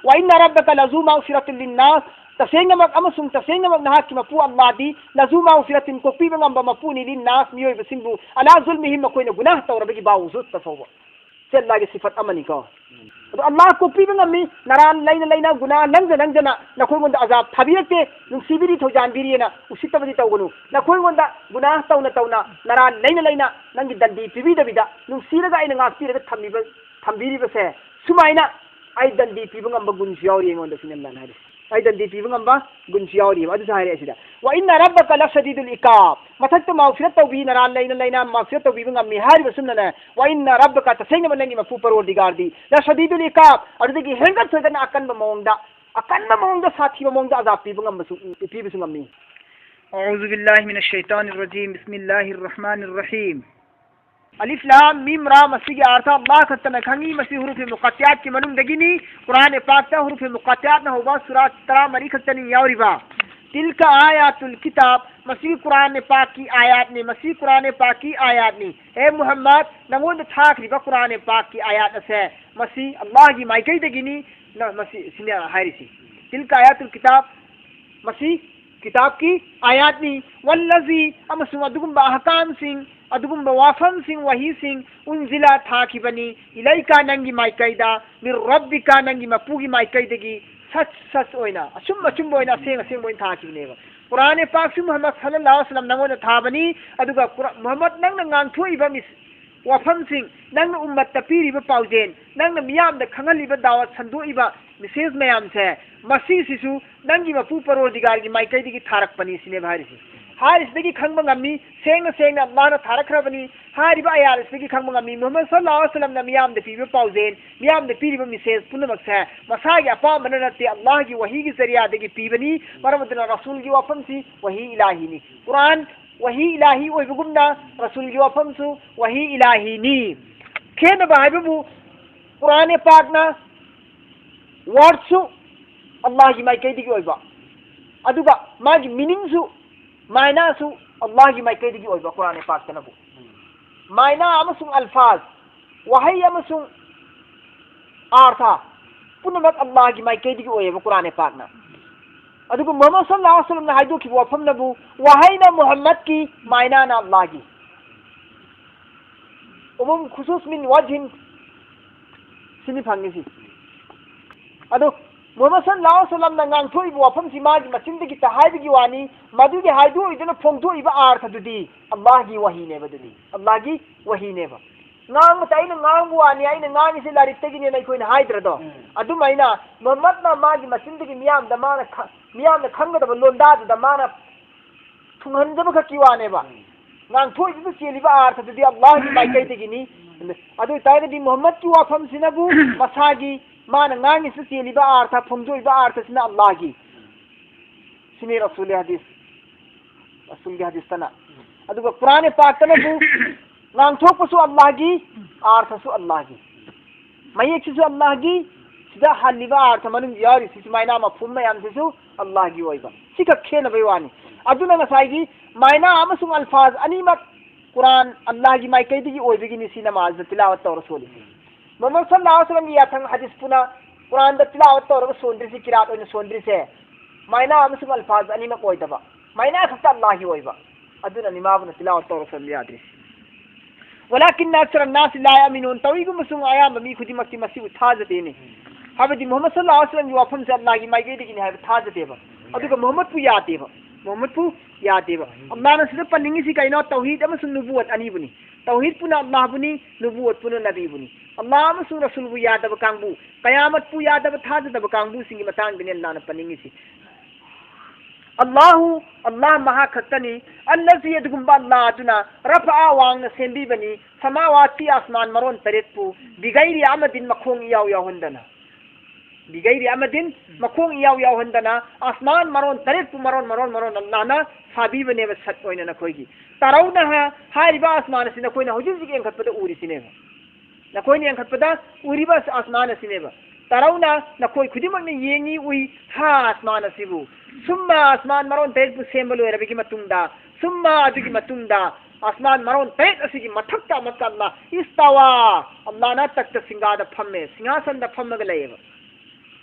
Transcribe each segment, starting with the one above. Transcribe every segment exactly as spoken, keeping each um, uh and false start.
"Wa inna rabbaka lazu maghfiratin linnas", ꯇꯁꯦꯡꯅꯃꯛ ꯑꯃꯁꯨꯡ ꯇꯁꯦꯡꯅꯃꯛ ꯅꯍꯥꯛꯀꯤ ꯃꯄꯨ ꯑꯜꯂꯥꯍꯗꯤ "lazu maghfiratin", ꯀꯣꯛꯄꯤꯕ ꯉꯝꯕ ꯃꯄꯨꯅꯤ, "linnas", ꯃꯤꯑꯣꯏꯕꯁꯤꯡꯕꯨ, "ala zulmihim", ꯃꯈꯣꯏꯅ ꯒꯨꯅꯥꯍ ꯇꯧꯔꯕꯒꯤ ꯕꯥꯋꯖꯨꯗꯇ ꯐꯥꯎꯕ꯫ ꯁꯤ ꯑꯜꯂꯥꯍꯒꯤ ꯁꯤꯐꯠ ꯑꯃꯅꯤꯀꯣ꯫ ꯑꯗꯣ ꯑꯜꯂꯥꯍ ꯀꯣꯛꯄꯤꯕ ꯉꯝꯃꯤ, ꯅꯔꯥꯟ ꯂꯩꯅ ꯂꯩꯅ, ꯒꯨꯅꯥꯍ ꯅꯪꯖ ꯅꯪꯖꯅ ꯅꯈꯣꯏꯉꯣꯟꯗ ꯑꯖꯥꯕ ꯊꯥꯕꯤꯔꯛꯇꯦ, ꯅꯨꯡꯁꯤꯕꯤꯔꯤ, ꯊꯧꯖꯥꯟꯕꯤꯔꯤꯑꯅ ꯎꯁꯤꯠꯇꯕꯗꯤ ꯇꯧꯒꯅꯨ꯫ ꯅꯈꯣꯏꯉꯣꯟꯗ ꯒꯨꯅꯥꯍ ꯇꯧꯅ ꯇꯧꯅ, ꯅꯔꯥꯟ ꯂꯩꯅ ꯂꯩꯅ, ꯅꯪꯒꯤ ꯗꯟꯗꯤ ꯄꯤꯕꯤꯗꯕꯤꯗ, ꯅꯨꯡꯁꯤꯔꯒ ꯑꯩꯅ ꯉꯥꯛꯄꯤꯔꯒ ꯊꯝꯕꯤꯕ, ꯊꯝꯕꯤꯔꯤꯕꯁꯦ, ꯁꯨꯃꯥꯏꯅ ꯑꯩ ꯗꯟꯗꯤ ꯄꯤꯕ ꯉꯝꯕ ꯒꯨꯟꯁꯨ ꯌꯥꯎꯔꯤ ꯑꯩꯉꯣꯟꯗ, ꯁꯤꯅꯤ ꯑꯜꯂꯥꯍꯅ ꯍꯥꯏꯔꯤꯁꯦ꯫ ꯑꯩ ꯗꯟꯗꯤ ꯄꯤꯕ ꯉꯝꯕ ꯒꯨꯟꯁꯨ ꯌꯥꯎꯔꯤꯕ꯫ ꯑꯗꯨꯁꯨ ꯍꯥꯏꯔꯦ ꯑꯁꯤꯗ, "Wa inna rabbaka lashadidul iqab", ꯃꯊꯛꯇ ꯃꯥꯎꯐꯤꯔꯠ ꯇꯧꯕꯤ, ꯅꯔꯥꯟ ꯂꯩꯅ ꯂꯩꯅ ꯃꯥꯎꯐꯤꯔꯠ ꯇꯧꯕꯤꯕ ꯉꯝꯃꯤ ꯍꯥꯏꯔꯤꯕ ꯁꯨꯝꯅꯅꯦ, "Wa inna rabbaka", ꯇꯁꯦꯡꯅꯃꯛ ꯅꯪꯒꯤ ꯃꯄꯨ ꯄꯔꯣꯔꯗꯤꯒꯥꯔꯗꯤ, "lashadidul iqab", ꯑꯗꯨꯗꯒꯤ ꯍꯦꯟꯒꯠ ꯊꯣꯏꯒꯠꯅ ꯑꯀꯟꯕ ꯃꯑꯣꯡꯗ, ꯑꯀꯟꯕ ꯃꯑꯣꯡꯗ, ꯁꯥꯊꯤꯕ ꯃꯑꯣꯡꯗ ꯑꯖꯥꯕ ꯄꯤꯕ ꯉꯝꯕꯁꯨ, ꯄꯤꯕꯁꯨ ꯉꯝꯃꯤ꯫ أعوذ بالله من الشيطان الرجيم. بسم الله الرحمن الرحيم. ꯑꯂꯤꯐ ꯂꯥꯝ ꯃꯤꯝ ꯔꯥ, ꯃꯁꯤꯒꯤ ꯑꯥꯔꯊ ꯑꯜꯂꯥꯍ ꯈꯛꯇꯅ ꯈꯪꯏ꯫ ꯃꯁꯤ ꯍꯨꯔꯨꯐꯦ ꯃꯨꯀꯠꯇꯤꯌꯥꯠꯀꯤ ꯃꯅꯨꯡꯗꯒꯤꯅꯤ꯫ ꯀꯨꯔꯥꯟ ꯄꯥꯛꯇ ꯍꯨꯔꯨꯐꯦ ꯃꯨꯀꯠꯇꯤꯌꯥꯠꯅ ꯍꯧꯕ ꯁꯨꯔꯥ ꯇꯔꯥꯃꯔꯤ ꯈꯛꯇꯅꯤ ꯌꯥꯎꯔꯤꯕ꯫ "Tilka ayatul kitab", ꯃꯁꯤ ꯀꯨꯔꯥꯟ ꯄꯥꯛꯀꯤ ꯑꯥꯌꯥꯠꯅꯤ, ꯃꯁꯤ ꯀꯨꯔꯥꯟ ꯄꯥꯛꯀꯤ ꯑꯥꯌꯥꯠꯅꯤ꯫ ꯍꯦ ꯃꯨꯍꯝꯃꯗ, ꯅꯉꯣꯟꯗ ꯊꯥꯈ꯭ꯔꯤꯕ ꯀꯨꯔꯥꯟ ꯄꯥꯛꯀꯤ ꯑꯥꯌꯥꯠ ꯑꯁꯦ, ꯃꯁꯤ ꯑꯜꯂꯥꯍꯒꯤ ꯃꯥꯏꯀꯩꯗꯒꯤꯅꯤ꯫ ꯅ-, ꯃꯁꯤ, ꯁꯤꯅꯦ ꯍꯥꯏꯔꯤꯁꯤ꯫ "Tilka ayatul kitab", ꯃꯁꯤ ꯀꯤꯇꯥꯕꯀꯤ ꯑꯥꯌꯥꯠꯅꯤ꯫ "Wallazi", ꯑꯃꯁꯨꯡ ꯑꯗꯨꯒꯨꯝꯕ ꯑꯍꯀꯥꯝꯁꯤꯡ, ꯑꯗꯨꯒꯨꯝꯕ ꯋꯥꯐꯝꯁꯤꯡ, ꯋꯥꯍꯤꯁꯤꯡ, "unzila", ꯊꯥꯈꯤꯕꯅꯤ, "ilayka", ꯅꯪꯒꯤ ꯃꯥꯏꯀꯩꯗ, "min rabbika", ꯅꯪꯒꯤ ꯃꯄꯨꯒꯤ ꯃꯥꯏꯀꯩꯗꯒꯤ, "sach sach" ꯑꯣꯏꯅ, ꯑꯆꯨꯝ ꯑꯆꯨꯝꯕ ꯑꯣꯏꯅ, ꯑꯁꯦꯡ ꯑꯁꯦꯡꯕ ꯑꯣꯏꯅ ꯊꯥꯈꯤꯕꯅꯦꯕ꯫ ꯀꯨꯔꯥꯟ ꯄꯥꯛꯁꯨ ꯃꯨꯍꯝꯃꯗ ꯁꯜꯂꯜꯂꯥꯍꯨ ꯑꯂꯥꯏꯍꯤ ꯋꯥꯁꯜꯂꯝ ꯅꯪꯉꯣꯟꯗ ꯊꯥꯕꯅꯤ, ꯑꯗꯨꯒ ꯀꯨꯔꯥ-, ꯃꯨꯍꯝꯃꯗ ꯅꯪꯅ ꯉꯥꯡꯊꯣꯛꯏꯕ ꯃꯤꯁ-, ꯋꯥꯐꯝꯁꯤꯡ, ꯅꯪꯅ ꯎꯝꯃꯠꯇ ꯄꯤꯔꯤꯕ ꯄꯥꯎꯖꯦꯜ, ꯅꯪꯅ ꯃꯤꯌꯥꯝꯗ ꯈꯪꯍꯜꯂꯤꯕ ꯗꯥꯋꯠ ꯁꯟꯗꯣꯛꯏꯕ message ꯃꯌꯥꯝꯁꯦ, ꯃꯁꯤꯁꯤꯁꯨ ꯅꯪꯒꯤ ꯃꯄꯨ ꯄꯔꯣꯔꯗꯤꯒꯥꯔꯒꯤ ꯃꯥꯏꯀꯩꯗꯒꯤ ꯊꯥꯔꯛꯄꯅꯤ ꯁꯤꯅꯦꯕ ꯍꯥꯏꯔꯤꯁꯦ꯫ ꯍꯥꯏꯔꯤꯁꯤꯗꯒꯤ ꯈꯪꯕ ꯉꯝꯃꯤ, ꯁꯦꯡꯅ ꯁꯦꯡꯅ ꯑꯜꯂꯥꯍꯅ ꯊꯥꯔꯛꯈ꯭ꯔꯕꯅꯤ꯫ ꯍꯥꯏꯔꯤꯕ ꯑꯥꯌꯥꯠ ꯑꯁꯤꯗꯒꯤ ꯈꯪꯕ ꯉꯝꯃꯤ, ꯃꯨꯍꯝꯃꯗ ꯁꯜꯂꯜꯂꯥꯍꯨ ꯑꯂꯥꯏꯍꯤ ꯋꯥꯁꯜꯂꯝꯅ ꯃꯤꯌꯥꯝꯗ ꯄꯤꯕ ꯄꯥꯎꯖꯦꯜ, ꯃꯤꯌꯥꯝꯗ ꯄꯤꯔꯤꯕ message ꯄꯨꯝꯅꯃꯛꯁꯦ ꯃꯁꯥꯒꯤ ꯑꯄꯥꯝꯕꯅ ꯅꯠꯇꯦ, ꯑꯜꯂꯥꯍꯒꯤ ꯋꯥꯍꯤꯒꯤ ꯖꯔꯤꯌꯥꯗꯒꯤ ꯄꯤꯕꯅꯤ꯫ ꯃꯔꯝ ꯑꯗꯨꯅ ꯔꯁꯨꯜꯒꯤ ꯋꯥꯐꯝꯁꯤ ꯋꯥꯍꯤ ꯏꯂꯥꯍꯤꯅꯤ꯫ ꯀꯨꯔꯥꯟ ꯋꯥꯍꯤ ꯏꯂꯥꯍꯤ ꯑꯣꯏꯕꯒꯨꯝꯅ ꯔꯁꯨꯜꯒꯤ ꯋꯥꯐꯝꯁꯨ ꯋꯥꯍꯤ ꯏꯂꯥꯍꯤꯅꯤ꯫ ꯈꯦꯠꯅꯕ ꯍꯥꯏꯕꯕꯨ ꯀꯨꯔꯥꯟ ꯄꯥꯛꯅ wordꯁꯨ ꯑꯜꯂꯥꯍꯒꯤ ꯃꯥꯏꯀꯩꯗꯒꯤ ꯑꯣꯏꯕ, ꯑꯗꯨꯒ ꯃꯥꯒꯤ meaningꯁꯨ, ꯃꯥꯏꯅꯥꯁꯨ ꯑꯜꯂꯥꯍꯒꯤ ꯃꯥꯏꯀꯩꯗꯒꯤ ꯑꯣꯏꯕ꯫ ꯀꯨꯔꯥꯟ ꯄꯥꯛꯇꯅꯕꯨ ꯃꯥꯏꯅꯥ ꯑꯃꯁꯨꯡ ꯑꯜꯐꯥꯖ, ꯋꯥꯍꯩ ꯑꯃꯁꯨꯡ ꯑꯥꯔꯊ, ꯄꯨꯝꯅꯃꯛ ꯑꯜꯂꯥꯍꯒꯤ ꯃꯥꯏꯀꯩꯗꯒꯤ ꯑꯣꯏꯌꯦꯕ ꯀꯨꯔꯥꯟ ꯄꯥꯛꯅ꯫ ꯑꯗꯨꯒ ꯃꯨꯍꯝꯃꯗ ꯁꯜꯂꯜꯂꯥꯍꯨ ꯑꯂꯩꯍꯤ ꯋꯥꯁꯜꯂꯝꯅ ꯍꯥꯏꯗꯣꯛꯈꯤꯕ ꯋꯥꯐꯝꯅꯕꯨ ꯋꯥꯍꯩꯅ ꯃꯨꯍꯝꯃꯗꯀꯤ, ꯃꯥꯏꯅꯥꯅ ꯑꯜꯂꯥꯍꯒꯤ꯫ ꯎꯃꯨꯝ ꯈꯨꯁꯨꯁ ꯃꯤꯟ ꯋꯥꯖꯍꯤꯟ, ꯁꯤꯅꯤ ꯐꯪꯉꯤꯁꯤ꯫ ꯑꯗꯣ ꯃꯨꯍꯝꯃꯗ ꯁꯜꯂꯜꯂꯥꯍꯨ ꯑꯂꯩꯍꯤ ꯋꯥꯁꯜꯂꯝꯅ ꯉꯥꯡꯊꯣꯛꯏꯕ ꯋꯥꯐꯝꯁꯤ ꯃꯥꯒꯤ ꯃꯆꯤꯟꯗꯒꯤ ꯇ-, ꯍꯥꯏꯕꯒꯤ ꯋꯥꯅꯤ, ꯃꯗꯨꯒꯤ ꯍꯥꯏꯗꯣꯛꯏꯗꯨꯅ ꯐꯣꯡꯗꯣꯛꯏꯕ ꯑꯥꯔꯊꯗꯨꯗꯤ ꯑꯜꯂꯥꯍꯒꯤ ꯋꯥꯍꯤꯅꯦꯕ, ꯑꯗꯨꯗꯤ ꯑꯜꯂꯥꯍꯒꯤ ꯋꯥꯍꯤꯅꯦꯕ꯫ ꯉꯥꯡꯕꯇ ꯑꯩꯅ ꯉꯥꯡꯕ ꯋꯥꯅꯤ, ꯑꯩꯅ ꯉꯥꯡꯉꯤꯁꯤ ꯂꯥꯏꯔꯤꯛꯇꯒꯤꯅꯦꯅ ꯑꯩꯈꯣꯏꯅ ꯍꯥꯏꯗ꯭ꯔꯗꯣ? ꯎꯝ꯫ ꯑꯗꯨꯃꯥꯏꯅ ꯃꯨꯍꯝꯃꯗꯅ ꯃꯥꯒꯤ ꯃꯆꯤꯟꯗꯒꯤ ꯃꯤꯌꯥꯝꯗ ꯃꯥꯅ ꯈ-, ꯃꯤꯌꯥꯝꯅ ꯈꯪꯒꯗꯕ ꯂꯣꯟꯗꯥꯗꯨꯗ ꯃꯥꯅ ꯊꯨꯡꯍꯟꯖꯕ ꯈꯛꯀꯤ ꯋꯥꯅꯦꯕ꯫ ꯎꯝ꯫ ꯉꯥꯡꯊꯣꯛꯏꯗꯨꯗ ꯆꯦꯜꯂꯤꯕ ꯑꯥꯔꯊꯗꯨꯗꯤ ꯑꯜꯂꯥꯍꯒꯤ ꯃꯥꯏꯀꯩꯗꯒꯤꯅꯤ꯫ ꯑꯗꯨ ꯑꯣꯏꯇꯥꯔꯒꯗꯤ ꯃꯨꯍꯝꯃꯗꯀꯤ ꯋꯥꯐꯝꯁꯤꯅꯕꯨ ꯃꯁꯥꯒꯤ, ꯃꯥꯅ ꯉꯥꯡꯉꯤꯁꯤꯗ ꯆꯦꯜꯂꯤꯕ ꯑꯥꯔꯊ, ꯐꯣꯡꯗꯣꯛꯏꯕ ꯑꯥꯔꯊꯁꯤꯅ ꯑꯜꯂꯥꯍꯒꯤ꯫ ꯁꯤꯅꯤ ꯔꯁꯨꯜꯒꯤ ꯍꯗꯤꯁ, ꯔꯁꯨꯜꯒꯤ ꯍꯗꯤꯁꯇꯅ꯫ ꯑꯗꯨꯒ ꯀꯨꯔꯥꯟ ꯄꯥꯛꯇꯅꯕꯨ ꯉꯥꯡꯊꯣꯛꯄꯁꯨ ꯑꯜꯂꯥꯍꯒꯤ, ꯑꯥꯔꯊꯁꯨ ꯑꯜꯂꯥꯍꯒꯤ, ꯃꯌꯦꯛꯁꯤꯁꯨ ꯑꯜꯂꯥꯍꯒꯤ, ꯁꯤꯗ ꯍꯜꯂꯤꯕ ꯑꯥꯔꯊ ꯃꯅꯨꯡꯗ ꯌꯥꯎꯔꯤꯁꯤ ꯁꯨꯃꯥꯏꯅ ꯃꯐꯍꯨꯝ ꯃꯌꯥꯝꯁꯤꯁꯨ ꯑꯜꯂꯥꯍꯒꯤ ꯑꯣꯏꯕ꯫ ꯁꯤꯈꯛ ꯈꯦꯠꯅꯕꯩ ꯋꯥꯅꯤ꯫ ꯑꯗꯨꯅ ꯉꯁꯥꯏꯒꯤ ꯃꯥꯏꯅꯥ ꯑꯃꯁꯨꯡ ꯑꯜꯐꯥꯖ ꯑꯅꯤꯃꯛ ꯀꯨꯔꯥꯟ ꯑꯜꯂꯥꯍꯒꯤ ꯃꯥꯏꯀꯩꯗꯒꯤ ꯑꯣꯏꯕꯒꯤꯅꯤ ꯁꯤ ꯅꯃꯥꯖꯗ ꯇꯤꯂꯥꯋꯠ ꯇꯧꯔ ꯁꯣꯜꯂꯤꯁꯤ꯫ ꯃꯨꯍꯝꯃꯗ ꯁꯜꯂꯜꯂꯥꯍꯨ ꯑꯂꯩꯍꯤ ꯋꯥꯁꯜꯂꯝꯒꯤ ꯌꯥꯊꯪ ꯍꯗꯤꯁꯄꯨꯅ ꯀꯨꯔꯥꯟꯗ ꯇꯤꯂꯥꯋꯠ ꯇꯧꯔꯒ ꯁꯣꯟꯗ꯭ꯔꯤꯁꯤ, ꯀꯤꯔꯥꯠ ꯑꯣꯏꯅ ꯁꯣꯟꯗ꯭ꯔꯤꯁꯦ, ꯃꯥꯏꯅꯥ ꯑꯃꯁꯨꯡ ꯑꯜꯐꯥꯖ ꯑꯅꯤꯃꯛ ꯑꯣꯏꯗꯕ, ꯃꯥꯏꯅꯥ ꯈꯛꯇ ꯑꯜꯂꯥꯍꯒꯤ ꯑꯣꯏꯕ꯫ ꯑꯗꯨꯅꯅꯤ ꯃꯥꯕꯨꯅ ꯇꯤꯂꯥꯋꯠ ꯇꯧꯔ ꯁꯣꯟꯕ ꯌꯥꯗ꯭ꯔꯤꯁꯤ꯫ ولكن أكثر الناس لا يؤمنون꯫ ꯇꯧꯏꯒꯨꯝꯕꯁꯨꯡ ꯑꯌꯥꯝꯕ ꯃꯤ ꯈꯨꯗꯤꯡꯃꯛꯇꯤ ꯃꯁꯤꯕꯨ ꯊꯥꯖꯗꯦꯅꯦ꯫ ꯍꯥꯏꯕꯗꯤ ꯃꯨꯍꯝꯃꯗ ꯁꯜꯂꯜꯂꯥꯍꯨ ꯑꯂꯩꯍꯤ ꯋꯥꯁꯜꯂꯝꯒꯤ ꯋꯥꯐꯝꯁꯦ ꯑꯜꯂꯥꯍꯒꯤ ꯃꯥꯏꯀꯩꯗꯒꯤꯅꯤ ꯍꯥꯏꯕ ꯊꯥꯖꯗꯦꯕ꯫ ꯑꯗꯨꯒ ꯃꯨꯍꯝꯃꯗꯄꯨ ꯌꯥꯗꯦꯕ꯫ ꯃꯨꯍꯝꯃꯗꯄꯨ ꯌꯥꯗꯦꯕ꯫ ꯑꯜꯂꯥꯍꯅ ꯁꯤꯗ ꯄꯟꯅꯤꯡꯉꯤꯁꯤ ꯀꯩꯅꯣ? ꯇꯧꯍꯤꯗ ꯑꯃꯁꯨꯡ ꯅꯨꯕꯨꯋꯠ ꯑꯅꯤꯕꯨꯅꯤ꯫ ꯇꯧꯍꯤꯗꯄꯨꯅ ꯑꯜꯂꯥꯍꯕꯨꯅꯤ, ꯅꯨꯕꯨꯋꯠꯄꯨꯅ ꯅꯕꯤꯕꯨꯅꯤ꯫ ꯑꯜꯂꯥꯍ ꯑꯃꯁꯨꯡ ꯔꯁꯨꯜꯕꯨ ꯌꯥꯗꯕ ꯀꯥꯡꯕꯨ, ꯀꯌꯥꯃꯠꯄꯨ ꯌꯥꯗꯕ ꯊꯥꯖꯗꯕ ꯀꯥꯡꯕꯨꯁꯤꯡꯒꯤ ꯃꯇꯥꯡꯗꯅꯤ ꯑꯜꯂꯥꯍꯅ ꯄꯟꯅꯤꯡꯉꯤꯁꯤ꯫ ꯑꯜꯂꯥꯍꯨ, ꯑꯜꯂꯥꯍ ꯃꯍꯥꯛ ꯈꯛꯇꯅꯤ꯫ ꯑꯜꯂꯖꯤ, ꯑꯗꯨꯒꯨꯝꯕ ꯑꯜꯂꯥꯍ ꯑꯗꯨꯅ, ꯔꯐꯥ, ꯋꯥꯡꯅ ꯁꯦꯝꯕꯤꯕꯅꯤ, ꯁꯃꯥꯋꯥꯇꯤ, ꯑꯁꯃꯥꯟ ꯃꯔꯣꯟ ꯇꯔꯦꯠꯄꯨ, ꯕꯤꯒꯩꯔꯤ ꯑꯃꯗꯤꯟ, ꯃꯈꯣꯡ ꯏꯌꯥꯎ ꯌꯥꯎꯍꯟꯗꯅ꯫ ꯕꯤꯒꯩꯔꯤ ꯑꯃꯗꯤꯟ, ꯃꯈꯣꯡ ꯏꯌꯥꯎ ꯌꯥꯎꯍꯟꯗꯅ, ꯑꯁꯃꯥꯟ ꯃꯔꯣꯟ ꯇꯔꯦꯠꯄꯨ ꯃꯔꯣꯟ, ꯃꯔꯣꯟ, ꯃꯔꯣꯟ ꯑꯜꯂꯥꯍꯅ ꯁꯥꯕꯤꯕꯅꯦꯕ ꯁꯠ ꯑꯣꯏꯅ ꯅꯈꯣꯏꯒꯤ꯫ ꯇꯔꯧꯅꯍ ꯍꯥꯏꯔꯤꯕ ꯑꯁꯃꯥꯟ ꯑꯁꯤ ꯅꯈꯣꯏꯅ ꯍꯧꯖꯤꯛ ꯍꯧꯖꯤꯛ ꯌꯦꯡꯈꯠꯄꯗ ꯎꯔꯤꯁꯤꯅꯦꯕ꯫ ꯅꯈꯣꯏꯅ ꯌꯦꯡꯈꯠꯄꯗ ꯎꯔꯤꯕ ꯑꯁ-, ꯑꯁꯃꯥꯟ ꯑꯁꯤꯅꯦꯕ꯫ ꯇꯔꯧꯅ, ꯅꯈꯣꯏ ꯈꯨꯗꯤꯡꯃꯛꯅ ꯌꯦꯡꯉꯤ, ꯎꯏ, ꯍꯥ, ꯑꯁꯃꯥꯟ ꯑꯁꯤꯕꯨ꯫ ꯁꯨꯝꯃ, ꯑꯁꯃꯥꯟ ꯃꯔꯣꯟ ꯇꯔꯦꯠꯄꯨ ꯁꯦꯝꯕ ꯂꯣꯏꯔꯕꯒꯤ ꯃꯇꯨꯡꯗ, ꯁꯨꯝꯃ, ꯑꯗꯨꯒꯤ ꯃꯇꯨꯡꯗ, ꯑꯁꯃꯥꯟ ꯃꯔꯣꯟ ꯇꯔꯦꯠ ꯑꯁꯤꯒꯤ ꯃꯊꯛꯇ ꯑꯃꯨꯛꯀ ꯑꯜꯂꯥ, ꯏꯁꯇꯥꯋꯥ, ꯑꯜꯂꯥꯅ ꯇꯛꯇ ꯁꯤꯡꯒꯥꯗ ꯐꯝꯃꯦ, ꯁꯤꯡꯍꯥꯁꯟꯗ ꯐꯝꯃꯒ ꯂꯩꯌꯦꯕ꯫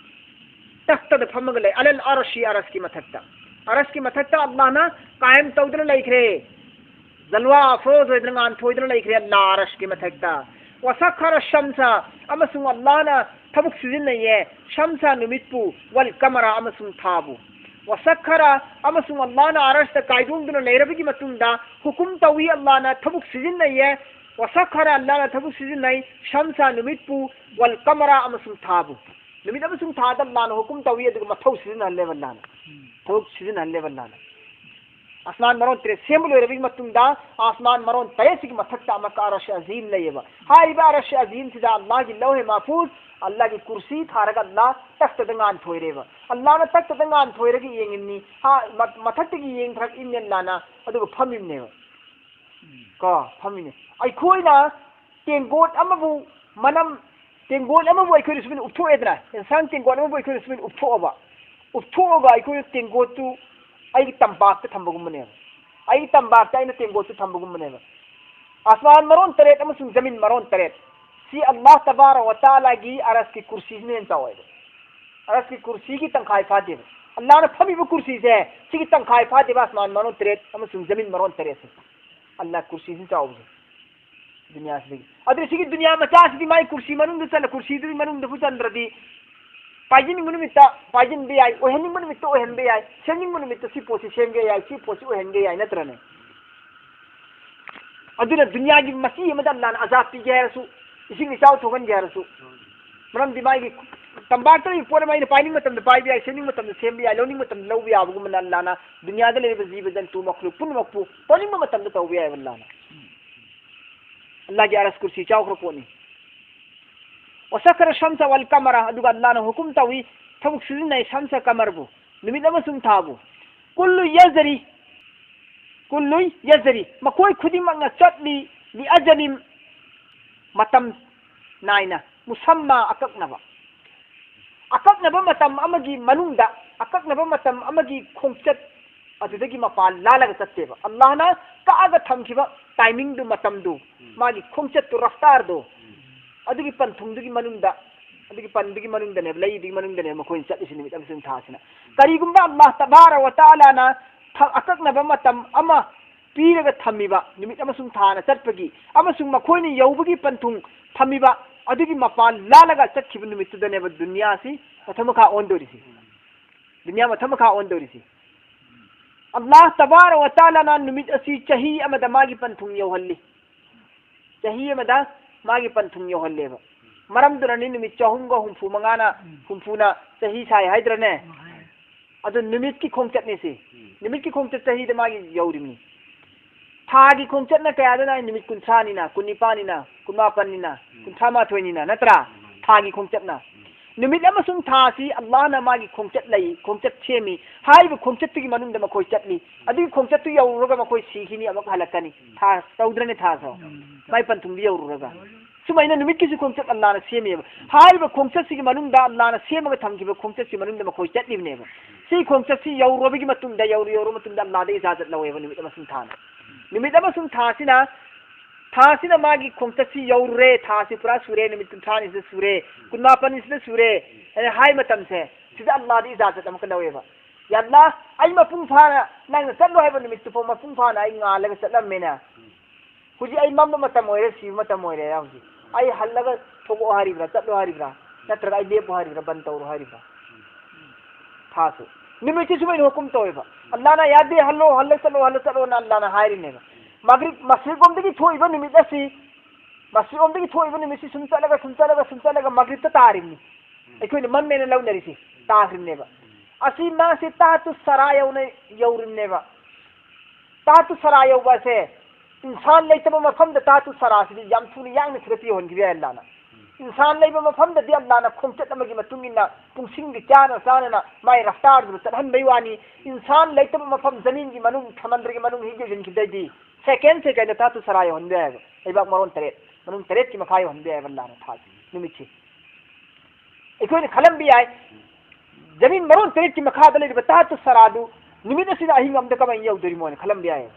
ꯇꯛꯇꯗ ꯐꯝꯃꯒ ꯂꯩ꯫ ꯑꯂꯜ ꯑꯔꯁꯤ, ꯑꯔꯁꯀꯤ ꯃꯊꯛꯇ꯫ ꯑꯔꯁꯀꯤ ꯃꯊꯛꯇ ꯑꯜꯂꯥꯍꯅ ꯀꯥꯌꯝ ꯇꯧꯗꯨꯅ ꯂꯩꯈ꯭ꯔꯦ꯫ ꯖꯜꯋꯥ ꯑꯐ꯭ꯔꯣꯖ ꯑꯣꯏꯗꯅ ꯉꯥꯟꯊꯣꯏꯗꯨꯅ ꯂꯩꯈ꯭ꯔꯦ ꯑꯜꯂꯥꯍ ꯑꯔꯁꯀꯤ ꯃꯊꯛꯇ꯫ ꯋꯁꯈꯔ ꯁꯝꯁ, ꯑꯃꯁꯨꯡ ꯑꯜꯂꯥꯍꯅ ꯊꯕꯛ ꯁꯤꯖꯤꯟꯅꯩꯌꯦ꯫ ꯁꯝꯁ, ꯅꯨꯃꯤꯠꯄꯨ, ꯋꯜ ꯀꯃꯔ, ꯑꯃꯁꯨꯡ ꯊꯥꯕꯨ꯫ ꯋꯁꯈꯔ, ꯑꯃꯁꯨꯡ ꯑꯜꯂꯥꯍꯅ ꯑꯔꯁꯇ ꯀꯥꯏꯗꯣꯡꯗꯨꯅ ꯂꯩꯔꯕꯒꯤ ꯃꯇꯨꯡꯗ ꯍꯨꯀꯨꯝ ꯇꯧꯏ ꯑꯜꯂꯥꯍꯅ ꯊꯕꯛ ꯁꯤꯖꯤꯟꯅꯩꯌꯦ꯫ ꯋꯁꯈꯔ, ꯑꯜꯂꯥꯍꯅ ꯊꯕꯛ ꯁꯤꯖꯤꯟꯅꯩ꯫ ꯁꯝꯁ, ꯅꯨꯃꯤꯠꯄꯨ, ꯋꯜ ꯀꯃꯔ, ꯑꯃꯁꯨꯡ ꯊꯥꯕꯨ꯫ ꯅꯨꯃꯤꯠ ꯑꯃꯁꯨꯡ ꯊꯥꯗ ꯑꯜꯂꯥꯍꯅ ꯍꯨꯀꯨꯝ ꯇꯧꯏ, ꯑꯗꯨꯒ ꯃꯊꯧ ꯁꯤꯖꯤꯟꯅꯍꯜꯂꯦꯕ ꯑꯜꯂꯥꯍꯅ꯫ ꯊꯕꯛ ꯁꯤꯖꯤꯟꯅꯍꯜꯂꯦꯕ ꯑꯜꯂꯥꯍꯅ꯫ ꯑꯁꯃꯥꯟ ꯃꯔꯣꯟ ꯇꯔꯦꯠ ꯁꯦꯝꯕ ꯂꯣꯏꯔꯕꯒꯤ ꯃꯇꯨꯡꯗ ꯑꯁꯃꯥꯟ ꯃꯔꯣꯟ ꯇꯔꯦꯠꯁꯤꯒꯤ ꯃꯊꯛꯇ ꯑꯃꯛꯀ ꯑꯔꯁ ꯑꯖꯤꯝ ꯂꯩꯌꯦꯕ꯫ ꯍꯥꯏꯔꯤꯕ ꯑꯔꯁ ꯑꯖꯤꯝꯁꯤꯗ ꯑꯜꯂꯥꯍꯒꯤ ꯂꯧꯍꯦ ꯃꯥꯐꯨꯖ, ꯑꯜꯂꯥꯍꯒꯤ ꯀꯨꯔꯁꯤ ꯊꯥꯔꯒ ꯑꯜꯂꯥꯍ ꯇꯛꯇꯗ ꯉꯥꯟꯊꯣꯏꯔꯦꯕ꯫ ꯑꯜꯂꯥꯍꯅ ꯇꯛꯇꯗ ꯉꯥꯟꯊꯣꯏꯔꯒ ꯌꯦꯡꯉꯤꯕꯅꯤ꯫ ꯍꯥ, ꯃ-, ꯃꯊꯛꯇꯒꯤ ꯌꯦꯡꯊꯔꯛꯏꯕꯅꯤ ꯑꯜꯂꯥꯍꯅ, ꯑꯗꯨꯒ ꯐꯝꯃꯤꯕꯅꯦꯕ꯫ ꯀꯣ, ꯐꯝꯃꯤꯅꯦ꯫ ꯑꯩꯈꯣꯏꯅ ꯇꯦꯡꯀꯣꯠ ꯑꯃꯕꯨ ꯃꯅꯝ, ꯇꯦꯡꯀꯣꯠ ꯑꯃꯕꯨ ꯑꯩꯈꯣꯏꯅ ꯁꯨꯃꯥꯏꯅ ꯎꯞꯊꯣꯛꯑꯦꯗꯅ, ꯑꯦꯟꯁꯥꯡ ꯇꯦꯡꯀꯣꯠ ꯑꯃꯕꯨ ꯑꯩꯈꯣꯏꯅ ꯁꯨꯃꯥꯏꯅ ꯎꯞꯊꯣꯛꯑꯕ, ꯎꯞꯊꯣꯛꯑꯒ ꯑꯩꯈꯣꯏꯅ ꯇꯦꯡꯀꯣꯠꯇꯨ ꯑꯩꯒꯤ ꯇꯝꯄꯥꯛꯇ ꯊꯝꯕꯒꯨꯝꯕꯅꯦꯕ꯫ ꯑꯩꯒꯤ ꯇꯝꯄꯥꯛꯇ ꯑꯩꯅ ꯇꯦꯡꯀꯣꯠꯇꯨ ꯊꯝꯕꯒꯨꯝꯕꯅꯦꯕ꯫ ꯑꯁꯃꯥꯟ ꯃꯔꯣꯟ ꯇꯔꯦꯠ ꯑꯃꯁꯨꯡ ꯖꯃꯤꯟ ꯃꯔꯣꯟ ꯇꯔꯦꯠ꯫ ꯁꯤ ꯑꯜꯂꯥꯍ ꯇꯕꯥꯔꯛ ꯋ ꯇꯥꯂꯥꯒꯤ ꯑꯔꯁꯀꯤ ꯀꯨꯔꯁꯤꯁꯤꯅ ꯍꯦꯟꯅ ꯆꯥꯎꯋꯦꯕ꯫ ꯑꯔꯁꯀꯤ ꯀꯨꯔꯁꯤꯒꯤ ꯇꯪꯈꯥꯏ ꯐꯥꯗꯦꯕ꯫ ꯑꯜꯂꯥꯍꯅ ꯐꯝꯃꯤꯕ ꯀꯨꯔꯁꯤꯁꯦ, ꯁꯤꯒꯤ ꯇꯪꯈꯥꯏ ꯐꯥꯗꯦꯕ, ꯑꯁꯃꯥꯟ ꯃꯔꯣꯟ ꯇꯔꯦꯠ ꯑꯃꯁꯨꯡ ꯖꯃꯤꯟ ꯃꯔꯣꯟ ꯇꯔꯦꯠꯁꯦ꯫ ꯑꯜꯂꯥꯍ ꯀꯨꯔꯁꯤꯁꯤꯅ ꯆꯥꯎꯕꯁꯦ꯫ ꯗꯨꯅꯤꯌꯥꯁꯤꯗꯒꯤ꯫ ꯑꯗꯨ ꯁꯤꯒꯤ ꯗꯨꯅꯤꯌꯥ ꯃꯆꯥꯁꯤꯗꯤ ꯃꯥꯒꯤ ꯀꯨꯔꯁꯤ ꯃꯅꯨꯡꯗ ꯆꯜꯂ, ꯀꯨꯔꯁꯤꯗꯨꯒꯤ ꯃꯅꯨꯡꯗꯕꯨ ꯆꯟꯗ꯭ꯔꯗꯤ, ꯄꯥꯏꯖꯅꯤꯡꯕ ꯅꯨꯃꯤꯠꯇ ꯄꯥꯏꯖꯤꯟꯕ ꯌꯥꯏ, ꯑꯣꯏꯍꯟꯅꯤꯡꯕ ꯅꯨꯃꯤꯠꯇ ꯑꯣꯏꯍꯟꯕ ꯌꯥꯏ, ꯁꯦꯝꯅꯤꯡꯕ ꯅꯨꯃꯤꯠꯇ ꯁꯤ ꯄꯣꯠꯁꯤ ꯁꯦꯝꯒꯦ ꯌꯥꯏ, ꯁꯤ ꯄꯣꯠꯁꯤ ꯑꯣꯏꯍꯟꯒꯦ ꯌꯥꯏ, ꯅꯠꯇ꯭ꯔꯅꯦ? ꯑꯗꯨꯅ ꯗꯨꯅꯤꯌꯥꯒꯤ ꯃꯆꯤ ꯑꯃꯗ ꯑꯜꯂꯥꯍꯅ ꯑꯖꯥꯗ ꯄꯤꯒꯦ ꯍꯥꯏꯔꯁꯨ, ꯏꯁꯤꯡ ꯏꯆꯥꯎ ꯊꯣꯛꯍꯟꯒꯦ ꯍꯥꯏꯔꯁꯨ, ꯃꯔꯝꯗꯤ ꯃꯥꯒꯤ ꯇꯝꯄꯥꯛꯇ ꯂꯩꯕ ꯄꯣꯠ ꯑꯃ ꯑꯩꯅ ꯄꯥꯏꯅꯤꯡꯕ ꯃꯇꯝꯗ ꯄꯥꯏꯕ ꯌꯥꯏ, ꯁꯦꯝꯅꯤꯡꯕ ꯃꯇꯝꯗ ꯁꯦꯝꯕ ꯌꯥꯏ, ꯂꯧꯅꯤꯡꯕ ꯃꯇꯝꯗ ꯂꯧꯕ ꯌꯥꯕꯒꯨꯝꯕꯅ ꯑꯜꯂꯥꯍꯅ ꯗꯨꯅꯤꯌꯥꯗ ꯂꯩꯔꯤꯕ ꯖꯤꯕ ꯖꯟꯇꯨ ꯃꯈꯂꯨꯛ ꯄꯨꯝꯅꯃꯛꯄꯨ ꯇꯧꯅꯤꯡꯕ ꯃꯇꯝꯗ ꯇꯧꯕ ꯌꯥꯏꯕ ꯑꯜꯂꯥꯍꯅ꯫ ꯑꯜꯂꯥꯍꯒꯤ ꯑꯔꯁ ꯀꯨꯔꯁꯤ ꯆꯥꯎꯈ꯭ꯔ ꯄꯣꯠꯅꯤ꯫ ꯋꯁꯈꯔ ꯁꯝꯁ ꯋꯜ ꯀꯃꯔ, ꯑꯗꯨꯒ ꯑꯜꯂꯥꯍꯅ ꯍꯨꯀꯨꯝ ꯇꯧꯏ, ꯊꯕꯛ ꯁꯤꯖꯤꯟꯅꯩ, ꯁꯝꯁ ꯀꯃꯔꯕꯨ, ꯅꯨꯃꯤꯠ ꯑꯃꯁꯨꯡ ꯊꯥꯕꯨ꯫ ꯀꯨꯜꯂꯨ ꯌꯖꯔꯤ, ꯀꯨꯜꯂꯨ ꯌꯖꯔꯤ, ꯃꯈꯣꯏ ꯈꯨꯗꯤꯡꯃꯛꯅ ꯆꯠꯂꯤ, ꯂꯤ ꯑꯖꯂꯤꯝ, ꯃꯇꯝ ꯅꯥꯏꯅ, ꯃꯨꯁꯝꯃꯥ, ꯑꯀꯛꯅꯕ꯫ ꯑꯀꯛꯅꯕ ꯃꯇꯝ ꯑꯃꯒꯤ ꯃꯅꯨꯡꯗ, ꯑꯀꯛꯅꯕ ꯃꯇꯝ ꯑꯃꯒꯤ ꯈꯣꯡꯆꯠ ꯑꯗꯨꯗꯒꯤ ꯃꯄꯥꯟ ꯂꯥꯜꯂꯒ ꯆꯠꯇꯦꯕ꯫ ꯑꯜꯂꯥꯍꯅ ꯀꯛꯑꯒ ꯊꯝꯈꯤꯕ ꯇꯥꯏꯃꯤꯡꯗꯨ, ꯃꯇꯝꯗꯨ, ꯎꯝ꯫ ꯃꯥꯒꯤ ꯈꯣꯡꯆꯠꯇꯨ, ꯔꯐꯇꯥꯔꯗꯨ, ꯎꯝ꯫ ꯑꯗꯨꯒꯤ ꯄꯟꯊꯨꯡꯗꯨꯒꯤ ꯃꯅꯨꯡꯗ ꯄꯟꯕꯒꯤ ꯃꯅꯨꯡꯗꯅꯦꯕ, ꯂꯩꯗꯨꯒꯤ ꯃꯅꯨꯡꯗꯅꯦꯕ ꯃꯈꯣꯏꯅ ꯆꯠꯂꯤꯁꯤ ꯅꯨꯃꯤꯠ ꯑꯃꯁꯨꯡ ꯊꯥꯁꯤꯅ꯫ ꯀꯔꯤꯒꯨꯝꯕ ꯑꯜꯂꯥꯍ ꯇꯕꯥꯔꯛ ꯋ ꯇꯥꯂꯥꯅ ꯊ-, ꯑꯀꯛꯅꯕ ꯃꯇꯝ ꯑꯃ ꯄꯤꯔꯒ ꯊꯝꯃꯤꯕ, ꯅꯨꯃꯤꯠ ꯑꯃꯁꯨꯡ ꯊꯥꯅ ꯆꯠꯄꯒꯤ, ꯑꯃꯁꯨꯡ ꯃꯈꯣꯏꯅ ꯌꯧꯕꯒꯤ ꯄꯟꯊꯨꯡ ꯊꯝꯃꯤꯕ, ꯑꯗꯨꯒꯤ ꯃꯄꯥꯟ ꯂꯥꯜꯂꯒ ꯆꯠꯈꯤꯕ ꯅꯨꯃꯤꯠꯇꯨꯗꯅꯦꯕ ꯗꯨꯅꯤꯌꯥꯁꯤ ꯃꯊꯛ ꯃꯈꯥ ꯑꯣꯟꯗꯣꯔꯤꯁꯤ꯫ ꯗꯨꯅꯤꯌꯥ ꯃꯊꯛ ꯃꯈꯥ ꯑꯣꯟꯗꯧꯔꯤꯁꯤ꯫ ꯑꯜꯂꯥꯍ ꯇꯕꯥꯔꯛ ꯋ ꯇꯥꯂꯥꯅ ꯅꯨꯃꯤꯠ ꯑꯁꯤ ꯆꯍꯤ ꯑꯃꯗ ꯃꯥꯒꯤ ꯄꯟꯊꯨꯡ ꯌꯧꯍꯜꯂꯤ꯫ ꯆꯍꯤ ꯑꯃꯗ ꯃꯥꯒꯤ ꯄꯟꯊꯨꯡ ꯌꯧꯍꯜꯂꯦꯕ꯫ ꯃꯔꯝꯗꯨꯅꯅꯤ ꯅꯨꯃꯤꯠ ꯆꯍꯨꯝꯒ ꯍꯨꯝꯐꯨ ꯃꯉꯥꯅ, ꯍꯨꯝꯐꯨꯅ ꯆꯍꯤ ꯁꯥꯏ ꯍꯥꯏꯗ꯭ꯔꯅꯦ? ꯑꯗꯨ ꯅꯨꯃꯤꯠꯀꯤ ꯈꯣꯡꯆꯠꯅꯤ ꯁꯤ꯫ ꯅꯨꯃꯤꯠꯀꯤ ꯈꯣꯡꯆꯠ ꯆꯍꯤꯗ ꯃꯥꯒꯤ ꯌꯧꯔꯤꯕꯅꯤ꯫ ꯊꯥꯒꯤ ꯈꯣꯡꯆꯠꯅ ꯀꯌꯥꯗꯅ? ꯅꯨꯃꯤꯠ ꯀꯨꯟꯊ꯭ꯔꯥꯅꯤꯅ, ꯀꯨꯟꯅꯤꯄꯥꯟꯅꯤꯅ, ꯀꯨꯟꯃꯥꯄꯟꯅꯤꯅ, ꯀꯨꯟꯊ꯭ꯔꯥ ꯃꯥꯊꯣꯏꯅꯤꯅ, ꯅꯠꯇ꯭ꯔꯥ? ꯊꯥꯒꯤ ꯈꯣꯡꯆꯠꯅ꯫ ꯅꯨꯃꯤꯠ ꯑꯃꯁꯨꯡ ꯊꯥ ꯑꯁꯤ ꯑꯜꯂꯥꯍꯅ ꯃꯥꯒꯤ ꯈꯣꯡꯆꯠ ꯂꯩ, ꯈꯣꯡꯆꯠ ꯁꯦꯝꯃꯤ꯫ ꯍꯥꯏꯔꯤꯕ ꯈꯣꯡꯆꯠꯇꯨꯒꯤ ꯃꯅꯨꯡꯗ ꯃꯈꯣꯏ ꯆꯠꯂꯤ꯫ ꯑꯗꯨꯒꯤ ꯈꯣꯡꯆꯠꯇꯨ ꯌꯧꯔꯨꯔꯒ ꯃꯈꯣꯏ ꯁꯤꯈꯤꯅꯤ, ꯑꯃꯨꯛ ꯍꯜꯂꯛꯀꯅꯤ꯫ ꯊꯥ ꯇꯧꯗ꯭ꯔꯅꯦ, ꯊꯥꯁꯨ? ꯃꯥꯏ ꯄꯟꯊꯨꯡꯗꯨ ꯌꯧꯔꯨꯔꯒ꯫ ꯁꯨꯃꯥꯏꯅ ꯅꯨꯃꯤꯠꯀꯤꯁꯨ ꯈꯣꯡꯆꯠ ꯑꯜꯂꯥꯍꯅ ꯁꯦꯝꯃꯦꯕ꯫ ꯍꯥꯏꯔꯤꯕ ꯈꯣꯡꯆꯠꯁꯤꯒꯤ ꯃꯅꯨꯡꯗ, ꯑꯜꯂꯥꯍꯅ ꯁꯦꯝꯃꯒ ꯊꯝꯈꯤꯕ ꯈꯣꯡꯆꯠꯁꯤ ꯃꯅꯨꯡꯗ ꯃꯈꯣꯏ ꯆꯠꯂꯤꯕꯅꯦꯕ꯫ ꯁꯤ ꯈꯣꯡꯆꯠꯁꯤ ꯌꯧꯔꯨꯔꯕꯒꯤ ꯃꯇꯨꯡꯗ, ꯌꯧꯔꯨ-, ꯌꯧꯔꯨꯕ ꯃꯇꯨꯡꯗ ꯑꯜꯂꯥꯍꯗ ꯏꯖꯥꯖꯠ ꯂꯧꯋꯦꯕ ꯅꯨꯃꯤꯠ ꯑꯃꯁꯨꯡ ꯊꯥꯅ꯫ ꯅꯨꯃꯤꯠ ꯑꯃꯁꯨꯡ ꯊꯥꯁꯤꯅ, ꯊꯥꯁꯤꯅ ꯃꯥꯒꯤ ꯈꯣꯡꯆꯠꯁꯤ ꯌꯧꯔꯨꯔꯦ, ꯊꯥꯁꯤ ꯄꯨꯔꯥ ꯁꯨꯔꯦ, ꯅꯨꯃꯤꯠ ꯀꯨꯟꯊ꯭ꯔꯥꯅꯤꯁꯤꯗ ꯁꯨꯔꯦ, ꯀꯨꯟꯃꯥꯄꯟꯅꯤꯁꯤꯗ ꯁꯨꯔꯦ, ꯑꯩꯅ ꯍꯥꯏ ꯃꯇꯝꯁꯦ, ꯁꯤꯗ ꯑꯜꯂꯥꯍꯗ ꯏꯖꯥꯖꯠ ꯑꯃꯨꯛꯀ ꯂꯧꯋꯦꯕ꯫ "ꯌꯥ ꯑꯜꯂꯥꯍ, ꯑꯩ ꯃꯄꯨꯡ ꯐꯥꯅ ꯅꯪꯅ ꯆꯠꯂꯣ ꯍꯥꯏꯕ ꯅꯨꯃꯤꯠꯇꯨ ꯐꯥꯎ ꯃꯄꯨꯡ ꯐꯥꯅ ꯑꯩ ꯉꯥꯜꯂꯒ ꯆꯠꯂꯝꯃꯦꯅ꯫ ꯍꯧꯖꯤꯛ ꯑꯩ ꯃꯝꯕ ꯃꯇꯝ ꯑꯣꯏꯔꯦ, ꯁꯤꯕ ꯃꯇꯝ ꯑꯣꯏꯔꯦ ꯍꯧꯖꯤꯛ꯫ ꯑꯩ ꯍꯜꯂꯒ ꯊꯣꯛꯂꯛꯑꯣ ꯍꯥꯏꯔꯤꯕ꯭ꯔꯥ, ꯆꯠꯂꯣ ꯍꯥꯏꯔꯤꯕ꯭ꯔꯥ, ꯅꯠꯇ꯭ꯔꯒ ꯑꯩ ꯂꯦꯞꯄꯣ ꯍꯥꯏꯔꯤꯕ꯭ꯔꯥ, ꯕꯟ ꯇꯧꯔꯣ ꯍꯥꯏꯔꯤꯕ꯭ꯔꯥ?" ꯊꯥꯁꯨ꯫ ꯅꯨꯃꯤꯠꯁꯤ ꯁꯨꯃꯥꯏꯅ ꯍꯨꯀꯨꯝ ꯇꯧꯋꯦꯕ꯫ ꯑꯜꯂꯥꯍꯅ "ꯌꯥꯗꯦ, ꯍꯜꯂꯣ, ꯍꯜꯂ ꯆꯠꯂꯣ, ꯍꯜꯂ ꯆꯠꯂꯣꯅ" ꯑꯜꯂꯥꯍꯅ ꯍꯥꯏꯔꯤꯅꯦꯕ꯫ ꯃꯒ꯭ꯔꯤꯕ, ꯃꯁꯖꯤꯗꯂꯣꯝꯗꯒꯤ ꯊꯣꯛꯏꯕ ꯅꯨꯃꯤꯠ ꯑꯁꯤ, ꯃꯁꯖꯤꯗꯂꯣꯝꯗꯒꯤ ꯊꯣꯛꯏꯕ ꯅꯨꯃꯤꯠꯁꯤ ꯁꯨꯝ ꯆꯠꯂꯒ, ꯁꯨꯝ ꯆꯠꯂꯒ, ꯁꯨꯝ ꯆꯠꯂꯒ ꯃꯒ꯭ꯔꯤꯕꯇ ꯇꯥꯔꯤꯕꯅꯤ꯫ ꯑꯩꯈꯣꯏꯅ ꯃꯝꯃꯦꯅ ꯂꯧꯅꯔꯤꯁꯤ ꯇꯥꯈ꯭ꯔꯤꯕꯅꯦꯕ꯫ ꯑꯁꯤ ꯃꯥꯁꯤ ꯇꯥꯇꯨ ꯁꯔꯥ ꯌꯧꯅ ꯌꯧꯔꯤꯕꯅꯦꯕ꯫ ꯇꯥꯇꯨ ꯁꯔꯥ ꯌꯧꯕ ꯑꯁꯦ, ꯏꯟꯁꯥꯟ ꯂꯩꯇꯕ ꯃꯐꯝꯗ ꯇꯥꯇꯨ ꯁꯔꯥꯁꯤꯗꯤ ꯌꯥꯝ ꯊꯨꯅ ꯌꯥꯡꯅ ꯈꯨꯗꯛꯇ ꯌꯧꯍꯟꯈꯤꯕ ꯌꯥꯏ ꯑꯜꯂꯥꯍꯅ꯫ ꯏꯟꯁꯥꯟ ꯂꯩꯕ ꯃꯐꯝꯗꯗꯤ ꯑꯜꯂꯥꯍꯅ ꯈꯣꯡꯆꯠ ꯑꯃꯒꯤ ꯃꯇꯨꯡ ꯏꯟꯅ ꯄꯨꯡꯁꯤꯡꯒꯤ ꯆꯥꯅ ꯆꯥꯅꯅ ꯃꯥꯏ ꯔꯐꯇꯥꯔꯗꯨꯗ ꯆꯠꯍꯟꯕꯩ ꯋꯥꯅꯤ꯫ ꯏꯟꯁꯥꯟ ꯂꯩꯇꯕ ꯃꯐꯝ, ꯖꯃꯤꯟꯒꯤ ꯃꯅꯨꯡ, ꯁꯃꯟꯗ꯭ꯔꯒꯤ ꯃꯅꯨꯡ ꯍꯦꯛ ꯌꯧꯁꯤꯟꯈꯤꯕꯗꯩꯗꯤ second secondꯗ ꯇꯥꯇꯨ ꯁꯔꯥ ꯌꯧꯍꯟꯕ ꯌꯥꯏꯕ꯫ ꯂꯩꯕꯥꯛ ꯃꯔꯣꯟ ꯇꯔꯦꯠ, ꯃꯅꯨꯡ ꯇꯔꯦꯠꯀꯤ ꯃꯈꯥ ꯌꯧꯍꯟꯕ ꯌꯥꯏꯕ ꯑꯜꯂꯥꯍꯅ ꯊꯥꯁꯤ, ꯅꯨꯃꯤꯠꯁꯤ꯫ ꯑꯩꯈꯣꯏꯅ ꯈꯜꯂꯝꯕ ꯌꯥꯏ, ꯖꯃꯤꯟ ꯃꯔꯣꯟ ꯇꯔꯦꯠꯀꯤ ꯃꯈꯥꯗ ꯂꯩꯔꯤꯕ ꯇꯥꯇꯨ ꯁꯔꯥꯗꯨ ꯅꯨꯃꯤꯠ ꯑꯁꯤꯗ ꯑꯍꯤꯡ ꯑꯃꯗ ꯀꯃꯥꯏꯅ ꯌꯧꯗꯣꯔꯤꯃꯣ ꯍꯥꯏꯅ ꯈꯜꯂꯝꯕ ꯌꯥꯏ꯫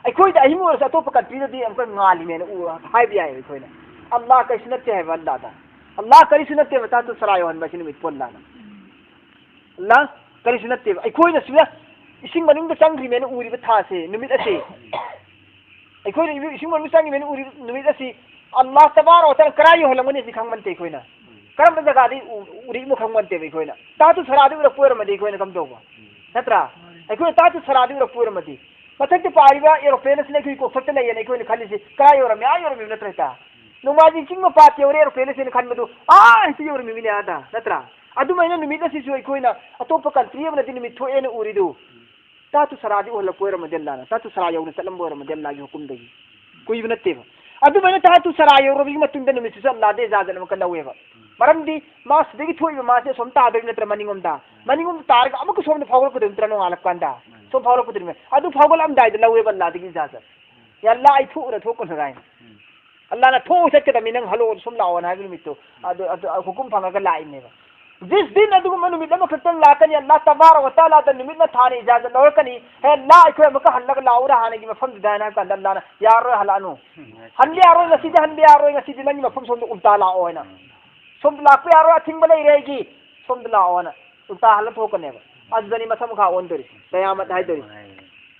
ꯑꯩꯈꯣꯏꯗ ꯑꯍꯤꯡ ꯑꯣꯏꯔꯁꯨ ꯑꯇꯣꯞꯄ countryꯗꯗꯤ ꯑꯃꯨꯛꯀ ꯉꯥꯜꯂꯤꯃꯦꯅ ꯎ-, ꯍꯥꯏꯕ ꯌꯥꯏ ꯑꯩꯈꯣꯏꯅ꯫ ꯑꯜꯂꯥꯍ ꯀꯩꯁꯨ ꯅꯠꯇꯦ ꯍꯥꯏꯕ ꯑꯜꯂꯥꯍꯗ꯫ ꯑꯜꯂꯥꯍ ꯀꯔꯤꯁꯨ ꯅꯠꯇꯦꯕ ꯇꯥꯇꯨ ꯁꯔꯥ ꯌꯧꯍꯟꯕ ꯑꯁꯤ ꯅꯨꯃꯤꯠ ꯄꯣꯟ ꯂꯥꯟꯅ꯫ ꯑꯜꯂꯥꯍ ꯀꯔꯤꯁꯨ ꯅꯠꯇꯦꯕ꯫ ꯑꯩꯈꯣꯏꯅ ꯁꯤꯗ ꯏꯁꯤꯡ ꯃꯅꯨꯡꯗ ꯆꯪꯈ꯭ꯔꯤꯃꯦꯅ ꯎꯔꯤꯕ ꯊꯥꯁꯦ, ꯅꯨꯃꯤꯠ ꯑꯁꯦ, ꯑꯩꯈꯣꯏꯅ ꯏꯕꯨ-, ꯏꯁꯤꯡ ꯃꯅꯨꯡꯗ ꯆꯪꯈꯤꯕꯅ ꯎꯔꯤꯕ ꯅꯨꯃꯤꯠ ꯑꯁꯤ ꯑꯜꯂꯥꯍ ꯇꯕꯥꯔꯛ ꯋ ꯇꯥꯂꯥ ꯀꯔꯥꯏ ꯌꯧꯍꯜꯂꯝꯒꯅꯤ ꯑꯁꯤ ꯈꯪꯕ ꯅꯠꯇꯦ ꯑꯩꯈꯣꯏꯅ꯫ ꯀꯔꯝꯕ ꯖꯒꯥꯗ ꯎ-, ꯎꯔꯤꯕꯅꯣ ꯈꯪꯕ ꯅꯠꯇꯦꯕ ꯑꯩꯈꯣꯏꯅ꯫ ꯇꯥꯇꯨ ꯁꯔꯥꯗꯤ ꯎꯔꯛꯄ ꯑꯣꯏꯔꯝꯃꯗꯤ ꯑꯩꯈꯣꯏꯅ ꯀꯝꯗꯧꯕ? ꯅꯠꯇ꯭ꯔꯥ? ꯑꯩꯈꯣꯏꯅ ꯇꯥꯇꯨ ꯁꯔꯥꯗꯤ ꯎꯔꯛꯄ ꯑꯣꯏꯔꯝꯃꯗꯤ꯫ ꯃꯊꯛꯇ ꯄꯥꯏꯔꯤꯕ aeroplane ꯑꯁꯤꯅ ꯑꯩꯈꯣꯏꯒꯤ ꯀꯣꯛꯊꯛꯇ ꯂꯩꯌꯦꯅ ꯑꯩꯈꯣꯏꯅ ꯈꯜꯂꯤꯁꯤ ꯀꯔꯥꯏ ꯌꯧꯔꯝꯃꯤ? ꯑꯥ ꯌꯧꯔꯝꯃꯤꯕ ꯅꯠꯇ꯭ꯔ ꯍꯦꯛꯇ? ꯅꯣꯡꯃꯥꯏꯖꯤꯡ ꯆꯤꯡ ꯃꯄꯥ ꯌꯧꯔꯦ aeroplane ꯑꯁꯤꯅ ꯈꯟꯕꯗꯨ, ꯑꯥ ꯍꯦꯛꯇ ꯌꯧꯔꯝꯃꯤꯕꯅꯦ ꯑꯥꯗ, ꯅꯠꯇ꯭ꯔꯥ? ꯑꯗꯨꯃꯥꯏꯅ ꯅꯨꯃꯤꯠ ꯑꯁꯤꯁꯨ ꯑꯩꯈꯣꯏꯅ ꯑꯇꯣꯞꯄ country ꯑꯃꯗꯗꯤ ꯅꯨꯃꯤꯠ ꯊꯣꯛꯑꯦꯅ ꯎꯔꯤꯗꯨ, ꯇꯥꯇꯨ ꯁꯔꯥꯗꯤ ꯎꯍꯜꯂꯛꯄ ꯑꯣꯏꯔꯝꯃꯗꯤ ꯑꯜꯂꯥꯅ, ꯇꯥꯇꯨ ꯁꯔꯥ ꯌꯧꯅ ꯆꯠꯂꯝꯕ ꯑꯣꯏꯔꯝꯃꯗꯤ ꯑꯜꯂꯥꯒꯤ ꯍꯨꯀꯨꯝꯗꯒꯤ꯫ ꯀꯨꯏꯕ ꯅꯠꯇꯦꯕ꯫ ꯑꯗꯨꯃꯥꯏꯅ ꯇꯥꯇꯨ ꯁꯔꯥ ꯌꯧꯔꯕꯒꯤ ꯃꯇꯨꯡꯗ ꯅꯨꯃꯤꯠꯁꯤꯁꯨ ꯑꯜꯂꯥꯗ ꯏꯖꯥꯖꯠ ꯑꯃꯀ ꯂꯧꯋꯦꯕ꯫ ꯃꯔꯝꯗꯤ ꯃꯥ ꯁꯤꯗꯒꯤ ꯊꯣꯛꯏꯕ ꯃꯥꯁꯦ ꯑꯁꯣꯝ ꯇꯥꯗꯣꯏꯕ ꯅꯠꯇ꯭ꯔ ꯃꯅꯤꯡꯂꯣꯝꯗ? ꯃꯅꯤꯡꯂꯣꯝꯗ ꯇꯥꯔꯒ ꯑꯃꯨꯛꯀ ꯁꯣꯝꯗ ꯐꯥꯎꯒꯠꯂꯛꯀꯗꯣꯏ ꯅꯠꯇ꯭ꯔ ꯅꯣꯡꯉꯥꯜꯂꯛꯄ ꯀꯥꯟꯗ? ꯁꯣꯝ ꯐꯥꯎꯒꯠꯂꯛꯀꯗꯣꯏꯅꯤ꯫ ꯑꯗꯨ ꯐꯥꯎꯒꯠꯂꯛꯑꯝꯗꯥꯏꯗ ꯂꯧꯋꯦꯕ ꯑꯜꯂꯥꯗꯒꯤ ꯏꯖꯥꯖꯠ꯫ "ꯌꯥ ꯑꯜꯂꯥ, ꯑꯩ ꯊꯣꯛꯎꯔ ꯊꯣꯛꯀꯅꯨ" ꯍꯥꯏꯅ꯫ "ꯑꯜꯂꯥꯅ ꯊꯣꯛꯎ ꯆꯠꯀꯗꯕꯅꯤ, ꯅꯪ ꯍꯜꯂꯛꯑꯣ, ꯁꯣꯝ ꯂꯥꯛꯑꯣꯅ" ꯍꯥꯏꯕ ꯅꯨꯃꯤꯠꯇꯣ꯫ ꯑꯗꯨ, ꯑꯗꯨ ꯍꯨꯀꯨꯝ ꯐꯪꯉꯒ ꯂꯥꯛꯏꯅꯦꯕ꯫ ꯖꯤꯁ ꯗꯤꯟ ꯑꯗꯨꯒꯨꯝꯕ ꯅꯨꯃꯤꯠ ꯑꯃꯈꯛꯇꯪ ꯂꯥꯛꯀꯅꯤ, ꯑꯜꯂꯥ ꯇꯕꯥꯔꯛ ꯋ ꯇꯥꯂꯥꯗ ꯅꯨꯃꯤꯠꯅ ꯊꯥꯅ ꯏꯖꯥꯖꯠ ꯂꯧꯔꯛꯀꯅꯤ, "ꯍꯦ ꯑꯜꯂꯥ, ꯑꯩꯈꯣꯏ ꯑꯃꯨꯛꯀ ꯍꯜꯂꯒ ꯂꯥꯛꯎꯔꯥ ꯍꯥꯟꯅꯒꯤ ꯃꯐꯝꯗꯨꯗ" ꯍꯥꯏꯅ ꯍꯥꯏꯕ ꯀꯥꯟꯗ ꯑꯜꯂꯥꯅ, "ꯌꯥꯔꯣꯏ, ꯍꯜꯂꯛꯑꯅꯨ꯫ ꯍꯟꯕ ꯌꯥꯔꯣꯏ, ꯉꯁꯤꯗꯤ ꯍꯟꯕ ꯌꯥꯔꯣꯏ, ꯉꯁꯤꯗꯤ ꯅꯪꯒꯤ ꯃꯐꯝ ꯁꯣꯝꯗ ꯎꯜꯇꯥ ꯂꯥꯛꯑꯣ" ꯍꯥꯏꯅ꯫ "ꯁꯣꯝꯗ ꯂꯥꯛꯄ ꯌꯥꯔꯣꯏ, ꯑꯊꯤꯡꯕ ꯂꯩꯔꯦ ꯑꯩꯒꯤ, ꯁꯣꯝꯗ ꯂꯥꯛꯑꯣ" ꯍꯥꯏꯅ ꯎꯜꯇꯥ ꯍꯜꯂ ꯊꯣꯛꯀꯅꯦꯕ꯫ ꯑꯗꯨꯗꯅꯤ ꯃꯊꯛ ꯃꯈꯥ ꯑꯣꯟꯗꯣꯔꯤꯁꯦ, ꯀꯌꯥꯃꯠ ꯍꯥꯏꯗꯣꯔꯤꯁꯦ꯫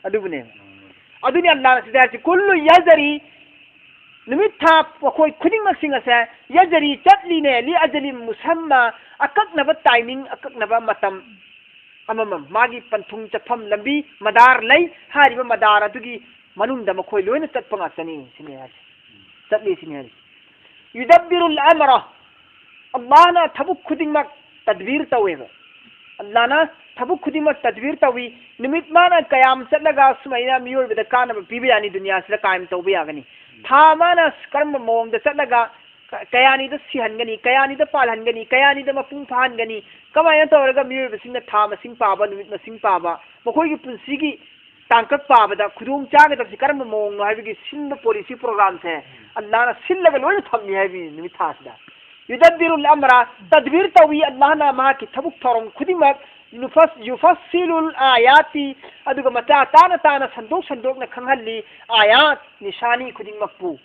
ꯑꯗꯨꯕꯨꯅꯦꯕ꯫ ꯑꯗꯨꯅꯤ ꯑꯜꯂꯥꯅ ꯁꯤꯗ ꯍꯥꯏꯔꯤꯁꯦ, "ꯀꯨꯜꯂꯨ ꯌꯖꯔꯤ", ꯅꯨꯃꯤꯠ ꯊꯥ ꯃꯈꯣꯏ ꯈꯨꯗꯤꯡꯃꯛꯁꯤꯡ ꯑꯁꯦ, "ꯌꯖꯔꯤ", ꯆꯠꯂꯤꯅꯦ, "ꯂꯤ ꯑꯖꯂꯤ ꯃꯨꯁꯝꯃꯥ", ꯑꯀꯛꯅꯕ timing, ꯑꯀꯛꯅꯕ ꯃꯇꯝ ꯑꯃꯃꯝ, ꯃꯥꯒꯤ ꯄꯟꯊꯨꯡ ꯆꯠꯐꯝ ꯂꯝꯕꯤ ꯃꯗꯥꯔ ꯂꯩ, ꯍꯥꯏꯔꯤꯕ ꯃꯗꯥꯔ ꯑꯗꯨꯒꯤ ꯃꯅꯨꯡꯗ ꯃꯈꯣꯏ ꯂꯣꯏꯅ ꯆꯠꯄ ꯉꯥꯛꯇꯅꯤ ꯁꯤꯅꯤ ꯍꯥꯏꯁꯦ꯫ ꯆꯠꯂꯤ ꯁꯤꯅꯤ ꯍꯥꯏꯁꯦ꯫ "ꯌꯨꯗꯕꯤꯔꯨꯜ ꯑꯃꯔ", ꯑꯜꯂꯥꯍꯅ ꯊꯕꯛ ꯈꯨꯗꯤꯡꯃꯛ ꯇꯗꯕꯤꯔ ꯇꯧꯋꯦꯕ꯫ ꯑꯜꯂꯥꯍꯅ ꯊꯕꯛ ꯈꯨꯗꯤꯡꯃꯛ ꯇꯗꯕꯤꯔ ꯇꯧꯏ꯫ ꯅꯨꯃꯤꯠ ꯃꯥꯅ ꯀꯌꯥꯝ ꯆꯠꯂꯒ ꯁꯨꯃꯥꯏꯅ ꯃꯤꯑꯣꯏꯕꯗ ꯀꯥꯟꯅꯕ ꯄꯤꯕ ꯌꯥꯅꯤ, ꯗꯨꯅꯤꯌꯥꯁꯤꯗ ꯀꯥꯏꯝ ꯇꯧꯕ ꯌꯥꯒꯅꯤ? ꯊꯥ ꯃꯥꯅ ꯀꯔꯝꯕ ꯃꯑꯣꯡꯗ ꯆꯠꯂꯒ ꯀ-, ꯀꯌꯥꯅꯤꯗ ꯁꯤꯍꯟꯒꯅꯤ, ꯀꯌꯥꯅꯤꯗ ꯄꯥꯜꯍꯟꯒꯅꯤ, ꯀꯌꯥꯅꯤꯗ ꯃꯄꯨꯡ ꯐꯥꯍꯟꯒꯅꯤ, ꯀꯃꯥꯏꯅ ꯇꯧꯔꯒ ꯃꯤꯑꯣꯏꯕꯁꯤꯡꯅ ꯊꯥ ꯃꯁꯤꯡ ꯄꯥꯕ, ꯅꯨꯃꯤꯠ ꯃꯁꯤꯡ ꯄꯥꯕ, ꯃꯈꯣꯏꯒꯤ ꯄꯨꯟꯁꯤꯒꯤ ꯇꯥꯡꯀꯛ ꯄꯥꯕꯗ ꯈꯨꯗꯣꯡ ꯆꯥꯒꯗꯕꯁꯤ ꯀꯔꯝꯕ ꯃꯑꯣꯡꯅꯣ ꯍꯥꯏꯕꯒꯤ ꯁꯤꯟꯕ policy programꯁꯦ ꯑꯜꯂꯥꯍꯅ ꯁꯤꯜꯂꯒ ꯂꯣꯏꯅ ꯊꯝꯃꯤ ꯍꯥꯏꯕꯅꯤ ꯅꯨꯃꯤꯠ ꯊꯥꯁꯤꯗ꯫ "ꯌꯨꯗꯕꯤꯔꯨꯜ ꯑꯃꯔ", ꯇꯗꯕꯤꯔ ꯇꯧꯏ ꯑꯜꯂꯥꯍꯅ ꯃꯍꯥꯛꯀꯤ ꯊꯕꯛ ꯊꯧꯔꯝ ꯈꯨꯗꯤꯡꯃꯛ꯫ ꯅꯨꯐꯁ-, "ꯌꯨꯐꯁꯤꯂꯨꯜ ꯑꯥꯌꯥꯇꯤ", ꯑꯗꯨꯒ ꯃꯆꯥ ꯇꯥꯅ ꯇꯥꯅ ꯁꯟꯗꯣꯛ ꯁꯟꯗꯣꯛꯅ ꯈꯪꯍꯜꯂꯤ ꯑꯥꯌꯥꯠ, ꯅꯤꯁꯥꯅꯤ ꯈꯨꯗꯤꯡꯃꯛꯄꯨ꯫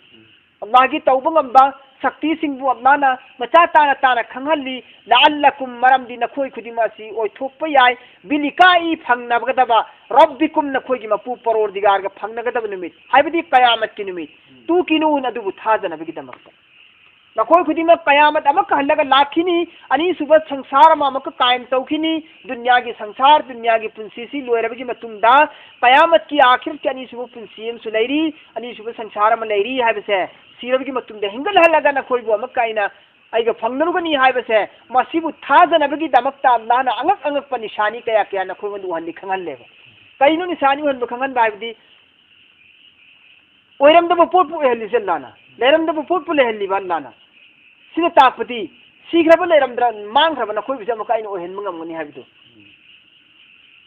ꯑꯜꯂꯥꯍꯒꯤ ꯇꯧꯕ ꯉꯝꯕ, ꯁꯛꯇꯤꯁꯤꯡꯕꯨ ꯑꯜꯂꯥꯍꯅ ꯃꯆꯥ ꯇꯥꯅ ꯇꯥꯅ ꯈꯪꯍꯜꯂꯤ꯫ "ꯂꯥꯑꯜꯂꯀꯨꯝ", ꯃꯔꯝꯗꯤ ꯅꯈꯣꯏ ꯈꯨꯗꯤꯡꯃꯛ ꯑꯁꯤ ꯑꯣꯏꯊꯣꯛꯄ ꯌꯥꯏ, "ꯕꯤꯂꯤꯀꯥꯏ", ꯐꯪꯅꯒꯗꯕ, "ꯔꯕꯤꯀꯨꯝ", ꯅꯈꯣꯏꯒꯤ ꯃꯄꯨ ꯄꯔꯣꯔꯗꯤꯒꯥꯔꯒ ꯐꯪꯅꯒꯗꯕ ꯅꯨꯃꯤꯠ, ꯍꯥꯏꯕꯗꯤ ꯀꯌꯥꯃꯠꯀꯤ ꯅꯨꯃꯤꯠ꯫ "ꯇꯨꯀꯤꯅꯨꯟ", ꯑꯗꯨꯕꯨ ꯊꯥꯖꯅꯕꯒꯤꯗꯃꯛꯇ꯫ ꯅꯈꯣꯏ ꯈꯨꯗꯤꯡꯃꯛ ꯀꯌꯥꯃꯠ ꯑꯃꯨꯛꯀ ꯍꯜꯂꯒ ꯂꯥꯛꯈꯤꯅꯤ, ꯑꯅꯤꯁꯨꯕ ꯁꯪꯁꯥꯔ ꯑꯃ ꯑꯃꯨꯛꯀ ꯀꯥꯌꯝ ꯇꯧꯈꯤꯅꯤ꯫ ꯗꯨꯅꯤꯌꯥꯒꯤ ꯁꯪꯁꯥꯔ, ꯗꯨꯅꯤꯌꯥꯒꯤ ꯄꯨꯟꯁꯤꯁꯤ ꯂꯣꯏꯔꯕꯒꯤ ꯃꯇꯨꯡꯗ ꯀꯌꯥꯃꯠꯀꯤ ꯑꯥꯈꯤꯔꯠꯀꯤ ꯑꯅꯤꯁꯨꯕ ꯄꯨꯟꯁꯤ ꯑꯃꯁꯨ ꯂꯩꯔꯤ, ꯑꯅꯤꯁꯨꯕ ꯁꯪꯁꯥꯔ ꯑꯃ ꯂꯩꯔꯤ ꯍꯥꯏꯕꯁꯦ, ꯁꯤꯔꯕꯒꯤ ꯃꯇꯨꯡꯗ ꯍꯤꯡꯒꯠꯍꯜꯂꯒ ꯅꯈꯣꯏꯕꯨ ꯑꯃꯨꯛꯀ ꯑꯩꯅ ꯑꯩꯒ ꯐꯪꯅꯔꯨꯒꯅꯤ ꯍꯥꯏꯕꯁꯦ, ꯃꯁꯤꯕꯨ ꯊꯥꯖꯅꯕꯒꯤꯗꯃꯛꯇ ꯑꯜꯂꯥꯍꯅ ꯑꯉꯛ ꯑꯉꯛꯄ ꯅꯤꯁꯥꯅꯤ ꯀꯌꯥ ꯀꯌꯥ ꯅꯈꯣꯏꯉꯣꯟꯗ ꯎꯍꯜꯂꯤ, ꯈꯪꯍꯜꯂꯦꯕ꯫ ꯀꯩꯅꯣ ꯅꯤꯁꯥꯅꯤ ꯎꯍꯟꯕ, ꯈꯪꯍꯟꯕ ꯍꯥꯏꯕꯗꯤ? ꯑꯣꯏꯔꯝꯗꯕ ꯄꯣꯠꯄꯨ ꯑꯣꯏꯍꯜꯂꯤꯁꯦ ꯑꯜꯂꯥꯍꯅ, ꯂꯩꯔꯝꯗꯕ ꯄꯣꯠꯄꯨ ꯂꯩꯍꯜꯂꯤꯕ ꯑꯜꯂꯥꯍꯅ꯫ ꯁꯤꯅ ꯇꯥꯛꯄꯗꯤ ꯁꯤꯈ꯭ꯔꯕ, ꯂꯩꯔꯝꯗ꯭ꯔ-, ꯃꯥꯡꯈ꯭ꯔꯕ ꯅꯈꯣꯏꯕꯨꯁꯨ ꯑꯃꯨꯛꯀ ꯑꯩꯅ ꯑꯣꯏꯍꯟꯕ ꯉꯝꯒꯅꯤ ꯍꯥꯏꯕꯗꯨ꯫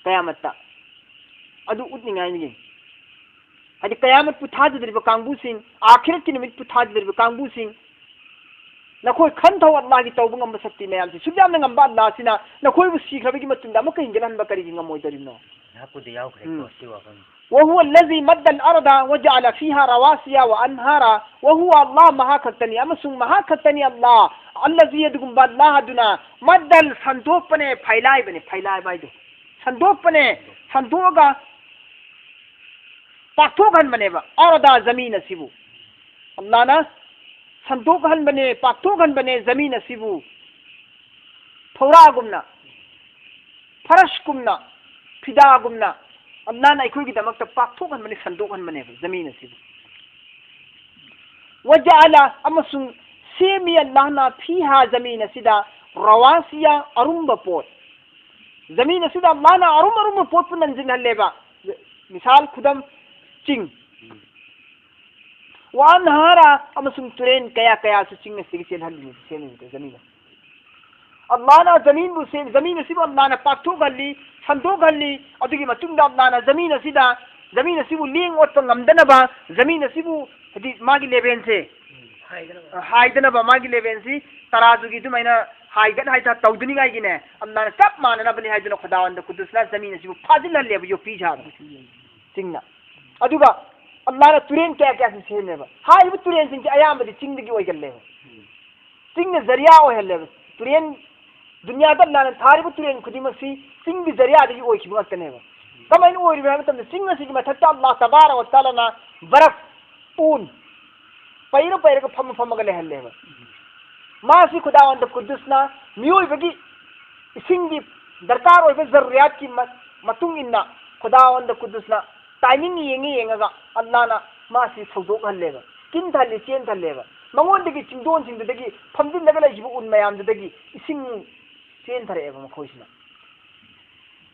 ꯀꯌꯥꯃꯠꯇ ꯑꯗꯨ ꯎꯠꯅꯤꯡꯉꯥꯏꯅꯤ꯫ ꯍꯥꯏꯗꯤ ꯀꯌꯥꯃꯠꯄꯨ ꯊꯥꯖꯗ꯭ꯔꯤꯕ ꯀꯥꯡꯕꯨꯁꯤꯡ, ꯑꯥꯈꯤꯔꯠꯀꯤ ꯅꯨꯃꯤꯠꯄꯨ ꯊꯥꯖꯗ꯭ꯔꯤꯕ ꯀꯥꯡꯕꯨꯁꯤꯡ, ꯅꯈꯣꯏ ꯈꯟꯊꯧ, ꯑꯜꯂꯥꯍꯒꯤ ꯇꯧꯕ ꯉꯝꯕ ꯁꯛꯇꯤ ꯃꯌꯥꯝꯁꯤ꯫ ꯁꯨꯛ ꯌꯥꯝꯅ ꯉꯝꯕ ꯑꯜꯂꯥꯍꯁꯤꯅ ꯅꯈꯣꯏꯕꯨ ꯁꯤꯈ꯭ꯔꯕꯒꯤ ꯃꯇꯨꯡꯗ ꯑꯃꯨꯛꯀ ꯍꯤꯡꯒꯠꯍꯟꯕ ꯀꯔꯤꯒꯤ ꯉꯝꯃꯣꯏꯗꯧꯔꯤꯕꯅꯣ? ꯉꯥꯏꯍꯥꯛꯄꯨꯗꯤ ꯌꯥꯎꯈ꯭ꯔꯦꯀꯣ, ꯎꯝ꯫ ꯁꯤ ꯋꯥꯐꯝ꯫ "وهو الذي مد الأرض وجعل فيها رواسي وأنهارا", "وهو الله", ꯃꯍꯥꯛ ꯈꯛꯇꯅꯤ, ꯑꯃꯁꯨꯡ ꯃꯍꯥꯛ ꯈꯛꯇꯅꯤ ꯑꯜꯂꯥꯍ, "الذي", ꯑꯗꯨꯒꯨꯝꯕ ꯑꯜꯂꯥꯍ ꯑꯗꯨꯅ, "مد", ꯁꯟꯗꯣꯛꯄꯅꯦ, ꯐꯩꯂꯥꯏꯕꯅꯦ, ꯐꯩꯂꯥꯏꯕ ꯍꯥꯏꯗꯣ ꯁꯟꯗꯣꯛꯄꯅꯦ, ꯁꯟꯗꯣꯛꯑꯒ ꯄꯥꯛꯊꯣꯛꯍꯟꯕꯅꯦꯕ, "الأرض", ꯖꯃꯤꯟ ꯑꯁꯤꯕꯨ꯫ ꯑꯜꯂꯥꯍꯅ ꯁꯟꯗꯣꯛꯍꯟꯕꯅꯦ, ꯄꯥꯛꯊꯣꯛꯍꯟꯕꯅꯦ ꯖꯃꯤꯟ ꯑꯁꯤꯕꯨ꯫ ꯐꯧꯔꯥꯒꯨꯝꯅ, ꯐꯔꯁꯀꯨꯝꯅ, ꯐꯤꯗꯥꯒꯨꯝꯅ ꯑꯜꯂꯥꯍꯅ ꯑꯩꯈꯣꯏꯒꯤꯗꯃꯛꯇ ꯄꯥꯛꯊꯣꯛꯍꯟꯕꯅꯦ, ꯁꯟꯗꯣꯛꯍꯟꯕꯅꯦꯕ ꯖꯃꯤꯟ ꯑꯁꯤꯕꯨ꯫ "وجعل", ꯑꯃꯁꯨꯡ ꯁꯦꯝꯃꯤ ꯑꯜꯂꯥꯍꯅ, "فيها", ꯖꯃꯤꯟ ꯑꯁꯤꯗ, "رواسي", ꯑꯔꯨꯝꯕ ꯄꯣꯠ, ꯖꯃꯤꯟ ꯑꯁꯤꯗ ꯑꯜꯂꯥꯍꯅ ꯑꯔꯨꯝ ꯑꯔꯨꯝꯕ ꯄꯣꯠꯄꯨ ꯅꯟꯁꯤꯟꯍꯜꯂꯦꯕ꯫ ꯃꯤꯁꯥꯜ, ꯈꯨꯗꯝ, ꯆꯤꯡ꯫ "وأنهارا", ꯑꯃꯁꯨꯡ ꯇꯨꯔꯦꯟ ꯀꯌꯥ ꯀꯌꯥꯁꯨ ꯆꯤꯡ ꯑꯁꯤꯗꯒꯤ ꯆꯦꯜꯍꯜꯂꯤꯅꯤ, ꯁꯦꯝꯃꯤꯕꯗꯣ ꯖꯃꯤꯟ꯫ ꯑꯜꯂꯥꯍꯅ ꯖꯃꯤꯟꯕꯨ ꯁꯦꯝ-, ꯖꯃꯤꯟ ꯑꯁꯤꯕꯨ ꯑꯜꯂꯥꯍꯅ ꯄꯥꯛꯊꯣꯛꯍꯜꯂꯤ, ꯁꯟꯗꯣꯛꯍꯜꯂꯤ꯫ ꯑꯗꯨꯒꯤ ꯃꯇꯨꯡꯗ ꯑꯜꯂꯥꯍꯅ ꯖꯃꯤꯟ ꯑꯁꯤꯗ, ꯖꯃꯤꯟ ꯑꯁꯤꯕꯨ ꯂꯦꯡ ꯑꯣꯠꯄ ꯉꯝꯗꯅꯕ, ꯖꯃꯤꯟ ꯑꯁꯤꯕꯨ, ꯍꯥꯏꯗꯤ ꯃꯥꯒꯤ ꯂꯦꯚꯦꯜꯁꯦ, ꯍꯥꯏꯗꯅꯕ꯫ ꯍꯥꯏꯗꯅꯕ, ꯃꯥꯒꯤ ꯂꯦꯚꯦꯜꯁꯤ ꯇꯔꯥꯖꯨꯒꯤ ꯑꯗꯨꯃꯥꯏꯅ ꯍꯥꯏꯒꯠ ꯍꯥꯏꯊ ꯇꯧꯗꯅꯤꯡꯉꯥꯏꯒꯤꯅꯦ, ꯑꯜꯂꯥꯍꯅ ꯆꯞ ꯃꯥꯟꯅꯅꯕꯅꯤ ꯍꯥꯏꯗꯨꯅ ꯈꯨꯗꯥꯋꯟꯗ ꯀꯨꯗꯨꯁꯅ ꯖꯃꯤꯟ ꯑꯁꯤꯕꯨ ꯐꯥꯖꯤꯜꯍꯜꯂꯦꯕ, ꯌꯣꯠꯄꯤ ꯁꯥꯗꯅ, ꯆꯤꯡꯅ꯫ ꯑꯗꯨꯒ ꯑꯜꯂꯥꯍꯅ ꯇꯨꯔꯦꯟ ꯀꯌꯥ ꯀꯌꯥꯁꯨ ꯁꯦꯝꯃꯦꯕ꯫ ꯍꯥꯏꯔꯤꯕ ꯇꯨꯔꯦꯟꯁꯤꯡꯁꯦ ꯑꯌꯥꯝꯕꯗꯤ ꯆꯤꯡꯗꯒꯤ ꯑꯣꯏꯒꯜꯂꯦꯕ꯫ ꯆꯤꯡꯅ ꯖꯔꯤꯌꯥ ꯑꯣꯏꯍꯜꯂꯦꯕ꯫ ꯇꯨꯔꯦꯟ, ꯗꯨꯅꯤꯌꯥꯗ ꯑꯜꯂꯥꯍꯅ ꯊꯥꯔꯤꯕ ꯇꯨꯔꯦꯟ ꯈꯨꯗꯤꯡꯃꯛꯁꯤ ꯆꯤꯡꯒꯤ ꯖꯔꯤꯌꯥꯗꯒꯤ ꯑꯣꯏꯈꯤꯕ ꯉꯥꯛꯇꯅꯦꯕ꯫ ꯀꯃꯥꯏꯅ ꯑꯣꯏꯔꯤꯕꯅꯣ ꯍꯥꯏꯕ ꯃꯇꯝꯗ, ꯆꯤꯡ ꯑꯁꯤꯒꯤ ꯃꯊꯛꯇ ꯑꯜꯂꯥꯍ ꯇꯕꯥꯔꯛ ꯋ ꯇꯥꯂꯥꯅ ꯕꯔꯐ, ꯎꯟ, ꯄꯩꯔ ꯄꯩꯔꯒ ꯐꯝꯃ ꯐꯝꯃꯒ ꯂꯩꯍꯜꯂꯦꯕ꯫ ꯃꯥꯁꯤ ꯈꯨꯗꯥꯋꯟꯗ ꯀꯨꯗꯨꯁꯅ ꯃꯤꯑꯣꯏꯕꯒꯤ ꯏꯁꯤꯡꯒꯤ ꯗꯔꯀꯥꯔ ꯑꯣꯏꯕ ꯖꯔꯨꯔꯤꯌꯥꯠꯀꯤ ꯃ-, ꯃꯇꯨꯡ ꯏꯟꯅ ꯈꯨꯗꯥꯋꯟꯗ ꯀꯨꯗꯨꯁꯅ timing ꯌꯦꯡꯉ ꯌꯦꯡꯉꯒ ꯑꯜꯂꯥꯍꯅ ꯃꯥꯁꯤ ꯁꯧꯗꯣꯛꯍꯜꯂꯦꯕ, ꯀꯤꯟꯊꯍꯜꯂꯤ, ꯆꯦꯟꯊꯍꯜꯂꯦꯕ꯫ ꯃꯉꯣꯟꯗꯒꯤ ꯆꯤꯡꯗꯣꯟꯁꯤꯡꯗꯨꯗꯒꯤ ꯐꯝꯖꯤꯜꯂꯒ ꯂꯩꯈꯤꯕ ꯎꯟ ꯃꯌꯥꯝꯗꯨꯗꯒꯤ ꯏꯁꯤꯡ ꯆꯦꯟꯊꯔꯛꯑꯦꯕ ꯃꯈꯣꯏꯁꯤꯅ꯫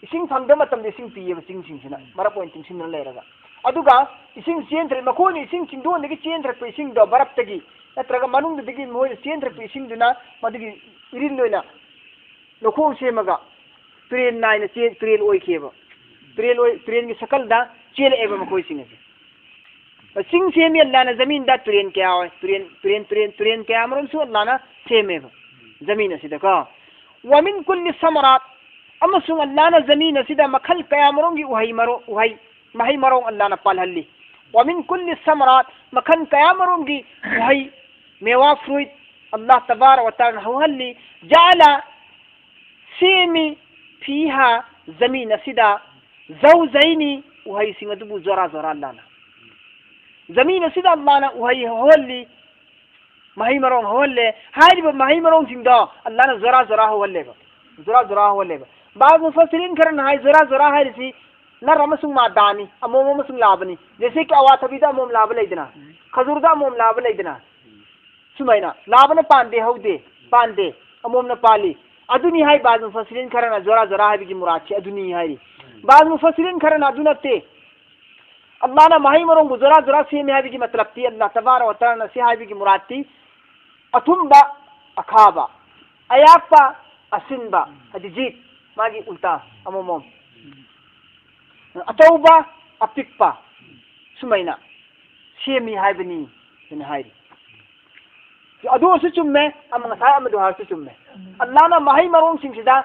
ꯏꯁꯤꯡ ꯐꯪꯗꯕ ꯃꯇꯝꯗ ꯏꯁꯤꯡ ꯄꯤꯌꯦꯕ ꯆꯤꯡꯁꯤꯡꯁꯤꯅ, ꯃꯔꯛ ꯑꯣꯏꯅ ꯇꯨꯡꯁꯤꯟꯗꯨꯅ ꯂꯩꯔꯒ꯫ ꯑꯗꯨꯒ ꯏꯁꯤꯡ ꯆꯦꯟꯊꯔꯛ-, ꯃꯈꯣꯏꯅ ꯏꯁꯤꯡ ꯆꯤꯡꯗꯣꯟꯗꯒꯤ ꯆꯦꯟꯊꯔꯛꯄ ꯏꯁꯤꯡꯗꯣ, ꯕꯔꯞꯇꯒꯤ ꯅꯠꯇ꯭ꯔꯒ ꯃꯅꯨꯡꯗꯒꯤ ꯃꯈꯣꯏꯅ ꯆꯦꯟꯊꯔꯛꯄ ꯏꯁꯤꯡꯗꯨꯅ ꯃꯗꯨꯒꯤ ꯏꯔꯤꯜ ꯑꯣꯏꯅ ꯂꯧꯈꯣꯡ ꯁꯦꯝꯃꯒ ꯇꯨꯔꯦꯜ ꯅꯥꯏꯅ ꯆꯦꯟ-, ꯇꯨꯔꯦꯜ ꯑꯣꯏꯈꯤꯑꯕ꯫ ꯇꯨꯔꯦꯜ ꯑꯣꯏ-, ꯇꯨꯔꯦꯜꯒꯤ ꯁꯀꯜꯗ ꯆꯦꯜꯂꯛꯑꯦꯕ ꯃꯈꯣꯏꯁꯤꯡ ꯑꯁꯦ꯫ ꯆꯤꯡ ꯁꯦꯝꯃꯤ ꯑꯜꯂꯥꯍꯅ ꯖꯃꯤꯟꯗ ꯇꯨꯔꯦꯟ ꯀꯌꯥ ꯑꯣꯏ, ꯇꯨꯔꯦꯟ, ꯇꯨꯔꯦꯟ, ꯇꯨꯔꯦꯟ, ꯇꯨꯔꯦꯟ ꯀꯌꯥ ꯑꯃꯔꯣꯝꯁꯨ ꯑꯜꯂꯥꯍꯅ ꯁꯦꯝꯃꯦꯕ ꯖꯃꯤꯟ ꯑꯁꯤꯗꯀꯣ꯫ "ꯋꯥꯃꯤꯟ ꯀꯨꯜꯂꯤ ꯁꯃꯔꯥꯠ", ꯑꯃꯁꯨꯡ ꯑꯜꯂꯥꯍꯅ ꯖꯃꯤꯟ ꯑꯁꯤꯗ ꯃꯈꯜ ꯀꯌꯥ ꯑꯃꯔꯣꯝꯒꯤ ꯎꯍꯩ ꯃꯔꯣ-, ꯎꯍꯩ, ꯃꯍꯩ ꯃꯔꯣꯡ ꯑꯜꯂꯥꯍꯅ ꯄꯥꯜꯍꯜꯂꯤ꯫ "ꯋꯥꯃꯤꯟ ꯀꯨꯜꯂꯤ ꯁꯃꯔꯥꯠ", ꯃꯈꯜ ꯀꯌꯥ ꯑꯃꯔꯣꯝꯒꯤ ꯎꯍꯩ, ꯃꯦꯋꯥ, fruit, ꯑꯜꯂꯥꯍ ꯇꯕꯥꯔꯛ ꯋ ꯇꯥꯂꯥꯅ ꯍꯧꯍꯜꯂꯤ꯫ "ꯖꯥꯂ", ꯁꯦꯝꯃꯤ, "ꯐꯤꯍꯥ", ꯖꯃꯤꯟ ꯑꯁꯤꯗ, "ꯖꯧꯖꯩꯅꯤ", ꯎꯍꯩꯁꯤꯡ ꯑꯗꯨꯕꯨ ꯖꯣꯔꯥ ꯖꯣꯔꯥ ꯑꯜꯂꯥꯍꯅ꯫ ꯖꯃꯤꯟ ꯑꯁꯤꯗ ꯑꯜꯂꯥꯍꯅ ꯎꯍꯩ ꯍꯧꯍꯜꯂꯤ, ꯃꯍꯩ ꯃꯔꯣꯡ ꯍꯧꯍꯜꯂꯦ꯫ ꯍꯥꯏꯔꯤꯕ ꯃꯍꯩ ꯃꯔꯣꯡꯁꯤꯡꯗꯣ ꯑꯜꯂꯥꯍꯅ ꯖꯣꯔꯥ ꯖꯣꯔꯥ ꯍꯧꯍꯜꯂꯦꯕ, ꯖꯣꯔꯥ ꯖꯣꯔꯥ ꯍꯧꯍꯜꯂꯦꯕ꯫ ꯕꯥꯖ ꯃꯨꯐꯁꯤꯔꯤꯟ ꯈꯔꯅ ꯍꯥꯏ, ꯖꯣꯔꯥ ꯖꯣꯔꯥ ꯍꯥꯏꯔꯤꯁꯤ ꯅꯔ ꯑꯃꯁꯨꯡ ꯃꯥꯗꯥꯅꯤ, ꯑꯃꯣꯝ ꯑꯃꯁꯨꯡ ꯂꯥꯕꯅꯤ꯫ ꯖꯩꯁꯦ ꯀꯤ ꯑꯋꯥꯊꯕꯤꯗ ꯑꯃꯣꯝ ꯂꯥꯕ ꯂꯩꯗꯅ, ꯈꯖꯨꯔꯗ ꯑꯃꯣꯝ ꯂꯥꯕ ꯂꯩꯗꯅ, ꯁꯨꯃꯥꯏꯅ ꯂꯥꯕꯅ ꯄꯥꯟꯗꯦ, ꯍꯧꯗꯦ, ꯄꯥꯟꯗꯦ, ꯑꯃꯣꯝꯅ ꯄꯥꯜꯂꯤ꯫ ꯑꯗꯨꯅꯤ ꯍꯥꯏ ꯕꯥꯖ ꯃꯨꯐꯁꯤꯔꯤꯟ ꯈꯔꯅ ꯖꯣꯔꯥ ꯖꯣꯔꯥ ꯍꯥꯏꯕꯒꯤ ꯃꯨꯔꯥꯗꯁꯤ ꯑꯗꯨꯅꯤ ꯍꯥꯏꯔꯤ꯫ ꯕꯥꯖ ꯃꯨꯐꯁꯤꯔꯤꯟ ꯈꯔꯅ ꯑꯗꯨ ꯅꯠꯇꯦ, ꯑꯜꯂꯥꯍꯅ ꯃꯍꯩ ꯃꯔꯣꯡꯕꯨ ꯖꯣꯔꯥ ꯖꯣꯔꯥ ꯁꯦꯝꯃꯤ ꯍꯥꯏꯕꯒꯤ ꯃꯇꯂꯕꯇꯤ, ꯑꯜꯂꯥꯍ ꯇꯕꯥꯔꯛ ꯋ ꯇꯥꯂꯥꯅ ꯁꯤ ꯍꯥꯏꯕꯒꯤ ꯃꯨꯔꯥꯗꯇꯤ, ꯑꯊꯨꯝꯕ ꯑꯈꯥꯕ, ꯑꯌꯥꯛꯄ ꯑꯁꯤꯟꯕ, ꯍꯥꯏꯗꯤ ꯖꯤꯠ, ꯃꯥꯒꯤ ꯎꯜꯇꯥ, ꯑꯃꯣꯃꯣꯝ, ꯑꯆꯧꯕ ꯑꯄꯤꯛꯄ, ꯁꯨꯃꯥꯏꯅ ꯁꯦꯝꯃꯤ ꯍꯥꯏꯕꯅꯤ ꯍꯥꯏꯅ ꯍꯥꯏꯔꯤ꯫ ꯑꯗꯨꯁꯨ ꯆꯨꯝꯃꯦ, ꯑꯃ ꯉꯁꯥꯏ ꯑꯃꯗꯨ ꯍꯥꯏꯔꯁꯨ ꯆꯨꯝꯃꯦ꯫ ꯑꯜꯂꯥꯍꯅ ꯃꯍꯩ ꯃꯔꯣꯡꯁꯤꯡꯁꯤꯗ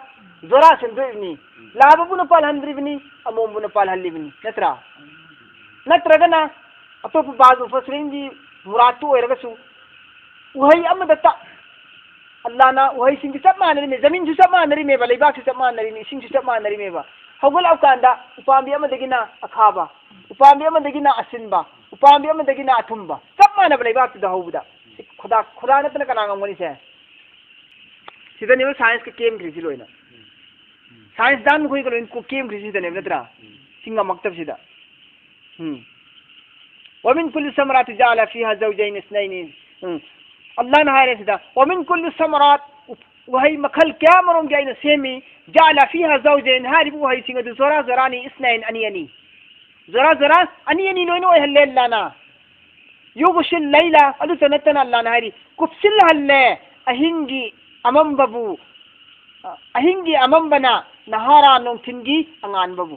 ꯖꯣꯔꯥ ꯁꯦꯝꯗꯣꯛꯏꯕꯅꯤ, ꯂꯥꯕꯕꯨꯅ ꯄꯥꯜꯍꯟꯗ꯭ꯔꯤꯕꯅꯤ, ꯑꯃꯣꯝꯕꯨꯅ ꯄꯥꯜꯍꯜꯂꯤꯕꯅꯤ, ꯅꯠꯇ꯭ꯔꯥ? ꯅꯠꯇ꯭ꯔꯒꯅ ꯑꯇꯣꯞꯄ ꯕꯥꯖ ꯃꯨꯐꯁꯤꯔꯤꯟꯒꯤ ꯃꯨꯔꯥꯠꯇꯨ ꯑꯣꯏꯔꯒꯁꯨ, ꯎꯍꯩ ꯑꯃꯗꯇ ꯑꯜꯂꯥꯅ ꯎꯍꯩꯁꯤꯡꯁꯤ ꯆꯞ ꯃꯥꯟꯅꯔꯤꯃꯦ, ꯖꯃꯤꯟꯁꯨ ꯆꯞ ꯃꯥꯟꯅꯔꯤꯃꯦꯕ, ꯂꯩꯕꯥꯛꯁꯨ ꯆꯞ ꯃꯥꯟꯅꯔꯤꯃꯤ, ꯏꯁꯤꯡꯁꯨ ꯆꯞ ꯃꯥꯟꯅꯔꯤꯃꯦꯕ꯫ ꯍꯧꯒꯠꯂꯛꯑꯀꯥꯟꯗ ꯎꯄꯥꯝꯕꯤ ꯑꯃꯗꯒꯤꯅ ꯑꯈꯥꯕ, ꯎꯄꯥꯝꯕꯤ ꯑꯃꯗꯒꯤꯅ ꯑꯁꯤꯟꯕ, ꯎꯄꯥꯝꯕꯤ ꯑꯃꯗꯒꯤꯅ ꯑꯊꯨꯝꯕ, ꯆꯞ ꯃꯥꯟꯅꯕ ꯂꯩꯕꯥꯛꯇꯨꯗ ꯍꯧꯕꯗ꯫ ꯁꯤ ꯈꯨꯗꯥ, ꯈꯨꯗꯥ ꯅꯠꯇꯅ ꯀꯅꯥ ꯉꯝꯒꯅꯤ ꯁꯦ? ꯁꯤꯗꯅꯦꯕ ꯁꯥꯏꯟꯁꯀ ꯀꯦꯝꯈ꯭ꯔꯤꯁꯤ ꯂꯣꯏꯅ꯫ ꯁꯥꯏꯟꯁ ꯗꯥꯟ ꯃꯈꯣꯏꯒ ꯂꯣꯏꯅ ꯀꯣ-, ꯀꯦꯝꯈ꯭ꯔꯤꯁꯤ ꯁꯤꯗꯅꯦꯕ, ꯅꯠꯇ꯭ꯔꯥ? ꯁꯤ ꯉꯝꯃꯛꯇꯕꯁꯤꯗ꯫ ꯎꯝ꯫ "ومن كل الثمرات جعل فيها زوجين اثنين"꯫ ꯎꯝ꯫ ꯑꯜꯂꯥꯍꯅ ꯍꯥꯏꯔꯦ ꯁꯤꯗ, "ومن كل الثمرات"꯫ ꯎ-, ꯎꯍꯩ ꯃꯈꯜ ꯀꯌꯥ ꯃꯔꯣꯝꯒꯤ ꯑꯩꯅ ꯁꯦꯝꯃꯤ꯫ "جعل فيها زوجين"꯫ ꯍꯥꯏꯔꯤꯕ ꯎꯍꯩꯁꯤꯡ ꯑꯗꯨ ꯖꯣꯔꯥ ꯖꯣꯔꯥꯅꯤ, "اثنين"꯫ ꯑꯅꯤ ꯑꯅꯤ꯫ ꯖꯣꯔꯥ ꯖꯣꯔꯥ, ꯑꯅꯤ ꯑꯅꯤ ꯂꯣꯏꯅ ꯑꯣꯏꯍꯜꯂꯦ ꯑꯜꯂꯥꯍꯅ꯫ "يغشي الليل"꯫ ꯑꯗꯨꯇ ꯅꯠꯇꯅ ꯑꯜꯂꯥꯍꯅ ꯍꯥꯏꯔꯤ, ꯀꯨꯞꯁꯤꯜꯍꯜꯂꯦ ꯑꯍꯤꯡꯒꯤ ꯑꯃꯝꯕꯕꯨ, ꯑ, ꯑꯍꯤꯡꯒꯤ ꯑꯃꯝꯕꯅ ꯅꯍꯥꯔꯥ, ꯅꯨꯡꯊꯤꯟꯒꯤ ꯑꯉꯥꯟꯕꯕꯨ꯫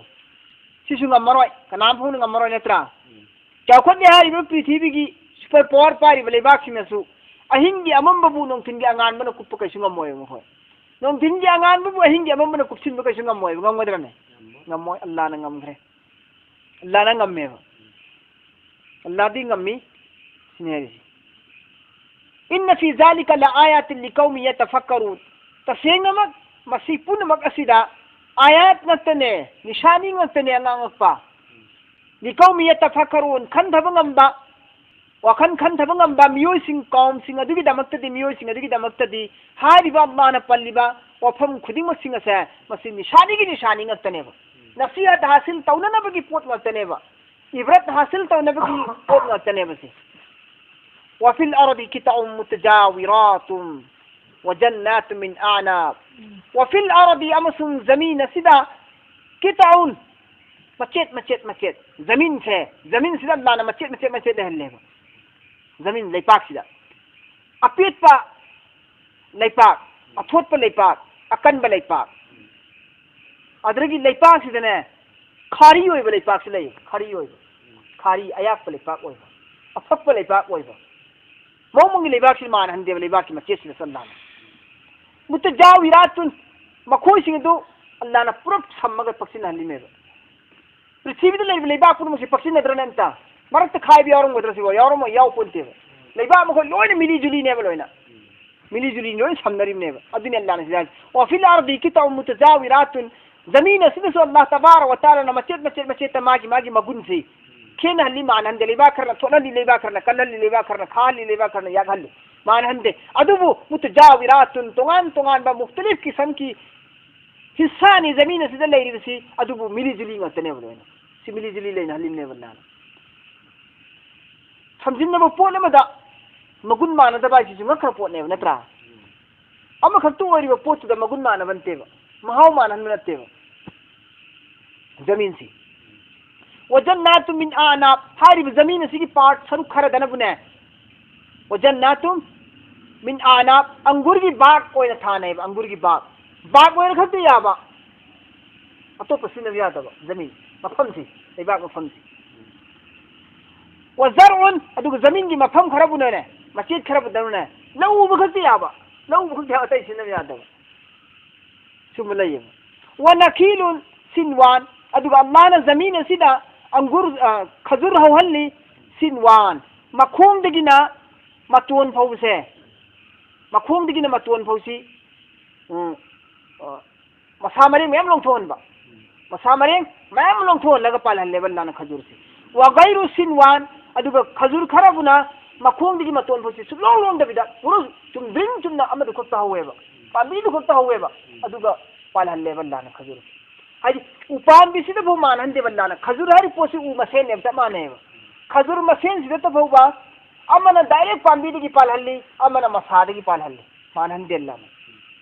ꯁꯤꯁꯨ ꯉꯝꯃꯔꯣꯏ, ꯀꯅꯥꯝ ꯐꯥꯎꯅ ꯉꯝꯃꯔꯣꯏ, ꯅꯠꯇ꯭ꯔꯥ? ꯎꯝ꯫ ꯆꯥꯎꯈꯠꯂꯦ ꯍꯥꯏꯔꯤꯕ ꯄ꯭ꯔꯤꯊꯤꯕꯤꯒꯤ ꯁꯨꯄꯔ ꯄꯥꯋꯔ ꯄꯥꯏꯔꯤꯕ ꯂꯩꯕꯥꯛꯁꯤꯡꯅꯁꯨ ꯑꯍꯤꯡꯒꯤ ꯑꯃꯝꯕꯕꯨ ꯅꯨꯡꯊꯤꯟꯒꯤ ꯑꯉꯥꯟꯕꯅ ꯀꯨꯞꯄ ꯀꯩꯁꯨ ꯉꯝꯃꯣꯏꯕ ꯃꯈꯣꯏ꯫ ꯅꯨꯡꯊꯤꯟꯒꯤ ꯑꯉꯥꯟꯕꯕꯨ ꯑꯍꯤꯡꯒꯤ ꯑꯃꯝꯕꯅ ꯀꯨꯞꯁꯤꯟꯕ ꯀꯩꯁꯨ ꯉꯝꯃꯣꯏꯕ꯫ ꯉꯝꯒꯗ꯭ꯔꯅꯦ? ꯉꯝꯃꯣꯏ꯫ ꯉꯝꯃꯣꯏ, ꯑꯜꯂꯥꯍꯅ ꯉꯝꯈ꯭ꯔꯦ꯫ ꯑꯜꯂꯥꯍꯅ ꯉꯝꯃꯦꯕ꯫ ꯑꯜꯂꯥꯍꯗꯤ ꯉꯝꯃꯤ ꯁꯤꯅꯤ ꯍꯥꯏꯔꯤꯁꯦ꯫ "إن في ذلك لآيات لقوم يتفكرون"꯫ ꯇꯁꯦꯡꯅꯃꯛ ꯃꯁꯤ ꯄꯨꯝꯅꯃꯛ ꯑꯁꯤꯗ ꯑꯥꯌꯥꯠ ꯉꯥꯛꯇꯅꯦ, ꯅꯤꯁꯥꯅꯤ ꯉꯥꯛꯇꯅꯦ, ꯑꯉꯥꯡ ꯑꯉꯛꯄ꯫ "لقوم يتفكرون"꯫ ꯈꯟꯊꯕ ꯉꯝꯕ, ꯋꯥꯈꯜ ꯈꯟꯊꯕ ꯉꯝꯕ ꯃꯤꯑꯣꯏꯁꯤꯡ, ꯀꯥꯎꯝꯁꯤꯡ ꯑꯗꯨꯒꯤꯗꯃꯛꯇꯗꯤ, ꯃꯤꯑꯣꯏꯁꯤꯡ ꯑꯗꯨꯒꯤꯗꯃꯛꯇꯗꯤ ꯍꯥꯏꯔꯤꯕ ꯑꯜꯂꯥꯍꯅ ꯄꯜꯂꯤꯕ ꯋꯥꯐꯝ ꯈꯨꯗꯤꯡꯃꯛꯁꯤꯡ ꯑꯁꯦ ꯃꯁꯤ ꯅꯤꯁꯥꯅꯤꯒꯤ ꯅꯤꯁꯥꯅꯤ ꯉꯥꯛꯇꯅꯦꯕ꯫ ꯅꯁꯤꯍꯠ ꯍꯥꯁꯤꯜ ꯇꯧꯅꯅꯕꯒꯤ ꯄꯣꯠ ꯉꯥꯛꯇꯅꯦꯕ꯫ ꯏꯕ꯭ꯔꯠ ꯍꯥꯁꯤꯜ ꯇꯧꯅꯕꯒꯤ ꯄꯣꯠ ꯉꯥꯛꯇꯅꯦꯕ ꯁꯤ꯫ "وفي الأرض قطع متجاورات وجنات من أعناب"꯫ "وفي الأرض"꯫ ꯑꯃꯁꯨꯡ ꯖꯃꯤꯟ ꯑꯁꯤꯗ, "قطع"꯫ ꯃꯆꯦꯠ, ꯃꯆꯦꯠ, ꯃꯆꯦꯠ꯫ ꯖꯃꯤꯟꯁꯦ, ꯖꯃꯤꯟꯁꯤꯗ ꯑꯜꯂꯥꯍꯅ ꯃꯆꯦꯠ, ꯃꯆꯦꯠ, ꯃꯆꯦꯠ ꯂꯩꯍꯜꯂꯦꯕ꯫ ꯖꯃꯤꯟ, ꯂꯩꯄꯥꯛꯁꯤꯗ꯫ ꯑꯄꯦꯠꯄ ꯂꯩꯄꯥꯛ, ꯑꯊꯣꯠꯄ ꯂꯩꯄꯥꯛ, ꯑꯀꯟꯕ ꯂꯩꯄꯥꯛ꯫ ꯑꯗꯨꯗꯒꯤ ꯂꯩꯄꯥꯛꯁꯤꯗꯅꯦ, ꯈꯥꯔꯤ ꯑꯣꯏꯕ ꯂꯩꯄꯥꯛꯁꯨ ꯂꯩ, ꯈꯥꯔꯤ ꯑꯣꯏꯕ꯫ ꯈꯥꯔꯤ, ꯑꯌꯥꯛꯄ ꯂꯩꯄꯥꯛ ꯑꯣꯏꯕ, ꯑꯐꯛꯄ ꯂꯩꯄꯥꯛ ꯑꯣꯏꯕ꯫ ꯃꯑꯣꯡ ꯃꯑꯣꯡꯒꯤ ꯂꯩꯕꯥꯛꯁꯤ ꯃꯥꯟꯅꯍꯟꯗꯦꯕ, ꯂꯩꯕꯥꯛꯀꯤ ꯃꯆꯦꯠꯁꯤꯗ ꯆꯠꯂꯒ꯫ "ꯃꯨꯇꯖꯥꯋꯤꯔꯥꯇꯨꯟ", ꯃꯈꯣꯏꯁꯤꯡ ꯑꯗꯨ ꯑꯜꯂꯥꯍꯅ ꯄꯨꯔꯞ ꯁꯝꯃꯒ ꯄꯛꯁꯤꯟꯅꯍꯜꯂꯤꯃꯦꯕ꯫ ꯄ꯭ꯔꯤꯊꯤꯕꯤꯗ ꯂꯩꯔꯤꯕ ꯂꯩꯕꯥꯛ ꯄꯨꯝꯅꯃꯛꯁꯤ ꯄꯛꯁꯤꯟꯅꯗ꯭ꯔꯅꯦ ꯑꯝꯇ? ꯃꯔꯛꯇ ꯈꯥꯏꯕ ꯌꯥꯎꯔꯝꯒꯗ꯭ꯔꯥ ꯁꯤꯕꯣ? ꯌꯥꯎꯔꯝꯃꯣꯏ, ꯌꯥꯎꯄꯣꯟꯇꯦꯕ꯫ ꯂꯩꯕꯥꯛ ꯃꯈꯣꯏ ꯂꯣꯏꯅ ꯃꯤꯂꯤ ꯖꯨꯂꯤꯅꯦꯕ ꯂꯣꯏꯅ꯫ ꯃꯤꯂꯤ ꯖꯨꯂꯤ ꯂꯣꯏꯅ ꯁꯝꯅꯔꯤꯕꯅꯦꯕ꯫ ꯑꯗꯨꯅꯤ ꯑꯜꯂꯥꯅ ꯁꯤꯗ ꯍꯥꯏꯁꯦ, "وفي الأرض قطع متجاورات"꯫ ꯖꯃꯤꯟ ꯑꯁꯤꯗꯁꯨ ꯑꯜꯂꯥ ꯇꯕꯥꯔꯛ ꯋ ꯇꯥꯂꯥꯅ ꯃꯆꯦꯠ ꯃꯆꯦꯠ ꯃꯆꯦꯠꯇ ꯃꯥꯒꯤ ꯃꯥꯒꯤ ꯃꯒꯨꯟꯁꯤ ꯈꯦꯠꯅꯍꯜꯂꯤ, ꯃꯥꯟꯅꯍꯟꯗꯦ꯫ ꯂꯩꯕꯥꯛ ꯈꯔꯅ ꯊꯣꯠꯍꯜꯂꯤ, ꯂꯩꯕꯥꯛ ꯈꯔꯅ ꯀꯜꯍꯜꯂꯤ, ꯂꯩꯕꯥꯛ ꯈꯔꯅ ꯌꯥꯛꯍꯜꯂꯤ, ꯃꯥꯟꯅꯍꯟꯗꯦ꯫ ꯑꯗꯨꯕꯨ ꯃꯨꯇꯖꯥꯋꯤꯔꯥꯇꯨꯟ, ꯇꯣꯉꯥꯟ ꯇꯣꯉꯥꯟꯕ ꯃꯨꯈꯇꯂꯤꯐ ꯀꯤꯁꯝꯒꯤ ꯍꯤꯁꯥꯅꯤ ꯖꯃꯤꯟ ꯑꯁꯤꯗ ꯂꯩꯔꯤꯕꯁꯤ, ꯑꯗꯨꯕꯨ ꯃꯤꯂꯤ ꯖꯨꯂꯤ ꯉꯥꯛꯇꯅꯦꯕ ꯂꯣꯏꯅ꯫ ꯁꯤ ꯃꯤꯂꯤ ꯖꯨꯂꯤ ꯂꯩꯅꯍꯜꯂꯤꯕꯅꯦꯕ ꯑꯜꯂꯥꯅ꯫ ꯁꯝꯖꯤꯟꯅꯕ ꯄꯣꯠ ꯑꯃꯗ ꯃꯒꯨꯟ ꯃꯥꯟꯅꯗꯕ ꯍꯥꯏꯁꯤꯁꯨ ꯉꯛꯈ꯭ꯔ ꯄꯣꯠꯅꯦꯕ, ꯅꯠꯇ꯭ꯔꯥ? ꯑꯃꯈꯛꯇ ꯑꯣꯏꯔꯤꯕ ꯄꯣꯠꯇꯨꯗ ꯃꯒꯨꯟ ꯃꯥꯟꯅꯕ ꯅꯠꯇꯦꯕ, ꯃꯍꯥꯎ ꯃꯥꯟꯅꯍꯟꯕ ꯅꯠꯇꯦꯕ ꯖꯃꯤꯟꯁꯤ꯫ "وجنات من أعناب"꯫ ꯍꯥꯏꯔꯤꯕ ꯖꯃꯤꯟ ꯑꯁꯤꯒꯤ ꯄꯥꯔꯠ, ꯁꯔꯨꯛ ꯈꯔꯗꯅꯕꯨꯅꯦ, "وجنات من أعناب"꯫ ꯑꯪꯒꯨꯔꯒꯤ ꯕꯥꯒ ꯑꯣꯏꯅ ꯊꯥꯅꯩꯕ, ꯑꯪꯒꯨꯔꯒꯤ ꯕꯥꯒ꯫ ꯕꯥꯒ ꯑꯣꯏꯅ ꯈꯛꯇ ꯌꯥꯕ, ꯑꯇꯣꯞꯄ ꯁꯤꯖꯤꯟꯅꯕ ꯌꯥꯗꯕ ꯖꯃꯤꯟ, ꯃꯐꯝꯁꯤ, ꯂꯩꯕꯥꯛ ꯃꯐꯝꯁꯤ꯫ "وزرع"꯫ ꯑꯗꯨꯒ ꯖꯃꯤꯟꯒꯤ ꯃꯐꯝ ꯈꯔꯕꯨꯅꯅꯦ, ꯃꯆꯦꯠ ꯈꯔꯕꯨꯗꯅꯦ, ꯂꯧ ꯎꯕ ꯈꯛꯇ ꯌꯥꯕ, ꯂꯧ ꯎꯕ ꯈꯛꯇ, ꯑꯇꯩ ꯁꯤꯖꯤꯟꯅꯕ ꯌꯥꯗꯕ꯫ ꯁꯨꯝꯕ ꯂꯩꯌꯦꯕ꯫ "ونخيل صنوان"꯫ ꯑꯗꯨꯒ ꯑꯜꯂꯥꯅ ꯖꯃꯤꯟ ꯑꯁꯤꯗ ꯑꯪꯒꯨꯔ, ꯑ, ꯈꯖꯨꯔ ꯍꯧꯍꯜꯂꯤ, ꯁꯤꯟꯋꯥꯟ, ꯃꯈꯣꯡꯗꯒꯤꯅ ꯃꯇꯣꯟ ꯐꯥꯎꯕꯁꯦ, ꯃꯈꯣꯡꯗꯒꯤꯅ ꯃꯇꯣꯟ ꯐꯥꯎꯁꯤ, ꯎꯝ, ꯑ, ꯃꯁꯥ ꯃꯔꯦꯡ ꯃꯌꯥꯝ ꯂꯧꯊꯣꯛꯍꯟꯕ, ꯃꯁꯥ ꯃꯔꯦꯡ ꯃꯌꯥꯝ ꯂꯧꯊꯣꯛꯍꯜꯂꯒ ꯄꯥꯜꯍꯜꯂꯦꯕ ꯑꯜꯂꯥꯅ ꯈꯖꯨꯔꯁꯦ꯫ "وغير صنوان"꯫ ꯑꯗꯨꯒ ꯈꯖꯨꯔ ꯈꯔꯕꯨꯅ ꯃꯈꯣꯡꯗꯒꯤ ꯃꯇꯣꯟ ꯐꯥꯎꯁꯤ ꯁꯨꯛꯂꯣꯡ ꯂꯣꯡꯗꯕꯤꯗ ꯄꯨꯔꯥ ꯆꯨꯝꯗ꯭ꯔꯤꯡ ꯆꯨꯝꯅ ꯑꯃꯗꯨ ꯈꯛꯇ ꯍꯧꯋꯦꯕ, ꯄꯥꯝꯕꯤꯗꯨ ꯈꯛꯇ ꯍꯧꯋꯦꯕ, ꯑꯗꯨꯒ ꯄꯥꯜꯍꯜꯂꯦꯕ ꯑꯜꯂꯥꯅ ꯈꯖꯨꯔ꯫ ꯍꯥꯏꯗꯤ ꯎꯄꯥꯝꯕꯤꯁꯤꯗꯐꯥꯎ ꯃꯥꯟꯅꯍꯟꯗꯦꯕ ꯑꯜꯂꯥꯅ꯫ ꯈꯖꯨꯔ ꯍꯥꯏꯔꯤꯕ ꯄꯣꯠꯁꯤ ꯎ ꯃꯁꯦꯟꯅꯦꯕ, ꯆꯞ ꯃꯥꯟꯅꯩꯕ꯫ ꯈꯖꯨꯔ ꯃꯁꯦꯟꯁꯤꯗ ꯐꯥꯎꯕ ꯑꯃꯅ ꯗꯥꯏꯔꯦꯛ ꯄꯥꯝꯕꯤꯗꯒꯤ ꯄꯥꯜꯍꯜꯂꯤ, ꯑꯃꯅ ꯃꯁꯥꯗꯒꯤ ꯄꯥꯜꯍꯜꯂꯤ, ꯃꯥꯟꯅꯍꯟꯗꯦ ꯑꯜꯂꯥꯅ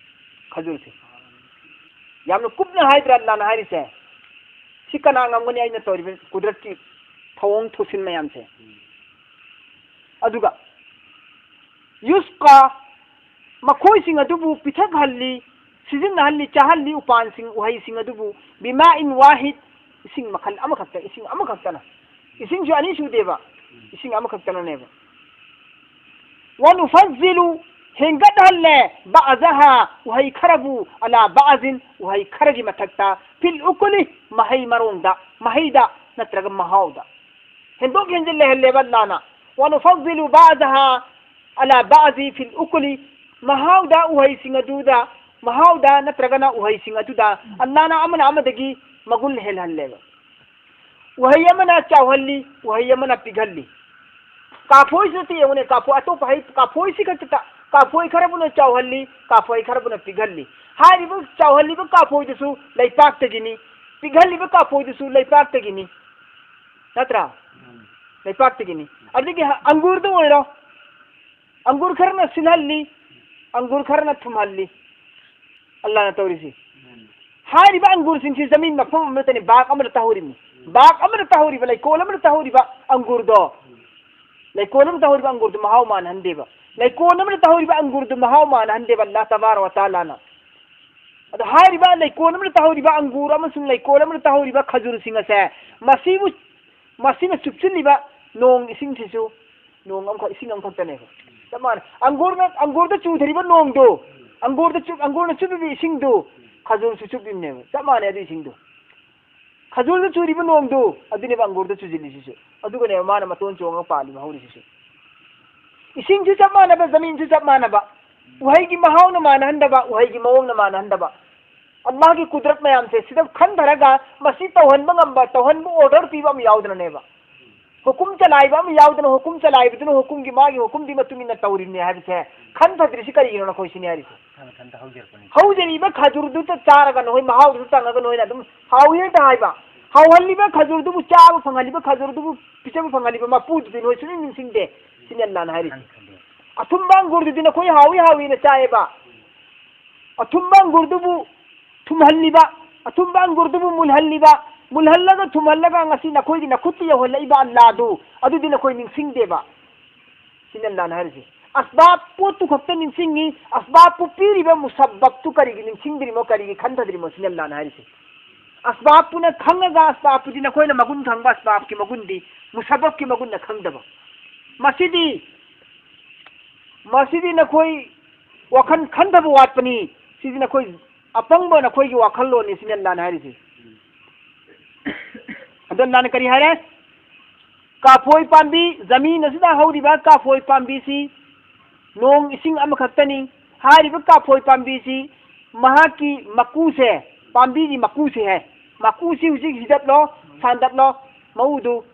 ꯈꯖꯨꯔꯁꯦ꯫ ꯌꯥꯝꯅ ꯀꯨꯞꯅ ꯍꯥꯏꯗ꯭ꯔꯥ ꯑꯜꯂꯥꯅ ꯍꯥꯏꯔꯤꯁꯦ? ꯁꯤ ꯀꯅꯥ ꯉꯝꯒꯅꯤ ꯑꯩꯅ ꯇꯧꯔꯤꯕ ꯀꯨꯗꯔꯠꯀꯤ ꯊꯧꯑꯣꯡ ꯊꯧꯁꯤꯟ ꯃꯌꯥꯝꯁꯦ? ꯑꯗꯨꯒ "يسقى"꯫ ꯃꯈꯣꯏꯁꯤꯡ ꯑꯗꯨꯕꯨ ꯄꯤꯊꯛꯍꯜꯂꯤ, ꯁꯤꯖꯤꯟꯅꯍꯜꯂꯤ, ꯆꯥꯍꯜꯂꯤ, ꯎꯄꯥꯟꯁꯤꯡ, ꯎꯍꯩꯁꯤꯡ ꯑꯗꯨꯕꯨ "بماء واحد"꯫ ꯏꯁꯤꯡ ꯃꯈꯜ ꯑꯃꯈꯛꯇ, ꯏꯁꯤꯡ ꯑꯃꯈꯛꯇꯅ꯫ ꯏꯁꯤꯡꯁꯨ ꯑꯅꯤ ꯁꯨꯗꯦꯕ, ꯏꯁꯤꯡ ꯑꯃꯈꯛꯇꯅꯅꯦꯕ꯫ "ونفضل"꯫ ꯍꯦꯟꯒꯠꯍꯜꯂꯦ, "بعضها"꯫ ꯎꯍꯩ ꯈꯔꯕꯨ, "على بعض"꯫ ꯎꯍꯩ ꯈꯔꯒꯤ ꯃꯊꯛꯇ, "في الأكل"꯫ ꯃꯍꯩ ꯃꯔꯣꯡꯗ, ꯃꯍꯩꯗ ꯅꯠꯇ꯭ꯔꯒ ꯃꯍꯥꯎꯗ꯫ ꯍꯦꯟꯗꯣꯛ ꯍꯦꯟꯖꯤꯟ ꯂꯩꯍꯜꯂꯦꯕ ꯑꯜꯂꯥꯅ꯫ "ونفضل بعضها على بعض في الأكل"꯫ ꯃꯍꯥꯎꯗ ꯎꯍꯩꯁꯤꯡ ꯑꯗꯨꯗ, ꯃꯍꯥꯎꯗ ꯅꯠꯇ꯭ꯔꯒꯅ ꯎꯍꯩꯁꯤꯡ ꯑꯗꯨꯗ ꯑꯜꯂꯥꯅ ꯑꯃꯅ ꯑꯃꯗꯒꯤ ꯃꯒꯨꯟ ꯍꯦꯜꯍꯜꯂꯦꯕ꯫ ꯎꯍꯩ ꯑꯃꯅ ꯆꯥꯎꯍꯜꯂꯤ, ꯎꯍꯩ ꯑꯃꯅ ꯄꯤꯛꯍꯜꯂꯤ꯫ ꯀꯥꯐꯣꯏꯁꯤꯗ ꯌꯦꯡꯉꯨꯅꯦ, ꯀꯥꯐꯣꯏ, ꯑꯇꯣꯞꯄ ꯍꯩ, ꯀꯥꯐꯣꯏꯁꯤ ꯈꯛꯇꯗ, ꯀꯥꯐꯣꯏ ꯈꯔꯕꯨꯅ ꯆꯥꯎꯍꯜꯂꯤ, ꯀꯥꯐꯣꯏ ꯈꯔꯕꯨꯅ ꯄꯤꯛꯍꯜꯂꯤ꯫ ꯍꯥꯏꯔꯤꯕ ꯆꯥꯎꯍꯜꯂꯤꯕ ꯀꯥꯐꯣꯏꯗꯨꯁꯨ ꯂꯩꯄꯥꯛꯇꯒꯤꯅꯤ, ꯄꯤꯛꯍꯜꯂꯤꯕ ꯀꯥꯐꯣꯏꯗꯨꯁꯨ ꯂꯩꯄꯥꯛꯇꯒꯤꯅꯤ꯫ ꯅꯠꯇ꯭ꯔꯥ? ꯎꯝ꯫ ꯂꯩꯄꯥꯛꯇꯒꯤꯅꯤ꯫ ꯑꯗꯒꯤ ꯍ-, ꯑꯪꯒꯨꯔꯗ ꯑꯣꯏꯔꯣ, ꯑꯪꯒꯨꯔ ꯈꯔꯅ ꯁꯤꯜꯍꯜꯂꯤ, ꯑꯪꯒꯨꯔ ꯈꯔꯅ ꯊꯨꯝꯍꯜꯂꯤ꯫ ꯑꯜꯂꯥꯅ ꯇꯧꯔꯤꯁꯤ꯫ ꯎꯝ꯫ ꯍꯥꯏꯔꯤꯕ ꯑꯪꯒꯨꯔꯁꯤꯡꯁꯤ ꯖꯃꯤꯟ ꯃꯐꯝ ꯑꯃꯗꯅꯤ, ꯕꯥꯒ ꯑꯃꯗ ꯇꯧꯍꯧꯔꯤꯕꯅꯤ꯫ ꯕꯥꯒ ꯑꯃꯗ ꯇꯧꯍꯧꯔꯤꯕ, ꯂꯩꯀꯣꯜ ꯑꯃꯗ ꯇꯧꯍꯧꯔꯤꯕ ꯑꯪꯒꯨꯔꯗꯣ, ꯂꯩꯀꯣꯜ ꯑꯃꯗ ꯇꯧꯍꯧꯔꯤꯕ ꯑꯪꯒꯨꯔꯗꯣ ꯃꯍꯥꯎ ꯃꯥꯟꯅꯍꯟꯗꯦꯕ꯫ ꯂꯩꯀꯣꯜ ꯑꯃꯗ ꯇꯧꯍꯧꯔꯤꯕ ꯑꯪꯒꯨꯔꯗꯣ ꯃꯍꯥꯎ ꯃꯥꯟꯅꯍꯟꯗꯦꯕ ꯑꯜꯂꯥ ꯇꯕꯥꯔꯛ ꯋ ꯇꯥꯂꯥꯅ꯫ ꯑꯗꯣ ꯍꯥꯏꯔꯤꯕ ꯂꯩꯀꯣꯜ ꯑꯃꯗ ꯇꯧꯍꯧꯔꯤꯕ ꯑꯪꯒꯨꯔ ꯑꯃꯁꯨꯡ ꯂꯩꯀꯣꯜ ꯑꯃꯗ ꯇꯧꯍꯧꯔꯤꯕ ꯈꯖꯨꯔꯁꯤꯡ ꯑꯁꯦ, ꯃꯁꯤꯕꯨ, ꯃꯁꯤꯅ ꯆꯨꯞꯁꯤꯜꯂꯤꯕ ꯅꯣꯡ ꯏꯁꯤꯡꯁꯤꯁꯨ ꯅꯣꯡ ꯑꯃꯈꯛ, ꯏꯁꯤꯡ ꯑꯃꯈꯛꯇꯅꯦꯕ꯫ ꯆꯞ ꯃꯥꯟꯅꯩ꯫ ꯑꯪꯒꯨꯔꯅ, ꯑꯪꯒꯨꯔꯗ ꯆꯨꯊꯔꯤꯕ ꯅꯣꯡꯗꯣ, ꯑꯪꯒꯨꯔꯗ ꯆꯨꯞ-, ꯑꯪꯒꯨꯔꯅ ꯆꯨꯞꯄꯤꯕ ꯏꯁꯤꯡꯗꯣ ꯈꯖꯨꯔꯁꯨ ꯆꯨꯞꯄꯤꯕꯅꯦꯕ꯫ ꯆꯞ ꯃꯥꯟꯅꯩ ꯑꯗꯨ ꯏꯁꯤꯡꯗꯣ꯫ ꯈꯖꯨꯔꯗ ꯆꯨꯔꯤꯕ ꯅꯣꯡꯗꯣ, ꯑꯗꯨꯅꯦꯕ ꯑꯪꯒꯨꯔꯗ ꯆꯨꯁꯤꯜꯂꯤꯁꯤꯁꯨ꯫ ꯑꯗꯨꯒꯅꯦꯕ ꯃꯥꯅ ꯃꯇꯣꯟ ꯆꯣꯡꯉꯒ ꯄꯥꯜꯂꯤꯕ, ꯍꯧꯔꯤꯁꯤꯁꯨ꯫ ꯏꯁꯤꯡꯁꯨ ꯆꯞ ꯃꯥꯟꯅꯕ, ꯖꯃꯤꯟꯁꯨ ꯆꯞ ꯃꯥꯟꯅꯕ꯫ ꯎꯍꯩꯒꯤ ꯃꯍꯥꯎꯅ ꯃꯥꯟꯅꯍꯟꯗꯕ, ꯎꯍꯩꯒꯤ ꯃꯑꯣꯡꯅ ꯃꯥꯟꯅꯍꯟꯗꯕ꯫ ꯑꯜꯂꯥꯍꯒꯤ ꯀꯨꯗꯔꯠ ꯃꯌꯥꯝꯁꯦ ꯁꯤꯗ ꯈꯟꯊꯔꯒ ꯃꯁꯤ ꯇꯧꯍꯟꯕ ꯉꯝꯕ, ꯇꯧꯍꯟꯕ order ꯄꯤꯕ ꯑꯃ ꯌꯥꯎꯗꯅꯅꯦꯕ꯫ ꯍꯨꯀꯨꯝ ꯆꯂꯥꯏꯕ ꯑꯃ ꯌꯥꯎꯗꯅ, ꯍꯨꯀꯨꯝ ꯆꯂꯥꯏꯕꯗꯨꯅ ꯍꯨꯀꯨꯝꯒꯤ, ꯃꯥꯒꯤ ꯍꯨꯀꯨꯝꯗꯤ ꯃꯇꯨꯡ ꯏꯟꯅ ꯇꯧꯔꯤꯕꯅꯤ ꯍꯥꯏꯕꯁꯦ ꯈꯟꯊꯗ꯭ꯔꯤꯁꯤ ꯀꯔꯤꯒꯤꯅꯣ ꯅꯈꯣꯏ ꯁꯤꯅꯤ ꯍꯥꯏꯔꯤꯁꯦ꯫ ꯃꯊꯟ ꯃꯊꯟꯇ ꯍꯧꯖꯔꯛꯄꯅꯤ꯫ ꯍꯧꯖꯔꯤꯕ ꯈꯖꯨꯔꯗꯨꯗ ꯆꯥꯔꯒ ꯅꯈꯣꯏ ꯃꯍꯥꯎꯗꯨ ꯇꯪꯉꯒ ꯅꯈꯣꯏꯅ ꯑꯗꯨꯝ ꯍꯥꯎꯏ ꯍꯦꯛꯇ ꯍꯥꯏꯕ꯫ ꯍꯥꯎꯍꯜꯂꯤꯕ ꯈꯖꯨꯔꯗꯨꯕꯨ, ꯆꯥꯕ ꯐꯪꯍꯜꯂꯤꯕ ꯈꯖꯨꯔꯗꯨꯕꯨ, ꯄꯤꯖꯕ ꯐꯪꯍꯜꯂꯤꯕ ꯃꯄꯨꯗꯨꯗꯤ ꯅꯈꯣꯏ ꯁꯨꯡꯅꯤꯡ ꯅꯤꯡꯁꯤꯡꯗꯦ꯫ ꯁꯤꯅꯤ ꯑꯜꯂꯥꯅ ꯍꯥꯏꯔꯤꯁꯦ꯫ ꯈꯟꯊꯗꯦ꯫ ꯑꯊꯨꯝꯕ ꯑꯪꯒꯨꯔꯗꯨꯗꯤ ꯅꯈꯣꯏ ꯍꯥꯎꯏ ꯍꯥꯎꯏꯅ ꯆꯥꯏꯌꯦꯕ꯫ ꯑꯊꯨꯝꯕ ꯑꯪꯒꯨꯔꯗꯨꯕꯨ ꯊꯨꯝꯍꯜꯂꯤꯕ, ꯑꯊꯨꯝꯕ ꯑꯪꯒꯨꯔꯗꯨꯕꯨ ꯃꯨꯜꯍꯜꯂꯤꯕ, ꯃꯨꯜꯍꯜꯂꯒ ꯊꯨꯝꯍꯜꯂꯒ ꯉꯁꯤ ꯅꯈꯣꯏꯒꯤ ꯅꯈꯨꯠꯇ ꯌꯧꯍꯜꯂꯛꯏꯕ ꯑꯜꯂꯥꯗꯨ, ꯑꯗꯨꯗꯤ ꯅꯈꯣꯏ ꯅꯤꯡꯁꯤꯡꯗꯦꯕ꯫ ꯁꯤꯅꯤ ꯑꯜꯂꯥꯅ ꯍꯥꯏꯔꯤꯁꯦ꯫ ꯑꯁꯕꯥꯕ ꯄꯣꯠꯇꯨ ꯈꯛꯇ ꯅꯤꯡꯁꯤꯡꯉꯤ, ꯑꯁꯕꯥꯕꯄꯨ ꯄꯤꯔꯤꯕ ꯃꯨꯁꯕꯕꯇꯨ ꯀꯔꯤꯒꯤ ꯅꯤꯡꯁꯤꯡꯗ꯭ꯔꯤꯃꯣ, ꯀꯔꯤꯒꯤ ꯈꯟꯊꯗ꯭ꯔꯤꯃꯣ, ꯁꯤꯅꯤ ꯑꯜꯂꯥꯅ ꯍꯥꯏꯔꯤꯁꯦ꯫ ꯑꯁꯕꯥꯕꯄꯨꯅ ꯈꯪꯉꯒ, ꯑꯁꯕꯥꯕꯄꯨꯗꯤ ꯅꯈꯣꯏꯅ ꯃꯒꯨꯟ ꯈꯪꯕ, ꯑꯁꯕꯥꯕꯀꯤ ꯃꯒꯨꯟꯗꯤ, ꯃꯨꯁꯕꯕꯀꯤ ꯃꯒꯨꯟꯅ ꯈꯪꯗꯕ꯫ ꯃꯁꯤꯗꯤ, ꯃꯁꯤꯗꯤ ꯅꯈꯣꯏ ꯋꯥꯈꯜ ꯈꯟꯊꯕ ꯋꯥꯠꯄꯅꯤ꯫ ꯁꯤꯗꯤ ꯅꯈꯣꯏ ꯑꯄꯪꯕ ꯅꯈꯣꯏꯒꯤ ꯋꯥꯈꯜꯂꯣꯟꯅꯤ, ꯁꯤꯅꯤ ꯑꯜꯂꯥꯅ ꯍꯥꯏꯔꯤꯁꯦ꯫ ꯑꯗꯣ ꯑꯜꯂꯥꯅ ꯀꯔꯤ ꯍꯥꯏꯔꯦ? ꯀꯥꯐꯣꯏ ꯄꯥꯝꯕꯤ, ꯖꯃꯤꯟ ꯑꯁꯤꯗ ꯍꯧꯔꯤꯕ ꯀꯥꯐꯣꯏ ꯄꯥꯝꯕꯤꯁꯤ ꯅꯣꯡ ꯏꯁꯤꯡ ꯑꯃꯈꯛꯇꯅꯤ꯫ ꯍꯥꯏꯔꯤꯕ ꯀꯥꯐꯣꯏ ꯄꯥꯝꯕꯤꯁꯤ ꯃꯍꯥꯛꯀꯤ ꯃꯀꯨꯁꯦ, ꯄꯥꯝꯕꯤꯒꯤ ꯃꯀꯨꯁꯦ ꯍꯥꯏ, ꯃꯀꯨꯁꯤ ꯍꯧꯖꯤꯛ ꯍꯤꯗꯠꯂꯣ, ꯁꯥꯟꯗꯠꯂꯣ, ꯃꯎꯗꯨ꯫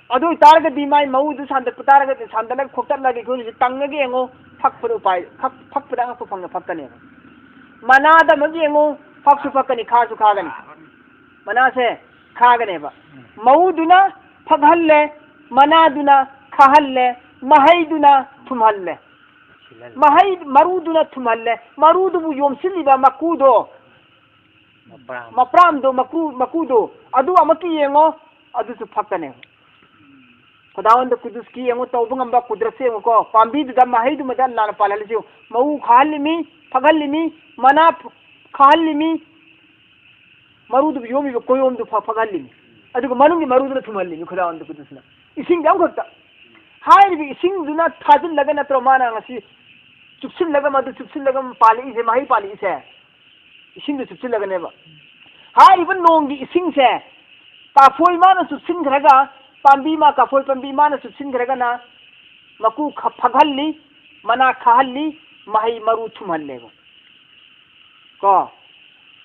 ꯑꯗꯨ ꯑꯣꯏꯇꯥꯔꯒꯗꯤ ꯃꯥꯏ ꯃꯎꯗꯨ ꯁꯥꯟꯗꯠꯄ ꯇꯥꯔꯒꯗꯤ, ꯁꯥꯟꯗꯠꯂꯒ ꯈꯣꯛꯇꯠꯂꯒ ꯑꯩꯈꯣꯏꯅꯁꯨ ꯇꯪꯉꯒ ꯌꯦꯡꯉꯣ, ꯐꯛꯄꯗ ꯎꯄꯥꯏ, ꯐꯛ-, ꯐꯛꯄꯗ ꯑꯉꯛꯄ ꯐꯪꯅ ꯐꯛꯀꯅꯦꯕ꯫ ꯃꯅꯥꯗ ꯑꯃꯨꯛ ꯌꯦꯡꯉꯨ, ꯐꯛꯁꯨ ꯐꯛꯀꯅꯤ, ꯈꯥꯁꯨ ꯈꯥꯒꯅꯤ꯫ ꯃꯅꯥꯁꯦ ꯈꯥꯒꯅꯦꯕ꯫ ꯃꯎꯗꯨꯅ ꯐꯛꯍꯜꯂꯦ, ꯃꯅꯥꯗꯨꯅ ꯈꯥꯍꯜꯂꯦ, ꯃꯍꯩꯗꯨꯅ ꯊꯨꯝꯍꯜꯂꯦ꯫ ꯃꯍꯩ, ꯃꯔꯨꯗꯨꯅ ꯊꯨꯝꯍꯜꯂꯦ꯫ ꯃꯔꯨꯗꯨꯕꯨ ꯌꯣꯝꯁꯤꯜꯂꯤꯕ ꯃꯀꯨꯗꯣ, ꯃꯄ꯭ꯔꯥꯝ꯫ ꯃꯄ꯭ꯔꯥꯝꯗꯣ, ꯃꯀꯨ, ꯃꯀꯨꯗꯣ, ꯑꯗꯨ ꯑꯃꯨꯛꯀ ꯌꯦꯡꯉꯣ, ꯑꯗꯨꯁꯨ ꯐꯛꯀꯅꯦꯕ꯫ ꯈꯨꯗꯥꯋꯟꯗ ꯀꯨꯗꯨꯁꯀꯤ ꯌꯦꯡꯉꯨ, ꯇꯧꯕ ꯉꯝꯕ ꯀꯨꯗ꯭ꯔꯠꯁꯦ ꯌꯦꯡꯉꯨꯀꯣ, ꯄꯥꯝꯕꯤꯗꯨꯗ ꯃꯍꯩꯗꯨꯃꯗ ꯂꯥꯟꯅ ꯄꯥꯜꯍꯜꯂꯤꯁꯤ ꯌꯦꯡꯉꯨ꯫ ꯃꯎ ꯈꯥꯍꯜꯂꯤꯃꯤ, ꯐꯛꯍꯜꯂꯤꯃꯤ, ꯃꯅꯥ ꯈꯥꯍꯜꯂꯤꯃꯤ, ꯃꯔꯨꯗꯨ ꯌꯣꯝꯃꯤꯕ ꯀꯣꯌꯣꯝꯗꯨ ꯐ-, ꯐꯛꯍꯜꯂꯤꯃꯤ꯫ ꯑꯗꯨꯒ ꯃꯅꯨꯡꯒꯤ ꯃꯔꯨꯗꯨꯅ ꯊꯨꯝꯍꯜꯂꯤꯃꯤ ꯈꯨꯗꯥꯋꯟꯗ ꯀꯨꯗꯨꯁꯅ꯫ ꯏꯁꯤꯡꯗꯤ ꯑꯃꯈꯛꯇ꯫ ꯍꯥꯏꯔꯤꯕ ꯏꯁꯤꯡꯗꯨꯅ ꯊꯥꯖꯤꯜꯂꯒ ꯅꯠꯇ꯭ꯔꯣ ꯃꯥꯅ ꯉꯁꯤ ꯆꯨꯞꯁꯤꯜꯂꯒ, ꯃꯗꯨ ꯆꯨꯞꯁꯤꯜꯂꯒ ꯄꯥꯜꯂꯛꯏꯁꯦ, ꯃꯍꯩ ꯄꯥꯜꯂꯛꯏꯁꯦ? ꯏꯁꯤꯡꯗꯨ ꯆꯨꯞꯁꯤꯜꯂꯒꯅꯦꯕ꯫ ꯍꯥꯏꯔꯤꯕ ꯅꯣꯡꯒꯤ ꯏꯁꯤꯡꯁꯦ ꯀꯥꯐꯣꯏ ꯃꯥꯅ ꯆꯨꯞꯁꯤꯟꯈ꯭ꯔꯒ, ꯄꯥꯝꯕꯤ ꯃꯥ, ꯀꯥꯐꯣꯏ ꯄꯥꯝꯕꯤ ꯃꯥꯅ ꯆꯨꯞꯁꯤꯟꯈ꯭ꯔꯒꯅ ꯃꯀꯨ ꯈ-, ꯐꯛꯍꯜꯂꯤ, ꯃꯅꯥ ꯈꯥꯍꯜꯂꯤ, ꯃꯍꯩ ꯃꯔꯨ ꯊꯨꯝꯍꯜꯂꯦꯕ꯫ ꯀꯣ?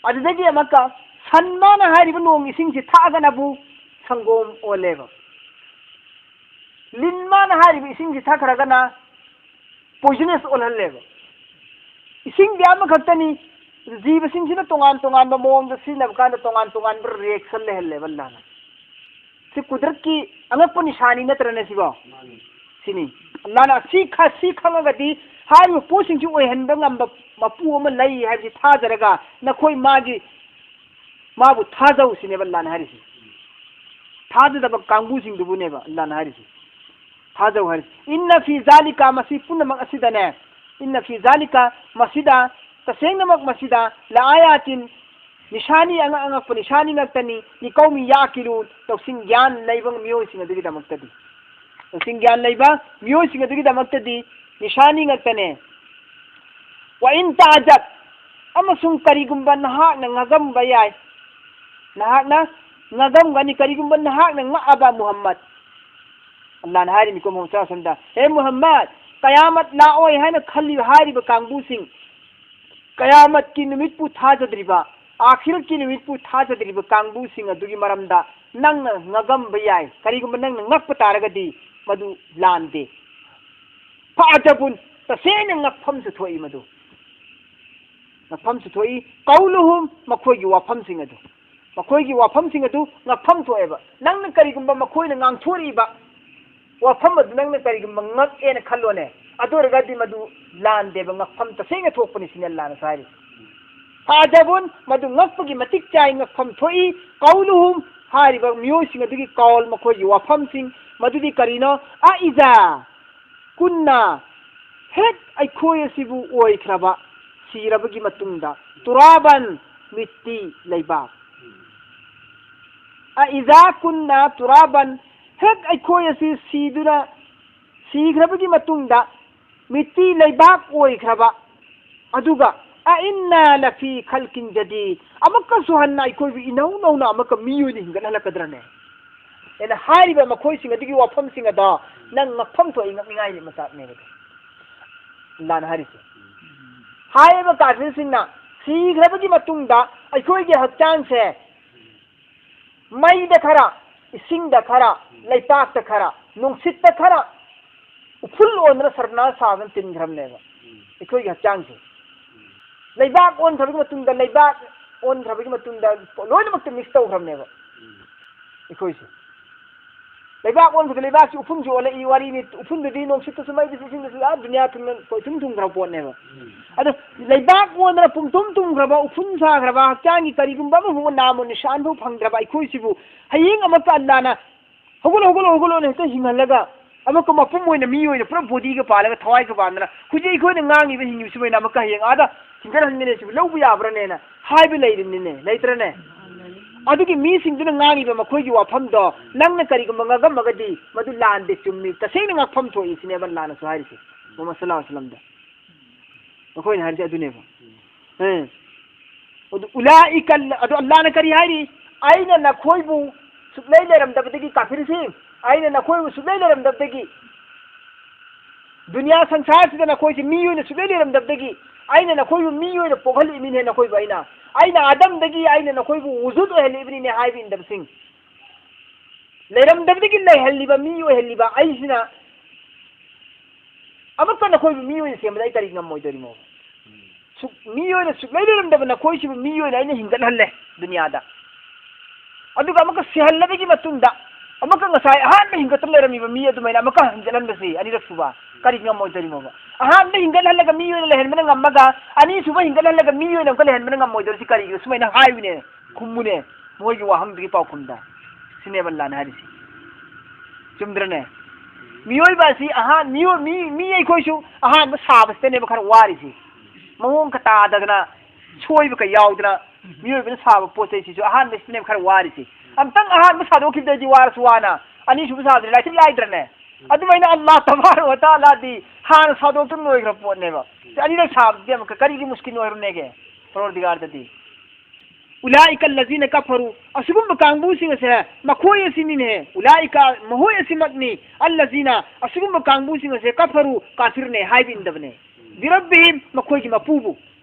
ꯑꯗꯨꯗꯒꯤ ꯑꯃꯨꯛꯀ ꯁꯟ ꯃꯥꯅ ꯍꯥꯏꯔꯤꯕ ꯅꯣꯡ ꯏꯁꯤꯡꯁꯤ ꯊꯛꯑꯒꯅꯕꯨ ꯁꯪꯒꯣꯝ ꯑꯣꯜꯂꯦꯕ꯫ ꯂꯤꯟ ꯃꯥꯅ ꯍꯥꯏꯔꯤꯕ ꯏꯁꯤꯡꯁꯤ ꯊꯛꯈ꯭ꯔꯒꯅ poisonous ꯑꯣꯜꯍꯜꯂꯦꯕ꯫ ꯏꯁꯤꯡꯗꯤ ꯑꯃꯈꯛꯇꯅꯤ, ꯖꯤꯕꯁꯤꯡꯁꯤꯅ ꯇꯣꯉꯥꯟ ꯇꯣꯉꯥꯟꯕ ꯃꯑꯣꯡꯗ ꯁꯤꯖꯤꯟꯅꯕ ꯀꯥꯟꯗ ꯇꯣꯉꯥꯟ ꯇꯣꯉꯥꯟꯕ reaction ꯂꯩꯍꯜꯂꯦꯕ ꯑꯜꯂꯥꯍꯅ꯫ ꯁꯤ ꯀꯨꯗꯔꯠꯀꯤ ꯑꯉꯛꯄ ꯅꯤꯁꯥꯅꯤ ꯅꯠꯇ꯭ꯔꯅꯦ ꯁꯤꯕꯣ? ꯁꯤꯅꯤ꯫ ꯑꯜꯂꯥꯍꯅ ꯁꯤ ꯈ-, ꯁꯤ ꯈꯪꯉꯒꯗꯤ ꯍꯥꯏꯔꯤꯕ ꯄꯣꯠꯁꯤꯡꯁꯤ ꯑꯣꯏꯍꯟꯕ ꯉꯝꯕ ꯃꯄꯨ ꯑꯃ ꯂꯩ ꯍꯥꯏꯕꯁꯤ ꯊꯥꯖꯔꯒ ꯅꯈꯣꯏ ꯃꯥꯒꯤ, ꯃꯥꯕꯨ ꯊꯥꯖꯧ ꯁꯤꯅꯦꯕ ꯑꯜꯂꯥꯍꯅ ꯍꯥꯏꯔꯤꯁꯤ꯫ ꯊꯥꯖꯗꯕ ꯀꯥꯡꯕꯨꯁꯤꯡꯗꯨꯕꯨꯅꯦꯕ ꯑꯜꯂꯥꯍꯅ ꯍꯥꯏꯔꯤꯁꯤ꯫ ꯊꯥꯖꯧ ꯍꯥꯏꯔꯤꯁꯤ꯫ ꯏꯟꯅ ꯐꯤ ꯖꯥꯂꯤꯀ, ꯃꯁꯤ ꯄꯨꯝꯅꯃꯛ ꯑꯁꯤꯗꯅꯦ, ꯏꯟꯅ ꯐꯤ ꯖꯥꯂꯤꯀ, ꯃꯁꯤꯗ, ꯇꯁꯦꯡꯅꯃꯛ ꯃꯁꯤꯗ, ꯂꯑꯥꯌꯥꯇꯤꯟ, ꯅꯤꯁꯥꯅꯤ, ꯑꯉꯛ ꯑꯉꯛꯄ ꯅꯤꯁꯥꯅꯤ ꯉꯥꯛꯇꯅꯤ, ꯂꯤꯀꯧꯃꯤ ꯌꯥꯀꯤꯂꯨꯟ, ꯂꯧꯁꯤꯡ ꯒ꯭ꯌꯥꯟ ꯂꯩꯕ ꯃꯤꯑꯣꯏꯁꯤꯡ ꯑꯗꯨꯒꯤꯗꯃꯛꯇꯗꯤ꯫ ꯂꯧꯁꯤꯡ ꯒ꯭ꯌꯥꯟ ꯂꯩꯕ ꯃꯤꯑꯣꯏꯁꯤꯡ ꯑꯗꯨꯒꯤꯗꯃꯛꯇꯗꯤ ꯅꯤꯁꯥꯅꯤ ꯉꯥꯛꯇꯅꯦ꯫ ꯋꯥ ꯏꯟ ꯇꯥꯖꯕ, ꯑꯃꯁꯨꯡ ꯀꯔꯤꯒꯨꯝꯕ ꯅꯍꯥꯛꯅ ꯉꯥꯒꯝꯕ ꯌꯥꯏ, ꯅꯍꯥꯛꯅ ꯉꯥꯒꯝꯒꯅꯤ, ꯀꯔꯤꯒꯨꯝꯕ ꯅꯍꯥꯛꯅ ꯉꯛꯑꯕ ꯃꯨꯍꯝꯃꯗ, ꯑꯜꯂꯥꯍꯅ ꯍꯥꯏꯔꯤꯅꯤꯀꯣ ꯃꯨꯍꯝꯃꯗ ꯁꯜꯂꯜꯂꯥꯍꯨ ꯑꯂꯥꯏꯍꯤ ꯋꯥꯁꯜꯂꯝꯗ, "ꯍꯦ ꯃꯨꯍꯝꯃꯗ, ꯀꯌꯥꯃꯠ ꯂꯥꯛꯑꯣꯏ ꯍꯥꯏꯅ ꯈꯜꯂꯤꯕ ꯍꯥꯏꯔꯤꯕ ꯀꯥꯡꯕꯨꯁꯤꯡ, ꯀꯌꯥꯃꯠꯀꯤ ꯅꯨꯃꯤꯠꯄꯨ ꯊꯥꯖꯗ꯭ꯔꯤꯕ, ꯑꯥꯈꯤꯔꯠꯀꯤ ꯅꯨꯃꯤꯠꯄꯨ ꯊꯥꯖꯗ꯭ꯔꯤꯕ ꯀꯥꯡꯕꯨꯁꯤꯡ ꯑꯗꯨꯒꯤ ꯃꯔꯝꯗ ꯅꯪꯅ ꯉꯛꯑꯝꯕ ꯌꯥꯏ꯫ ꯀꯔꯤꯒꯨꯝꯕ ꯅꯪꯅ ꯉꯛꯄ ꯇꯥꯔꯒꯗꯤ ꯃꯗꯨ ꯂꯥꯟꯗꯦ꯫ ꯐꯥꯖꯕꯨꯟ, ꯇꯁꯦꯡꯅ ꯉꯛꯐꯝꯁꯨ ꯊꯣꯛꯏ ꯃꯗꯨ꯫ ꯉꯛꯐꯝꯁꯨ ꯊꯣꯛꯏ꯫ ꯀꯧꯂꯨꯍꯨꯝ, ꯃꯈꯣꯏꯒꯤ ꯋꯥꯐꯝꯁꯤꯡ ꯑꯗꯨ, ꯃꯈꯣꯏꯒꯤ ꯋꯥꯐꯝꯁꯤꯡ ꯑꯗꯨ ꯉꯛꯐꯝ ꯊꯣꯛꯑꯦꯕ꯫ ꯅꯪꯅ ꯀꯔꯤꯒꯨꯝꯕ ꯃꯈꯣꯏꯅ ꯉꯥꯡꯊꯣꯔꯛꯏꯕ ꯋꯥꯐꯝ ꯑꯗꯨ ꯅꯪꯅ ꯀꯔꯤꯒꯨꯝꯕ ꯉꯛꯑꯦꯅ ꯈꯜꯂꯣꯅꯦ, ꯑꯗꯨ ꯑꯣꯏꯔꯒꯗꯤ ꯃꯗꯨ ꯂꯥꯟꯗꯦꯕ, ꯉꯛꯐꯝ ꯇꯁꯦꯡꯅ ꯊꯣꯛꯄꯅꯤ ꯁꯤꯅꯤ ꯑꯜꯂꯥꯍꯅꯁꯨ ꯍꯥꯏꯔꯤ꯫ ꯐꯥꯖꯕꯨꯟ, ꯃꯗꯨ ꯉꯛꯄꯒꯤ ꯃꯇꯤꯛ ꯆꯥꯏ, ꯉꯛꯐꯝ ꯊꯣꯛꯏ꯫ ꯀꯧꯂꯨꯍꯨꯝ, ꯍꯥꯏꯔꯤꯕ ꯃꯤꯑꯣꯏꯁꯤꯡ ꯑꯗꯨꯒꯤ ꯀꯧꯜ, ꯃꯈꯣꯏꯒꯤ ꯋꯥꯐꯝꯁꯤꯡ, ꯃꯗꯨꯗꯤ ꯀꯔꯤꯅꯣ? ꯑ ꯏꯖꯥ ꯀꯨꯟꯅ, ꯍꯦꯛ ꯑꯩꯈꯣꯏ ꯑꯁꯤꯕꯨ ꯑꯣꯏꯈ꯭ꯔꯕ, ꯁꯤꯔꯕꯒꯤ ꯃꯇꯨꯡꯗ, ꯇꯨꯔꯥꯕꯟ, ꯃꯤꯠꯇꯤ, ꯂꯩꯕꯥꯛ꯫ ꯑ ꯏꯖꯥ ꯀꯨꯟꯅ ꯇꯨꯔꯥꯕꯟ, ꯍꯦꯛ ꯑꯩꯈꯣꯏ ꯑꯁꯤ ꯁꯤꯗꯨꯅ, ꯁꯤꯈ꯭ꯔꯕꯒꯤ ꯃꯇꯨꯡꯗ, ꯃꯤꯠꯇꯤ, ꯂꯩꯕꯥꯛ ꯑꯣꯏꯈ꯭ꯔꯕ, ꯑꯗꯨꯒ ꯑ ꯏꯟꯅ ꯂꯐꯤ ꯈꯜꯀꯤꯟ ꯖꯗꯤꯗ, ꯑꯃꯨꯛꯀꯁꯨ ꯍꯟꯅ ꯑꯩꯈꯣꯏꯕꯨ ꯏꯅꯧ ꯅꯧꯅ ꯑꯃꯨꯛꯀ ꯃꯤ ꯑꯣꯏꯅ ꯍꯤꯡꯒꯠꯍꯜꯂꯛꯀꯗ꯭ꯔꯅꯦ? ꯑꯩꯅ ꯍꯥꯏꯔꯤꯕ ꯃꯈꯣꯏꯁꯤꯡ ꯑꯗꯨꯒꯤ ꯋꯥꯐꯝꯁꯤꯡ ꯑꯗꯣ ꯅꯪ ꯉꯛꯐꯝ ꯊꯣꯛꯏ, ꯉꯛꯅꯤꯡꯉꯥꯏ ꯃꯆꯥꯛꯅꯦꯕ ꯑꯗꯣ꯫ ꯑꯜꯂꯥꯍꯅ ꯍꯥꯏꯔꯤꯁꯦ꯫ ꯍꯥꯏꯔꯤꯕ ꯀꯥꯐꯤꯔꯁꯤꯡꯅ ꯁꯤꯈ꯭ꯔꯕꯒꯤ ꯃꯇꯨꯡꯗ ꯑꯩꯈꯣꯏꯒꯤ ꯍꯛꯆꯥꯡꯁꯦ ꯃꯩꯗ ꯈꯔ, ꯏꯁꯤꯡꯗ ꯈꯔ, ꯂꯩꯄꯥꯛꯇ ꯈꯔ, ꯅꯨꯡꯁꯤꯠꯇ ꯈꯔ, ꯎꯐꯨꯜ ꯑꯣꯟꯗꯅ ꯁꯔꯕꯅꯥꯁ ꯁꯥꯗꯅ ꯇꯤꯟꯈ꯭ꯔꯕꯅꯦꯕ ꯑꯩꯈꯣꯏꯒꯤ ꯍꯛꯆꯥꯡꯁꯦ꯫ ꯂꯩꯕꯥꯛ ꯑꯣꯟꯈ꯭ꯔꯕꯒꯤ ꯃꯇꯨꯡꯗ, ꯂꯩꯕꯥꯛ ꯑꯣꯟꯈ꯭ꯔꯕꯒꯤ ꯃꯇꯨꯡꯗ ꯂꯣꯏꯅꯃꯛꯇ ꯃꯤꯛꯁ ꯇꯧꯈ꯭ꯔꯕꯅꯦꯕ ꯑꯩꯈꯣꯏꯁꯦ꯫ ꯂꯩꯕꯥꯛ ꯑꯣꯟꯕꯗ ꯂꯩꯕꯥꯛꯁꯤ ꯎꯐꯨꯟꯁꯨ ꯑꯣꯜꯂꯛꯏ ꯋꯥꯔꯤꯅꯤ꯫ ꯎꯐꯨꯟꯗꯨꯗꯤ ꯅꯨꯡꯁꯤꯠꯇꯁꯨ ꯃꯩꯗꯁꯨ ꯏꯁꯤꯡꯗꯁꯨ ꯑꯥ ꯗꯨꯅꯤꯌꯥ ꯊꯨꯡꯅ ꯀꯣꯏꯊꯨꯝ ꯊꯨꯡꯈ꯭ꯔꯕ ꯄꯣꯠꯅꯦꯕ꯫ ꯑꯗꯣ ꯂꯩꯕꯥꯛ ꯑꯣꯟꯗꯅ ꯄꯨꯝꯊꯨꯝ ꯊꯨꯝꯈ꯭ꯔꯕ, ꯎꯐꯨꯟ ꯁꯥꯈ꯭ꯔꯕ, ꯍꯛꯆꯥꯡꯒꯤ ꯀꯔꯤꯒꯨꯝꯕ ꯑꯃꯐꯥꯎ ꯅꯥꯃꯣ ꯅꯤꯁꯥꯟꯐꯥꯎ ꯐꯪꯗ꯭ꯔꯕ ꯑꯩꯈꯣꯏꯁꯤꯕꯨ ꯍꯌꯦꯡ ꯑꯃꯨꯛꯀ ꯑꯜꯂꯥꯅ "ꯍꯧꯒꯠꯂꯣ, ꯍꯧꯒꯠꯂꯣ, ꯍꯧꯒꯠꯂꯣꯅ" ꯍꯦꯛꯇ ꯍꯤꯡꯍꯜꯂꯒ ꯑꯃꯨꯛꯀ ꯃꯄꯨꯝ ꯑꯣꯏꯅ ꯃꯤ ꯑꯣꯏꯅ ꯄꯨꯔꯥ ꯕꯣꯗꯤꯒ ꯄꯥꯜꯂꯒ ꯊꯋꯥꯏꯒ ꯄꯥꯟꯗꯅ ꯍꯧꯖꯤꯛ ꯑꯩꯈꯣꯏꯅ ꯉꯥꯡꯉꯤꯕ ꯍꯤꯡꯉꯤꯕꯁꯤꯕꯨ ꯑꯣꯏꯅ ꯑꯃꯨꯛꯀ ꯍꯌꯦꯡ ꯑꯥꯗ ꯍꯤꯡꯒꯠꯍꯟꯒꯅꯤ ꯁꯤꯕꯨ ꯂꯧꯕ ꯌꯥꯕ꯭ꯔꯅꯦꯅ ꯍꯥꯏꯕ ꯂꯩꯔꯤꯕꯅꯤꯅꯦ, ꯂꯩꯇ꯭ꯔꯅꯦ? ꯑꯗꯨꯒꯤ ꯃꯤꯁꯤꯡꯗꯨꯅ ꯉꯥꯡꯉꯤꯕ ꯃꯈꯣꯏꯒꯤ ꯋꯥꯐꯝꯗꯣ ꯅꯪꯅ ꯀꯔꯤꯒꯨꯝꯕ ꯉꯥꯡꯉꯝꯃꯒꯗꯤ ꯃꯗꯨ ꯂꯥꯟꯗꯦ, ꯆꯨꯝꯃꯤ, ꯇꯁꯦꯡꯅ ꯉꯥꯛꯐꯝ ꯊꯣꯛꯏ ꯁꯤꯅꯦꯕ ꯂꯥꯟꯅꯁꯨ ꯍꯥꯏꯔꯤꯁꯦ ꯃꯨꯍꯝꯃꯗ ꯁꯜꯂꯜꯂꯥꯍꯨ ꯑꯂꯥꯏꯍꯤ ꯋꯥꯁꯜꯂꯝꯗ꯫ ꯃꯈꯣꯏꯅ ꯍꯥꯏꯔꯤꯁꯦ ꯑꯗꯨꯅꯦꯕ꯫ ꯑꯦ꯫ ꯑꯗꯨ ꯎꯂꯥꯏꯀ ꯑꯜ-, ꯑꯗꯨ ꯑꯜꯂꯥꯅ ꯀꯔꯤ ꯍꯥꯏꯔꯤ? "ꯑꯩꯅ ꯅꯈꯣꯏꯕꯨ ꯁꯨꯛꯂꯩ ꯂꯩꯔꯝꯗꯕꯗꯒꯤ ꯀꯥꯐꯤꯔꯁꯤ ꯑꯩꯅ ꯅꯈꯣꯏꯕꯨ ꯁꯨꯛꯂꯩ ꯂꯩꯔꯝꯗꯕꯗꯒꯤ, ꯗꯨꯅꯤꯌꯥ ꯁꯪꯁꯥꯔꯁꯤꯗ ꯅꯈꯣꯏꯁꯤ ꯃꯤ ꯑꯣꯏꯅ ꯁꯨꯛꯂꯩ ꯂꯩꯔꯝꯗꯕꯗꯒꯤ, ꯑꯩꯅ ꯅꯈꯣꯏꯕꯨ ꯃꯤ ꯑꯣꯏꯅ ꯄꯣꯛꯍꯜꯂꯛꯏꯃꯤꯅꯦ꯫ ꯅꯈꯣꯏꯕꯨ ꯑꯩꯅ, ꯑꯩꯅ ꯑꯥꯗꯝꯗꯒꯤ ꯑꯩꯅ ꯅꯈꯣꯏꯕꯨ ꯋꯨꯖꯨꯗ ꯑꯣꯏꯍꯜꯂꯛꯏꯕꯅꯤꯅꯦ ꯍꯥꯏꯕ ꯏꯟꯗꯕꯁꯤꯡ, ꯂꯩꯔꯝꯗꯕꯗꯒꯤ ꯂꯩꯍꯜꯂꯤꯕ, ꯃꯤ ꯑꯣꯏꯍꯜꯂꯤꯕ ꯑꯩꯁꯤꯅ ꯑꯃꯨꯛꯀ ꯅꯈꯣꯏꯕꯨ ꯃꯤ ꯑꯣꯏꯅ ꯁꯦꯝꯕꯗ ꯑꯩ ꯀꯔꯤ ꯉꯝꯃꯣꯏꯗꯣꯔꯤꯃꯣ? ꯁꯨꯛ-, ꯃꯤ ꯑꯣꯏꯅ ꯁꯨꯛꯂꯩ ꯂꯩꯔꯝꯗꯕ ꯅꯈꯣꯏꯁꯤꯕꯨ ꯃꯤ ꯑꯣꯏꯅ ꯑꯩꯅ ꯍꯤꯡꯒꯠꯍꯜꯂꯦ ꯗꯨꯅꯤꯌꯥꯗ꯫ ꯑꯗꯨꯒ ꯑꯃꯨꯛꯀ ꯁꯤꯍꯜꯂꯕꯒꯤ ꯃꯇꯨꯡꯗ, ꯑꯃꯨꯛꯀ ꯉꯁꯥꯏ ꯑꯍꯥꯟꯕ ꯍꯤꯡꯒꯠꯇ ꯂꯩꯔꯝꯃꯤꯕ ꯃꯤ ꯑꯗꯨꯃꯥꯏꯅ ꯑꯃꯨꯛꯀ ꯍꯤꯡꯒꯠꯍꯟꯕꯁꯤ, ꯑꯅꯤꯔꯛ ꯁꯨꯕ, ꯀꯔꯤ ꯉꯝꯃꯣꯏꯗꯣꯔꯤꯃꯣꯕ? ꯑꯍꯥꯟꯕ ꯍꯤꯡꯒꯠꯍꯜꯂꯒ ꯃꯤ ꯑꯣꯏꯅ ꯂꯩꯍꯟꯕꯅ ꯉꯝꯃꯒ, ꯑꯅꯤꯁꯨꯕ ꯍꯤꯡꯒꯠꯍꯜꯂꯒ ꯃꯤ ꯑꯣꯏꯅ ꯑꯃꯨꯛꯀ ꯂꯩꯍꯟꯕꯅ ꯉꯝꯃꯣꯏꯗꯣꯔꯤꯁꯤ ꯀꯔꯤꯒꯤꯅꯣ? ꯁꯨꯃꯥꯏꯅ ꯍꯥꯏꯌꯨꯅꯦ, ꯈꯨꯝꯃꯨꯅꯦ, ꯃꯣꯏꯒꯤ ꯋꯥꯍꯪꯗꯨꯒꯤ ꯄꯥꯎꯈꯨꯝꯗ꯫ ꯁꯤꯅꯦꯕ ꯑꯜꯂꯥꯅ ꯍꯥꯏꯔꯤꯁꯤ꯫ ꯆꯨꯝꯗ꯭ꯔꯅꯦ? ꯃꯤꯑꯣꯏꯕ ꯑꯁꯤ ꯑꯍꯥꯟ-, ꯃꯤꯑꯣ-, ꯃꯤ, ꯃꯤ ꯑꯩꯈꯣꯏꯁꯨ ꯑꯍꯥꯟꯕ ꯁꯥꯕꯁꯤꯗꯅꯦꯕ ꯈꯔ ꯋꯥꯔꯤꯁꯤ꯫ ꯃꯑꯣꯡ ꯀ ꯇꯥꯗꯗꯅ, ꯁꯣꯏꯕ ꯀ ꯌꯥꯎꯗꯅ, ꯃꯤꯑꯣꯏꯕꯅ ꯁꯥꯕ ꯄꯣꯠ ꯆꯩꯁꯤꯁꯨ ꯑꯍꯥꯟꯕꯁꯤꯗꯅꯦꯕ ꯈꯔ ꯋꯥꯔꯤꯁꯤ꯫ ꯑꯝꯇꯪ ꯑꯍꯥꯟꯕ ꯁꯥꯗꯣꯛꯈꯤꯕꯗꯩꯗꯤ ꯋꯥꯔꯁꯨ ꯋꯥꯅ, ꯑꯅꯤꯁꯨꯕ ꯁꯥꯕꯗꯤ ꯂꯥꯏꯊꯤꯛ ꯂꯥꯏꯗ꯭ꯔꯅꯦ? ꯑꯗꯨꯃꯥꯏꯅ ꯑꯜꯂꯥ ꯇꯕꯥꯔꯛ ꯋ ꯇꯥꯂꯥꯗꯤ ꯍꯥꯟꯅ ꯁꯥꯗꯣꯛꯇꯨꯅ ꯂꯣꯏꯈ꯭ꯔ ꯄꯣꯠꯅꯦꯕ꯫ ꯑꯅꯤꯔꯛ ꯁꯥꯕꯗꯤ ꯑꯃꯨꯛꯀ ꯀꯔꯤꯒꯤ ꯃꯨꯁꯀꯤꯟ ꯑꯣꯏꯔꯨꯅꯦꯒꯦ ꯄꯔꯣꯔꯗꯤꯒꯥꯔꯗꯗꯤ? "ꯎꯂꯥꯏꯀ ꯑꯜꯂꯖꯤꯅ ꯀꯐꯔꯨ", ꯑꯁꯤꯒꯨꯝꯕ ꯀꯥꯡꯕꯨꯁꯤꯡ ꯑꯁꯦ ꯃꯈꯣꯏ ꯑꯁꯤꯅꯤꯅꯦ꯫ "ꯎꯂꯥꯏꯀ", ꯃꯈꯣꯏ ꯑꯁꯤꯃꯛꯅꯤ, "ꯑꯜꯂꯖꯤꯅ", ꯑꯁꯤꯒꯨꯝꯕ ꯀꯥꯡꯕꯨꯁꯤꯡ ꯑꯁꯦ "ꯀꯐꯔꯨ", ꯀꯥꯐꯤꯔꯅꯦ ꯍꯥꯏꯕ ꯏꯟꯗꯕꯅꯦ꯫ "ꯕꯤꯔꯕꯕꯤꯍꯤꯝ", ꯃꯈꯣꯏꯒꯤ ꯃꯄꯨꯕꯨ,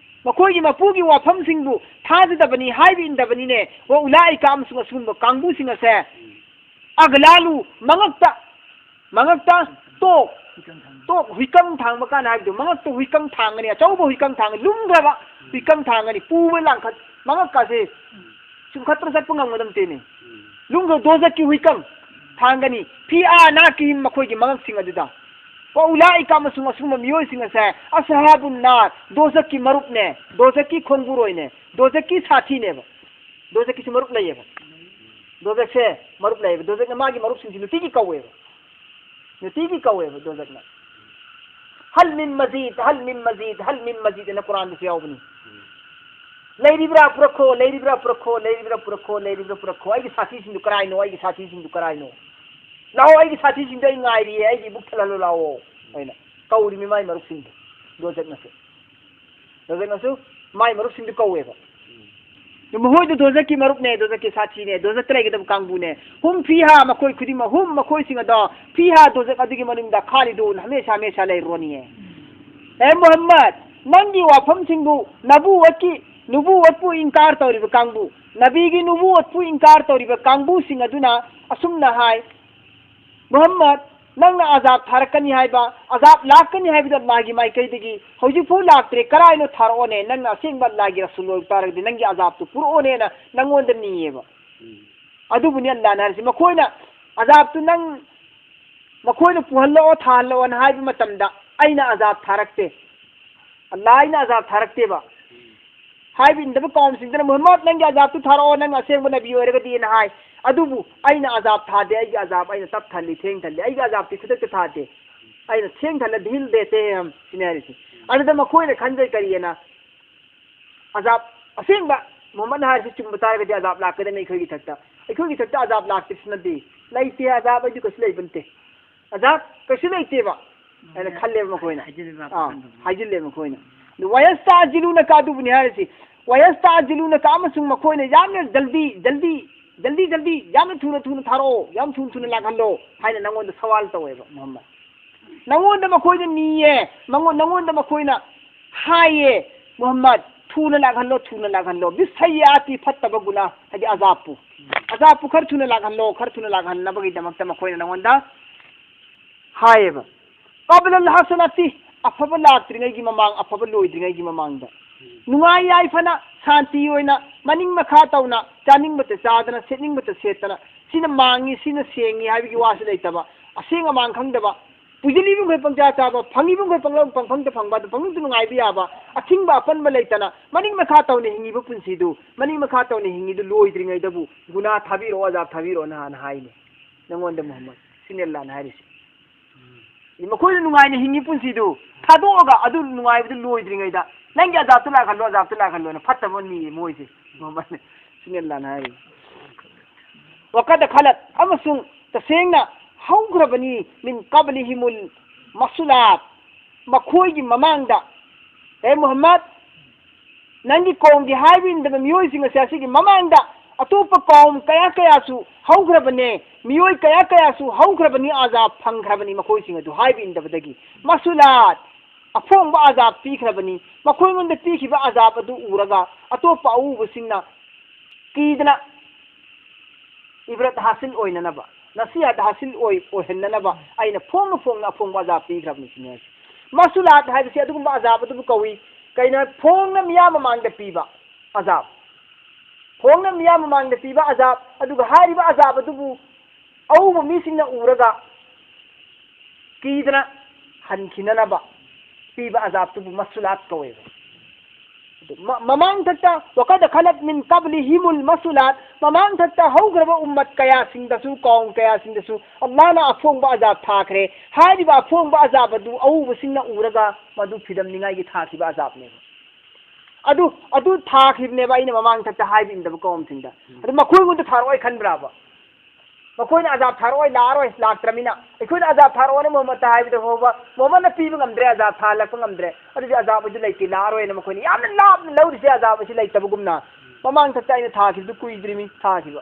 ꯃꯈꯣꯏꯒꯤ ꯃꯄꯨꯒꯤ ꯋꯥꯐꯝꯁꯤꯡꯕꯨ ꯊꯥꯖꯗꯕꯅꯤ ꯍꯥꯏꯕ ꯏꯟꯗꯕꯅꯤꯅꯦ꯫ "ꯋ ꯎꯂꯥꯏꯀ", ꯑꯃꯁꯨꯡ ꯑꯁꯤꯒꯨꯝꯕ ꯀꯥꯡꯕꯨꯁꯤꯡ ꯑꯁꯦ, "ꯑꯒꯂꯥꯂꯨ", ꯃꯉꯛꯇ, ꯃꯉꯛꯇ ꯇꯣꯛ, ꯇꯣꯛ, ꯍꯨꯏꯀꯪ ꯊꯥꯡꯕ ꯀꯥꯟꯗ ꯍꯥꯏꯕꯗꯣ, ꯃꯉꯛꯇ ꯍꯨꯏꯀꯪ ꯊꯥꯡꯒꯅꯤ, ꯑꯆꯧꯕ ꯍꯨꯏꯀꯪ ꯊꯥꯡꯒꯅꯤ, ꯂꯨꯝꯈ꯭ꯔꯕ ꯍꯨꯏꯀꯪ ꯊꯥꯡꯒꯅꯤ, ꯄꯨꯕ ꯂꯥꯡꯈꯠ, ꯃꯉꯛꯀꯥꯁꯦ ꯆꯨꯝꯈꯠꯇꯅ ꯆꯠꯄ ꯉꯝꯒꯗꯕ ꯅꯠꯇꯦꯅꯦ꯫ ꯂꯨꯝꯈ꯭ꯔꯕ ꯗꯣꯖꯛꯀꯤ ꯍꯨꯏꯀꯪ ꯊꯥꯡꯒꯅꯤ꯫ "ꯐꯤ ꯑꯥꯅꯥꯀꯤꯍꯤꯝ", ꯃꯈꯣꯏꯒꯤ ꯃꯉꯛꯁꯤꯡ ꯑꯗꯨꯗ꯫ "ꯋ ꯎꯂꯥꯏꯀ", ꯑꯃꯁꯨꯡ ꯑꯁꯤꯒꯨꯝꯕ ꯃꯤꯑꯣꯏꯁꯤꯡ ꯑꯁꯦ "ꯑꯁꯍꯥꯕꯨꯟ ꯅꯥꯔ", ꯗꯣꯖꯛꯀꯤ ꯃꯔꯨꯞꯅꯦ, ꯗꯣꯖꯛꯀꯤ ꯈꯣꯡꯕꯨꯔꯣꯏꯅꯦ, ꯗꯣꯖꯛꯀꯤ ꯁꯥꯊꯤꯅꯦꯕ꯫ ꯗꯣꯖꯛꯀꯤꯁꯨ ꯃꯔꯨꯞ ꯂꯩꯌꯦꯕ꯫ ꯗꯣꯖꯛꯁꯦ ꯃꯔꯨꯞ ꯂꯩꯌꯦꯕ꯫ ꯗꯣꯖꯛꯅ ꯃꯥꯒꯤ ꯃꯔꯨꯞꯁꯤꯡꯁꯤ ꯅꯨꯡꯇꯤꯒꯤ ꯀꯧꯋꯦꯕ꯫ ꯅꯨꯡꯇꯤꯒꯤ ꯀꯧꯋꯦꯕ ꯗꯣꯖꯛꯅ꯫ "ꯍꯜ ꯃꯤꯟ ꯃꯖꯤꯗ, ꯍꯜ ꯃꯤꯟ ꯃꯖꯤꯗ, ꯍꯜ ꯃꯤꯟ ꯃꯖꯤꯗ" ꯑꯅ ꯀꯨꯔꯥꯟꯗꯁꯨ ꯌꯥꯎꯕꯅꯤ꯫ "ꯂꯩꯔꯤꯕ꯭ꯔꯥ ꯄꯨꯔꯛꯈꯣ, ꯂꯩꯔꯤꯕ꯭ꯔꯥ ꯄꯨꯔꯛꯈꯣ, ꯂꯩꯔꯤꯕ꯭ꯔꯥ ꯄꯨꯔꯛꯈꯣ, ꯂꯩꯔꯤꯕ꯭ꯔꯥ ꯄꯨꯔꯛꯈꯣ, ꯑꯩꯒꯤ ꯁꯥꯊꯤꯁꯤꯡꯗꯨ ꯀꯔꯥꯏꯅꯣ, ꯑꯩꯒꯤ ꯁꯥꯊꯤꯁꯤꯡꯗꯨ ꯀꯔꯥꯏꯅꯣ? ꯂꯥꯛꯑꯣ, ꯑꯩꯒꯤ ꯁꯥꯊꯤꯁꯤꯡꯗꯣ ꯑꯩ ꯉꯥꯏꯔꯤꯌꯦ, ꯑꯩꯒꯤ ꯏꯕꯨꯛ ꯊꯜꯍꯜꯂꯣ ꯂꯥꯛꯑꯣ" ꯍꯥꯏꯅ ꯀꯧꯔꯤꯃꯤ ꯃꯥꯏ ꯃꯔꯨꯞꯁꯤꯡꯗꯣ꯫ ꯗꯣꯖꯛꯅꯁꯨ, ꯗꯣꯖꯛꯅꯁꯨ ꯃꯥꯏ ꯃꯔꯨꯞꯁꯤꯡꯗꯨ ꯀꯧꯋꯦꯕ꯫ ꯃꯈꯣꯏꯗꯨ ꯗꯣꯖꯛꯀꯤ ꯃꯔꯨꯞꯅꯦ, ꯗꯣꯖꯛꯀꯤ ꯁꯥꯊꯤꯅꯦ, ꯗꯣꯖꯛꯇ ꯂꯩꯒꯗꯕ ꯀꯥꯡꯕꯨꯅꯦ꯫ ꯍꯨꯝ ꯐꯤꯍꯥ, ꯃꯈꯣꯏ ꯈꯨꯗꯤꯡꯃꯛ, ꯍꯨꯝ, ꯃꯈꯣꯏꯁꯤꯡ ꯑꯗꯣ, ꯐꯤꯍꯥ, ꯗꯣꯖꯛ ꯑꯗꯨꯒꯤ ꯃꯅꯨꯡꯗ, ꯈꯥꯂꯤꯗꯨꯟ, ꯍꯃꯦꯁꯥ ꯍꯃꯦꯁꯥ ꯂꯩꯔꯨꯔꯅꯤꯌꯦ꯫ ꯑꯦ ꯃꯨꯍꯝꯃꯗ, ꯅꯪꯒꯤ ꯋꯥꯐꯝꯁꯤꯡꯕꯨ ꯅꯕꯨꯋꯠꯀꯤ, ꯅꯨꯕꯨꯋꯠꯄꯨ ꯏꯟꯀꯥꯔ ꯇꯧꯔꯤꯕ ꯀꯥꯡꯕꯨ, ꯅꯕꯤꯒꯤ ꯅꯨꯕꯨꯋꯠꯄꯨ ꯏꯟꯀꯥꯔ ꯇꯧꯔꯤꯕ ꯀꯥꯡꯕꯨꯁꯤꯡ ꯑꯗꯨꯅ ꯑꯁꯨꯝꯅ ꯍꯥꯏ, ꯃꯨꯍꯝꯃꯗ, ꯅꯪꯅ ꯑꯖꯥꯕ ꯊꯥꯔꯛꯀꯅꯤ ꯍꯥꯏꯕ, ꯑꯖꯥꯕ ꯂꯥꯛꯀꯅꯤ ꯍꯥꯏꯕꯗꯨ ꯑꯜꯂꯥꯍꯒꯤ ꯃꯥꯏꯀꯩꯗꯒꯤ ꯍꯧꯖꯤꯛꯐꯥꯎ ꯂꯥꯛꯇ꯭ꯔꯦ, ꯀꯔꯥꯏꯅꯣ ꯊꯥꯔꯛꯑꯣꯅꯦ, ꯅꯪꯅ ꯑꯁꯦꯡꯕ ꯑꯜꯂꯥꯍꯒꯤ ꯔꯁꯨꯜ ꯑꯣꯏꯕ ꯇꯥꯔꯒꯗꯤ ꯅꯪꯒꯤ ꯑꯖꯥꯕꯇꯨ ꯄꯨꯔꯛꯑꯣꯅꯦꯅ ꯅꯪꯉꯣꯟꯗ ꯅꯤꯌꯦꯕ꯫ ꯑꯗꯨꯕꯨꯅꯤ ꯑꯜꯂꯥꯍꯅ ꯍꯥꯏꯔꯤꯁꯤ꯫ ꯃꯈꯣꯏꯅ ꯑꯖꯥꯕꯇꯨ ꯅꯪ, ꯃꯈꯣꯏꯅ ꯄꯨꯍꯜꯂꯛꯑꯣ, ꯊꯥꯍꯜꯂꯛꯑꯣꯅ ꯍꯥꯏꯕ ꯃꯇꯝꯗ ꯑꯩꯅ ꯑꯖꯥꯕ ꯊꯥꯔꯛꯇꯦ, ꯑꯜꯂꯥꯍ ꯑꯩꯅ ꯑꯖꯥꯕ ꯊꯥꯔꯛꯇꯦꯕ꯫ ꯍꯥꯏꯕ ꯏꯟꯗꯕ ꯀꯧꯝꯁꯤꯡꯗꯨꯅ, "ꯃꯨꯍꯝꯃꯗ, ꯅꯪꯒꯤ ꯑꯖꯥꯕꯇꯨ ꯊꯥꯔꯛꯑꯣ, ꯅꯪ ꯑꯁꯦꯡꯕ ꯅꯕꯤ ꯑꯣꯏꯔꯒꯗꯤꯅ" ꯍꯥꯏ꯫ ꯑꯗꯨꯕꯨ ꯑꯩꯅ ꯑꯖꯥꯕ ꯊꯥꯗꯦ, ꯑꯩꯒꯤ ꯑꯖꯥꯕ ꯑꯩꯅ ꯇꯞ ꯊꯜꯂꯤ, ꯊꯦꯡ ꯊꯜꯂꯤ, ꯑꯩꯒꯤ ꯑꯖꯥꯕꯇꯤ ꯈꯨꯗꯛꯇ ꯊꯥꯗꯦ, ꯑꯩꯅ ꯊꯦꯡ ꯊꯜꯂ ꯙꯤꯜ ꯗꯦꯇꯦ ꯍꯝ ꯁꯤꯅꯤ ꯍꯥꯏꯔꯤꯁꯦ꯫ ꯑꯗꯨꯗ ꯃꯈꯣꯏꯅ ꯈꯟꯖꯩ ꯀꯔꯤꯑꯅ, ꯑꯖꯥꯕ ꯑꯁꯦꯡꯕ ꯃꯨꯍꯝꯃꯗꯅ ꯍꯥꯏꯔꯤꯁꯤ ꯆꯨꯝꯕ ꯇꯥꯔꯒꯗꯤ ꯑꯖꯥꯕ ꯂꯥꯛꯀꯗꯕꯅꯤ ꯑꯩꯈꯣꯏꯒꯤ ꯏꯊꯛꯇ꯫ ꯑꯩꯈꯣꯏꯒꯤ ꯏꯊꯛꯇ ꯑꯖꯥꯕ ꯂꯥꯛꯇꯦ ꯁꯤꯅꯗꯤ, ꯂꯩꯇꯦ, ꯑꯖꯥꯕ ꯑꯩꯗꯤ ꯀꯩꯁꯨ ꯂꯩꯕ ꯅꯠꯇꯦ, ꯑꯖꯥꯕ ꯀꯩꯁꯨ ꯂꯩꯇꯦꯕ ꯍꯥꯏꯅ ꯈꯜꯂꯦꯕ ꯃꯈꯣꯏꯅ꯫ ꯍꯥꯏꯖꯤꯜꯂꯤꯕ ꯑꯥ, ꯋꯥꯈꯜꯗꯣ꯫ ꯍꯥꯏꯖꯤꯜꯂꯦ ꯃꯈꯣꯏꯅ꯫ ꯑꯗꯨ ꯋꯌꯁꯇꯥꯖꯤꯂꯨꯅꯀ ꯑꯗꯨꯕꯨꯅꯤ ꯍꯥꯏꯔꯤꯁꯤ꯫ ꯋꯌꯁꯇꯥꯖꯤꯂꯨꯅꯀ ꯑꯃꯁꯨꯡ ꯃꯈꯣꯏꯅ ꯌꯥꯝꯅ ꯖꯜꯗꯤ, ꯖꯜꯗꯤ, ꯖꯜꯗꯤ, ꯖꯜꯗꯤ, ꯌꯥꯝꯅ ꯊꯨꯅ ꯊꯨꯅ ꯊꯥꯔꯛꯑꯣ, ꯌꯥꯝ ꯊꯨꯅ ꯊꯨꯅ ꯂꯥꯛꯍꯜꯂꯣ ꯍꯥꯏꯅ ꯅꯪꯉꯣꯟꯗ ꯁꯋꯥꯜ ꯇꯧꯋꯦꯕ ꯃꯨꯍꯝꯃꯗ꯫ ꯅꯪꯉꯣꯟꯗ ꯃꯈꯣꯏꯅ ꯅꯤꯌꯦ, ꯃꯉꯣꯟ-, ꯅꯪꯉꯣꯟꯗ ꯃꯈꯣꯏꯅ ꯍꯥꯏꯌꯦ, ꯃꯨꯍꯝꯃꯗ, ꯊꯨꯅ ꯂꯥꯛꯍꯜꯂꯣ, ꯊꯨꯅ ꯂꯥꯛꯍꯜꯂꯣ꯫ ꯕꯤꯁꯁꯩꯌꯥꯇꯤ, ꯐꯠꯇꯕ ꯒꯨꯅꯥ, ꯍꯥꯏꯗꯤ ꯑꯖꯥꯕꯄꯨ꯫ ꯑꯖꯥꯕꯄꯨ ꯈꯔ ꯊꯨꯅ ꯂꯥꯛꯍꯜꯂꯣ, ꯈꯔ ꯊꯨꯅ ꯂꯥꯛꯍꯟꯅꯕꯒꯤꯗꯃꯛꯇ ꯃꯈꯣꯏꯅ ꯅꯪꯉꯣꯟꯗ ꯍꯥꯏꯌꯦꯕ꯫ ꯀꯕꯂꯜ ꯍꯁꯅꯥꯇꯤ, ꯑꯐꯕ ꯂꯥꯛꯇ꯭ꯔꯤꯉꯩꯒꯤ ꯃꯃꯥꯡ, ꯑꯐꯕ ꯂꯣꯏꯗ꯭ꯔꯤꯉꯩꯒꯤ ꯃꯃꯥꯡꯗ꯫ ꯅꯨꯡꯉꯥꯏ ꯌꯥꯏꯐꯅ, ꯁꯥꯟꯇꯤ ꯑꯣꯏꯅ, ꯃꯅꯤꯡ ꯃꯈꯥ ꯇꯧꯅ, ꯆꯥꯅꯤꯡꯕꯇ ꯆꯥꯗꯅ, ꯁꯦꯠꯅꯤꯡꯕꯇ ꯁꯦꯠꯇꯅ, ꯁꯤꯅ ꯃꯥꯡꯉꯤ, ꯁꯤꯅ ꯁꯦꯡꯉꯤ ꯍꯥꯏꯕꯒꯤ ꯋꯥꯁꯨ ꯂꯩꯇꯕ, ꯑꯁꯦꯡ ꯑꯃꯥꯡ ꯈꯪꯗꯕ, ꯄꯨꯁꯤꯜꯂꯤꯕ ꯃꯈꯩ ꯄꯪꯆꯥ ꯆꯥꯕ, ꯐꯪꯉꯤꯕ ꯃꯈꯩ ꯄꯪꯂꯧ-, ꯄꯪꯐꯪꯗ ꯐꯪꯕ, ꯑꯗꯨ ꯄꯪꯅꯨꯡꯗ ꯅꯨꯡꯉꯥꯏꯕ ꯌꯥꯕ, ꯑꯊꯤꯡꯕ ꯑꯄꯟꯕ ꯂꯩꯇꯅ, ꯃꯅꯤꯡ ꯃꯈꯥ ꯇꯧꯅ ꯍꯤꯡꯉꯤꯕ ꯄꯨꯟꯁꯤꯗꯨ, ꯃꯅꯤꯡ ꯃꯈꯥ ꯇꯧꯅ ꯍꯤꯡꯉꯤꯗꯨ ꯂꯣꯏꯗ꯭ꯔꯤꯉꯩꯗꯕꯨ ꯒꯨꯅꯥ ꯊꯥꯕꯤꯔꯛꯑꯣ, ꯑꯖꯥꯕ ꯊꯥꯕꯤꯔꯛꯑꯣꯅ ꯍꯥꯟꯅ ꯍꯥꯏꯅꯦ꯫ ꯅꯪꯉꯣꯟꯗ ꯃꯨꯍꯝꯃꯗ, ꯁꯤꯅꯤ ꯑꯜꯂꯥꯍꯅ ꯍꯥꯏꯔꯤꯁꯦ꯫ ꯃꯈꯣꯏꯅ ꯅꯨꯡꯉꯥꯏꯅ ꯍꯤꯡꯉꯤ ꯄꯨꯟꯁꯤꯗꯨ ꯊꯥꯗꯣꯛꯑꯒ ꯑꯗꯨ ꯅꯨꯡꯉꯥꯏꯕꯗꯨ ꯂꯣꯏꯗ꯭ꯔꯤꯉꯩꯗ ꯅꯪꯒꯤ ꯑꯖꯥꯕꯇꯨ ꯂꯥꯛꯍꯜꯂꯣ, ꯑꯖꯥꯕꯇꯨ ꯂꯥꯛꯍꯜꯂꯣꯅ ꯐꯠꯇꯕ ꯅꯤꯌꯦ ꯃꯣꯏꯁꯦ꯫ ꯃꯨꯍꯝꯃꯗꯅ ꯁꯤꯅꯤ ꯑꯜꯂꯥꯍꯅ ꯍꯥꯏꯔꯤꯁꯦ꯫ ꯋꯀꯗ ꯈꯂꯠ, ꯑꯃꯁꯨꯡ ꯇꯁꯦꯡꯅ ꯍꯧꯈ꯭ꯔꯕꯅꯤ, ꯃꯤꯟ ꯀꯕꯂꯤꯍꯤꯃꯨꯜ ꯃꯁꯨꯂꯥꯠ, ꯃꯈꯣꯏꯒꯤ ꯃꯃꯥꯡꯗ, ꯍꯦ ꯃꯨꯍꯝꯃꯗ, ꯅꯪꯒꯤ ꯀꯧꯝꯒꯤ ꯍꯥꯏꯕ ꯏꯟꯗꯕ ꯃꯤꯑꯣꯏꯁꯤꯡ ꯑꯁꯦ ꯑꯁꯤꯒꯤ ꯃꯃꯥꯡꯗ ꯑꯇꯣꯞꯄ ꯀꯧꯝ ꯀꯌꯥ ꯀꯌꯥꯁꯨ ꯍꯧꯈ꯭ꯔꯕꯅꯦ, ꯃꯤꯑꯣꯏ ꯀꯌꯥ ꯀꯌꯥꯁꯨ ꯍꯧꯈ꯭ꯔꯕꯅꯤ, ꯑꯖꯥꯕ ꯐꯪꯈ꯭ꯔꯕꯅꯤ ꯃꯈꯣꯏꯁꯤꯡ ꯑꯗꯨ ꯍꯥꯏꯕ ꯏꯟꯗꯕꯗꯒꯤ꯫ ꯃꯁꯨꯂꯥꯠ, ꯑꯐꯣꯡꯕ ꯑꯖꯥꯕ ꯄꯤꯈ꯭ꯔꯕꯅꯤ꯫ ꯃꯈꯣꯏꯉꯣꯟꯗ ꯄꯤꯈꯤꯕ ꯑꯖꯥꯕ ꯑꯗꯨ ꯎꯔꯒ ꯑꯇꯣꯞꯄ ꯑꯎꯕꯁꯤꯡꯅ ꯀꯤꯗꯅ ꯏꯕ꯭ꯔꯠ ꯍꯥꯁꯤꯜ ꯑꯣꯏꯅꯅꯕ, ꯅꯁꯤꯍꯠ ꯍꯥꯁꯤꯜ ꯑꯣꯏ-, ꯑꯣꯏꯍꯟꯅꯅꯕ ꯑꯩꯅ ꯐꯣꯡꯅ ꯐꯣꯡꯅ ꯑꯐꯣꯡꯕ ꯑꯖꯥꯕ ꯄꯤꯈ꯭ꯔꯕꯅꯤ ꯁꯤꯅꯤ ꯍꯥꯏꯁꯦ꯫ ꯃꯁꯨꯂꯥꯠ ꯍꯥꯏꯕꯁꯤ ꯑꯗꯨꯒꯨꯝꯕ ꯑꯖꯥꯕ ꯑꯗꯨꯕꯨ ꯀꯧꯏ꯫ ꯀꯩꯅꯣ? ꯐꯣꯡꯅ ꯃꯤꯌꯥꯝ ꯃꯃꯥꯡꯗ ꯄꯤꯕ ꯑꯖꯥꯕ꯫ ꯐꯣꯡꯅ ꯃꯤꯌꯥꯝ ꯃꯃꯥꯡꯗ ꯄꯤꯕ ꯑꯖꯥꯕ, ꯑꯗꯨꯒ ꯍꯥꯏꯔꯤꯕ ꯑꯖꯥꯕ ꯑꯗꯨꯕꯨ ꯑꯎꯕ ꯃꯤꯁꯤꯡꯅ ꯎꯔꯒ ꯀꯤꯗꯅ ꯍꯟꯈꯤꯅꯅꯕ ꯄꯤꯕ ꯑꯖꯥꯕꯇꯨꯕꯨ ꯃꯁꯨꯂꯥꯠ ꯀꯧꯋꯦꯕ꯫ ꯑꯗꯨ ꯃ-, ꯃꯃꯥꯡꯊꯛꯇ, "ꯋꯀꯗ ꯈꯂꯠ ꯃꯤꯟ ꯀꯕꯂꯤꯍꯤꯃꯨꯜ ꯃꯁꯨꯂꯥꯠ", ꯃꯃꯥꯡꯊꯛꯇ ꯍꯧꯈ꯭ꯔꯕ ꯎꯝꯃꯠ ꯀꯌꯥꯁꯤꯡꯗꯁꯨ, ꯀꯧꯝ ꯀꯌꯥꯁꯤꯡꯗꯁꯨ ꯑꯜꯂꯥꯍꯅ ꯑꯐꯣꯡꯕ ꯑꯖꯥꯕ ꯊꯥꯈ꯭ꯔꯦ꯫ ꯍꯥꯏꯔꯤꯕ ꯑꯐꯣꯡꯕ ꯑꯖꯥꯕ ꯑꯗꯨ ꯑꯎꯕꯁꯤꯡꯅ ꯎꯔꯒ ꯃꯗꯨ ꯐꯤꯗꯝꯅꯤꯡꯉꯥꯏꯒꯤ ꯊꯥꯈꯤꯕ ꯑꯖꯥꯕꯅꯦꯕ꯫ ꯑꯗꯨ, ꯑꯗꯨ ꯊꯥꯈꯤꯕꯅꯦꯕ ꯑꯩꯅ ꯃꯃꯥꯡꯊꯛꯇ ꯍꯥꯏꯕ ꯏꯟꯗꯕ ꯀꯧꯝꯁꯤꯡꯗ꯫ ꯑꯗꯨ ꯃꯈꯣꯏꯉꯣꯟꯗ ꯊꯥꯔꯛꯑꯣꯏ ꯈꯟꯕ꯭ꯔꯥꯕ? ꯃꯈꯣꯏꯅ ꯑꯖꯥꯕ ꯊꯥꯔꯛꯑꯣꯏ, ꯂꯥꯛꯑꯔꯣꯏ, ꯂꯥꯛꯇ꯭ꯔꯃꯤꯅ꯫ ꯑꯩꯈꯣꯏꯅ ꯑꯖꯥꯕ ꯊꯥꯔꯛꯑꯣꯅ ꯃꯨꯍꯝꯃꯗꯇ ꯍꯥꯏꯕꯗ ꯐꯥꯎꯕ ꯃꯨꯍꯝꯃꯗꯅ ꯄꯤꯕ ꯉꯝꯗ꯭ꯔꯦ, ꯑꯖꯥꯕ ꯊꯥꯍꯜꯂꯛꯄ ꯉꯝꯗ꯭ꯔꯦ, ꯑꯗꯨꯗꯤ ꯑꯖꯥꯕ ꯑꯗꯨ ꯂꯩꯇꯦ, ꯂꯥꯛꯑꯔꯣꯏꯅ ꯃꯈꯣꯏꯅ ꯌꯥꯝꯅ ꯂꯥꯞꯅ ꯂꯧꯔꯤꯁꯦ, ꯑꯖꯥꯕ ꯑꯁꯤ ꯂꯩꯇꯕꯒꯨꯝꯅ꯫ ꯃꯃꯥꯡꯊꯛꯇ ꯑꯩꯅ ꯊꯥꯈꯤꯕꯗꯨ ꯀꯨꯏꯗ꯭ꯔꯤꯃꯤ ꯊꯥꯈꯤꯕ꯫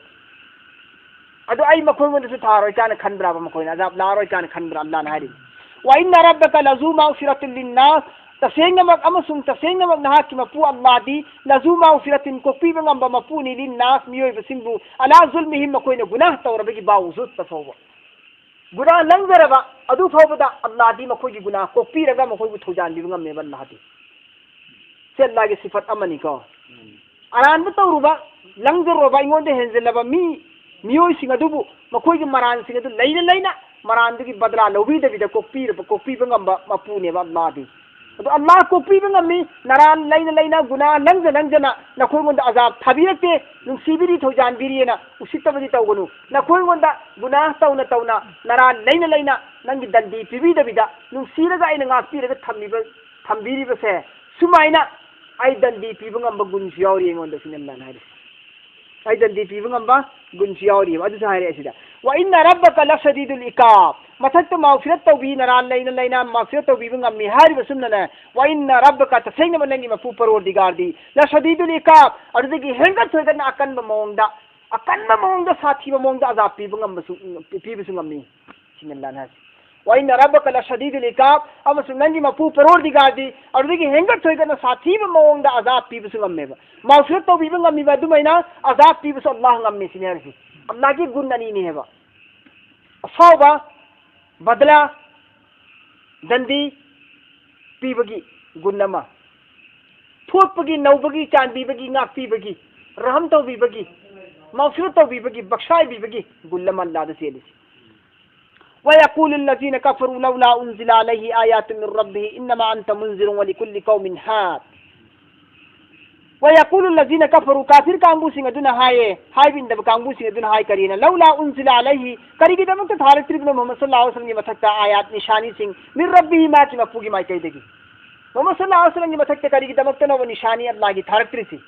ꯑꯗꯨ ꯑꯩ ꯃꯈꯣꯏꯉꯣꯟꯗꯁꯨ ꯊꯥꯔꯣꯏ ꯀꯥꯏꯅ ꯈꯟꯕ꯭ꯔꯥꯕ? ꯃꯈꯣꯏꯅ ꯑꯖꯥꯕ ꯂꯥꯛꯑꯔꯣꯏ ꯀꯥꯏꯅ ꯈꯟꯕ꯭ꯔꯥ? ꯑꯜꯂꯥꯍꯅ ꯍꯥꯏꯔꯤꯕ, "ꯋ ꯏꯟꯅ ꯔꯕ꯭ꯕꯀ ꯂꯖꯨ ꯃꯒꯐꯤꯔꯥꯇꯤꯟ ꯂꯤꯟꯅꯥꯁ", ꯇꯁꯦꯡꯅꯃꯛ ꯑꯃꯁꯨꯡ ꯇꯁꯦꯡꯅꯃꯛ ꯅꯍꯥꯛꯀꯤ ꯃꯄꯨ ꯑꯜꯂꯥꯍꯗꯤ "ꯂꯖꯨ ꯃꯒꯐꯤꯔꯥꯇꯤꯟ", ꯀꯣꯛꯄꯤꯕ ꯉꯝꯕ ꯃꯄꯨꯅꯤ, "ꯂꯤꯟꯅꯥꯁ", ꯃꯤꯑꯣꯏꯕꯁꯤꯡꯕꯨ, "ꯑꯂꯥ ꯖꯨꯜꯃꯤꯍꯤꯝ", ꯃꯈꯣꯏꯅ ꯒꯨꯅꯥꯍ ꯇꯧꯔꯕꯒꯤ ꯕꯥꯋꯖꯨꯗꯇ ꯐꯥꯎꯕ, ꯒꯨꯅꯥꯍ ꯂꯪꯖꯔꯕ ꯑꯗꯨ ꯐꯥꯎꯕꯗ ꯑꯜꯂꯥꯍꯗꯤ ꯃꯈꯣꯏꯒꯤ ꯒꯨꯅꯥꯍ ꯀꯣꯛꯄꯤꯔꯒ ꯃꯈꯣꯏꯕꯨ ꯊꯧꯖꯥꯟꯕꯤꯕ ꯉꯝꯃꯦꯕ ꯑꯜꯂꯥꯍꯗꯤ꯫ ꯁꯤ ꯑꯜꯂꯥꯍꯒꯤ ꯁꯤꯐꯠ ꯑꯃꯅꯤꯀꯣ꯫ ꯑꯔꯥꯟꯕ ꯇꯧꯔꯨꯕ, ꯂꯪꯖꯔꯨꯔꯕ, ꯑꯩꯉꯣꯟꯗ ꯍꯦꯟꯖꯤꯜꯂꯕ ꯃꯤ, ꯃꯤꯑꯣꯏꯁꯤꯡ ꯑꯗꯨꯕꯨ ꯃꯈꯣꯏꯒꯤ ꯃꯔꯥꯟꯁꯤꯡ ꯑꯗꯨ ꯂꯩꯅ ꯂꯩꯅ ꯃꯔꯥꯟꯗꯨꯒꯤ ꯕꯗꯂꯥ ꯂꯧꯕꯤꯗꯕꯤꯗ ꯀꯣꯛꯄꯤꯔꯕ, ꯀꯣꯛꯄꯤꯕ ꯉꯝꯕ ꯃꯄꯨꯅꯦꯕ ꯑꯜꯂꯥꯍꯗꯤ꯫ ꯑꯗꯣ ꯑꯜꯂꯥꯍ ꯀꯣꯛꯄꯤꯕ ꯉꯝꯃꯤ, ꯅꯔꯥꯟ ꯂꯩꯅ ꯂꯩꯅ, ꯒꯨꯅꯥꯍ ꯂꯪꯖ ꯂꯪꯖꯅ ꯅꯈꯣꯏꯉꯣꯟꯗ ꯑꯖꯥꯕ ꯊꯥꯕꯤꯔꯛꯇꯦ, ꯅꯨꯡꯁꯤꯕꯤꯔꯤ, ꯊꯧꯖꯥꯟꯕꯤꯔꯤꯑꯅ ꯎꯁꯤꯠꯇꯕꯗꯤ ꯇꯧꯒꯅꯨ꯫ ꯅꯈꯣꯏꯉꯣꯟꯗ ꯒꯨꯅꯥꯍ ꯇꯧꯅ ꯇꯧꯅ, ꯅꯔꯥꯟ ꯂꯩꯅ ꯂꯩꯅ ꯅꯪꯒꯤ ꯗꯟꯗꯤ ꯄꯤꯕꯤꯗꯕꯤꯗ, ꯅꯨꯡꯁꯤꯔꯒ ꯑꯩꯅ ꯉꯥꯛꯄꯤꯔꯒ ꯊꯝꯃꯤꯕ, ꯊꯝꯕꯤꯔꯤꯕꯁꯦ, ꯁꯨꯃꯥꯏꯅ ꯑꯩ ꯗꯟꯗꯤ ꯄꯤꯕ ꯉꯝꯕ ꯒꯨꯟꯁꯨ ꯌꯥꯎꯔꯤ ꯑꯩꯉꯣꯟꯗ, ꯁꯤꯅꯤ ꯑꯜꯂꯥꯍꯅ ꯍꯥꯏꯔꯤꯁꯦ꯫ ꯑꯩ ꯗꯟꯗꯤ ꯄꯤꯕ ꯉꯝꯕ ꯒꯨꯟꯁꯨ ꯌꯥꯎꯔꯤꯕ꯫ ꯑꯗꯨꯁꯨ ꯍꯥꯏꯔꯛꯑꯦ ꯁꯤꯗ, "ꯋ ꯏꯟꯅ ꯔꯕ꯭ꯕꯀ ꯂꯁꯗꯤꯗꯨꯜ ꯏꯀꯥꯕ", ꯃꯊꯛꯇ ꯃꯥꯎꯐꯤꯔꯠ ꯇꯧꯕꯤ, ꯅꯔꯥꯟ ꯂꯩꯅ ꯂꯩꯅ ꯃꯥꯎꯐꯤꯔꯠ ꯇꯧꯕꯤꯕ ꯉꯝꯃꯤ ꯍꯥꯏꯔꯤꯕ ꯑꯁꯨꯝꯅꯅꯦ, "ꯋꯥ ꯏꯟꯅ ꯔꯕꯀ", ꯇꯁꯦꯡꯅꯃꯛ ꯅꯪꯒꯤ ꯃꯄꯨ ꯄꯔꯣꯔꯗꯤꯒꯥꯔꯗꯤ, "ꯂ ꯁꯗꯤꯗꯨꯜ ꯏꯀꯥꯕ", ꯑꯗꯨꯗꯒꯤ ꯍꯦꯟꯒꯠ ꯊꯣꯏꯒꯠꯅ ꯑꯀꯟꯕ ꯃꯑꯣꯡꯗ, ꯑꯀꯟꯕ ꯃꯑꯣꯡꯗ, ꯁꯥꯊꯤꯕ ꯃꯑꯣꯡꯗ ꯑꯖꯥꯕ ꯄꯤꯕ ꯉꯝꯕꯁꯨ, ꯄꯤꯕꯁꯨ ꯉꯝꯃꯤ꯫ ꯁꯤꯅꯤ ꯑꯜꯂꯥꯍꯅ ꯍꯥꯏꯁꯦ꯫ "ꯋꯥ ꯏꯟꯅ ꯔꯕꯀ ꯂ ꯁꯗꯤꯗꯨꯜ ꯏꯀꯥꯕ", ꯑꯃꯁꯨꯡ ꯅꯪꯒꯤ ꯃꯄꯨ ꯄꯔꯣꯔꯗꯤꯒꯥꯔꯗꯤ ꯑꯗꯨꯗꯒꯤ ꯍꯦꯟꯒꯠ ꯊꯣꯏꯒꯠꯅ ꯁꯥꯊꯤꯕ ꯃꯑꯣꯡꯗ ꯑꯖꯥꯕ ꯄꯤꯕꯁꯨ ꯉꯝꯃꯦꯕ꯫ ꯃꯥꯎꯐꯤꯔꯠ ꯇꯧꯕꯤꯕ ꯉꯝꯃꯤꯕ ꯑꯗꯨꯃꯥꯏꯅ ꯑꯖꯥꯕ ꯄꯤꯕꯁꯨ ꯑꯜꯂꯥꯍ ꯉꯝꯃꯤ ꯁꯤꯅꯤ ꯍꯥꯏꯔꯤꯁꯦ꯫ ꯑꯜꯂꯥꯍꯒꯤ ꯒꯨꯟ ꯑꯅꯤꯅꯦ ꯍꯥꯏꯕ꯫ ꯑꯁꯥꯎꯕ, ꯕꯗꯂꯥ, ꯗꯟꯗꯤ ꯄꯤꯕꯒꯤ ꯒꯨꯟ ꯑꯃ, ꯊꯣꯠꯄꯒꯤ, ꯅꯧꯕꯒꯤ, ꯆꯥꯟꯕꯤꯕꯒꯤ, ꯉꯥꯛꯄꯤꯕꯒꯤ, ꯔꯍꯝ ꯇꯧꯕꯤꯕꯒꯤ, ꯃꯥꯎꯐꯤꯔꯠ ꯇꯧꯕꯤꯕꯒꯤ, ꯕꯛꯁꯥꯏꯕꯤꯕꯒꯤ ꯒꯨꯟ ꯑꯃ ꯑꯜꯂꯥꯗ ꯆꯦꯜꯂꯤꯁꯤ꯫ "ويقول الذين كفروا لولا أنزل عليه آية من ربه إنما أنت منذر ولكل قوم هاد." "ويقول الذين كفروا", ꯀꯥꯐꯤꯔ ꯀꯥꯡꯕꯨꯁꯤꯡ ꯑꯗꯨꯅ ꯍꯥꯏꯌꯦ, ꯍꯥꯏꯕ ꯏꯟꯗꯕ ꯀꯥꯡꯕꯨꯁꯤꯡ ꯑꯗꯨꯅ ꯍꯥꯏ ꯀꯔꯤꯅ? "لولا أنزل عليه", ꯀꯔꯤꯒꯤꯗꯃꯛꯇ ꯊꯥꯔꯛꯇ꯭ꯔꯤꯕꯅꯣ ꯃꯨꯍꯝꯃꯗ ꯁꯜꯂꯜꯂꯥꯍꯨ ꯑꯂꯩꯍꯤ ꯋꯥꯁꯜꯂꯝꯒꯤ ꯃꯊꯛꯇ ꯑꯥꯌꯥꯠ, ꯅꯤꯁꯥꯅꯤꯁꯤꯡ, "من ربه", ꯃꯥꯒꯤ ꯃꯄꯨꯒꯤ ꯃꯥꯏꯀꯩꯗꯒꯤ? ꯃꯨꯍꯝꯃꯗ ꯁꯜꯂꯜꯂꯥꯍꯨ ꯑꯂꯩꯍꯤ ꯋꯥꯁꯜꯂꯝꯒꯤ ꯃꯊꯛꯇ ꯀꯔꯤꯒꯤꯗꯃꯛꯇꯅꯣꯕ ꯅꯤꯁꯥꯅꯤ ꯑꯜꯂꯥꯍꯒꯤ ꯊꯥꯔꯛꯇ꯭ꯔꯤꯁꯤ?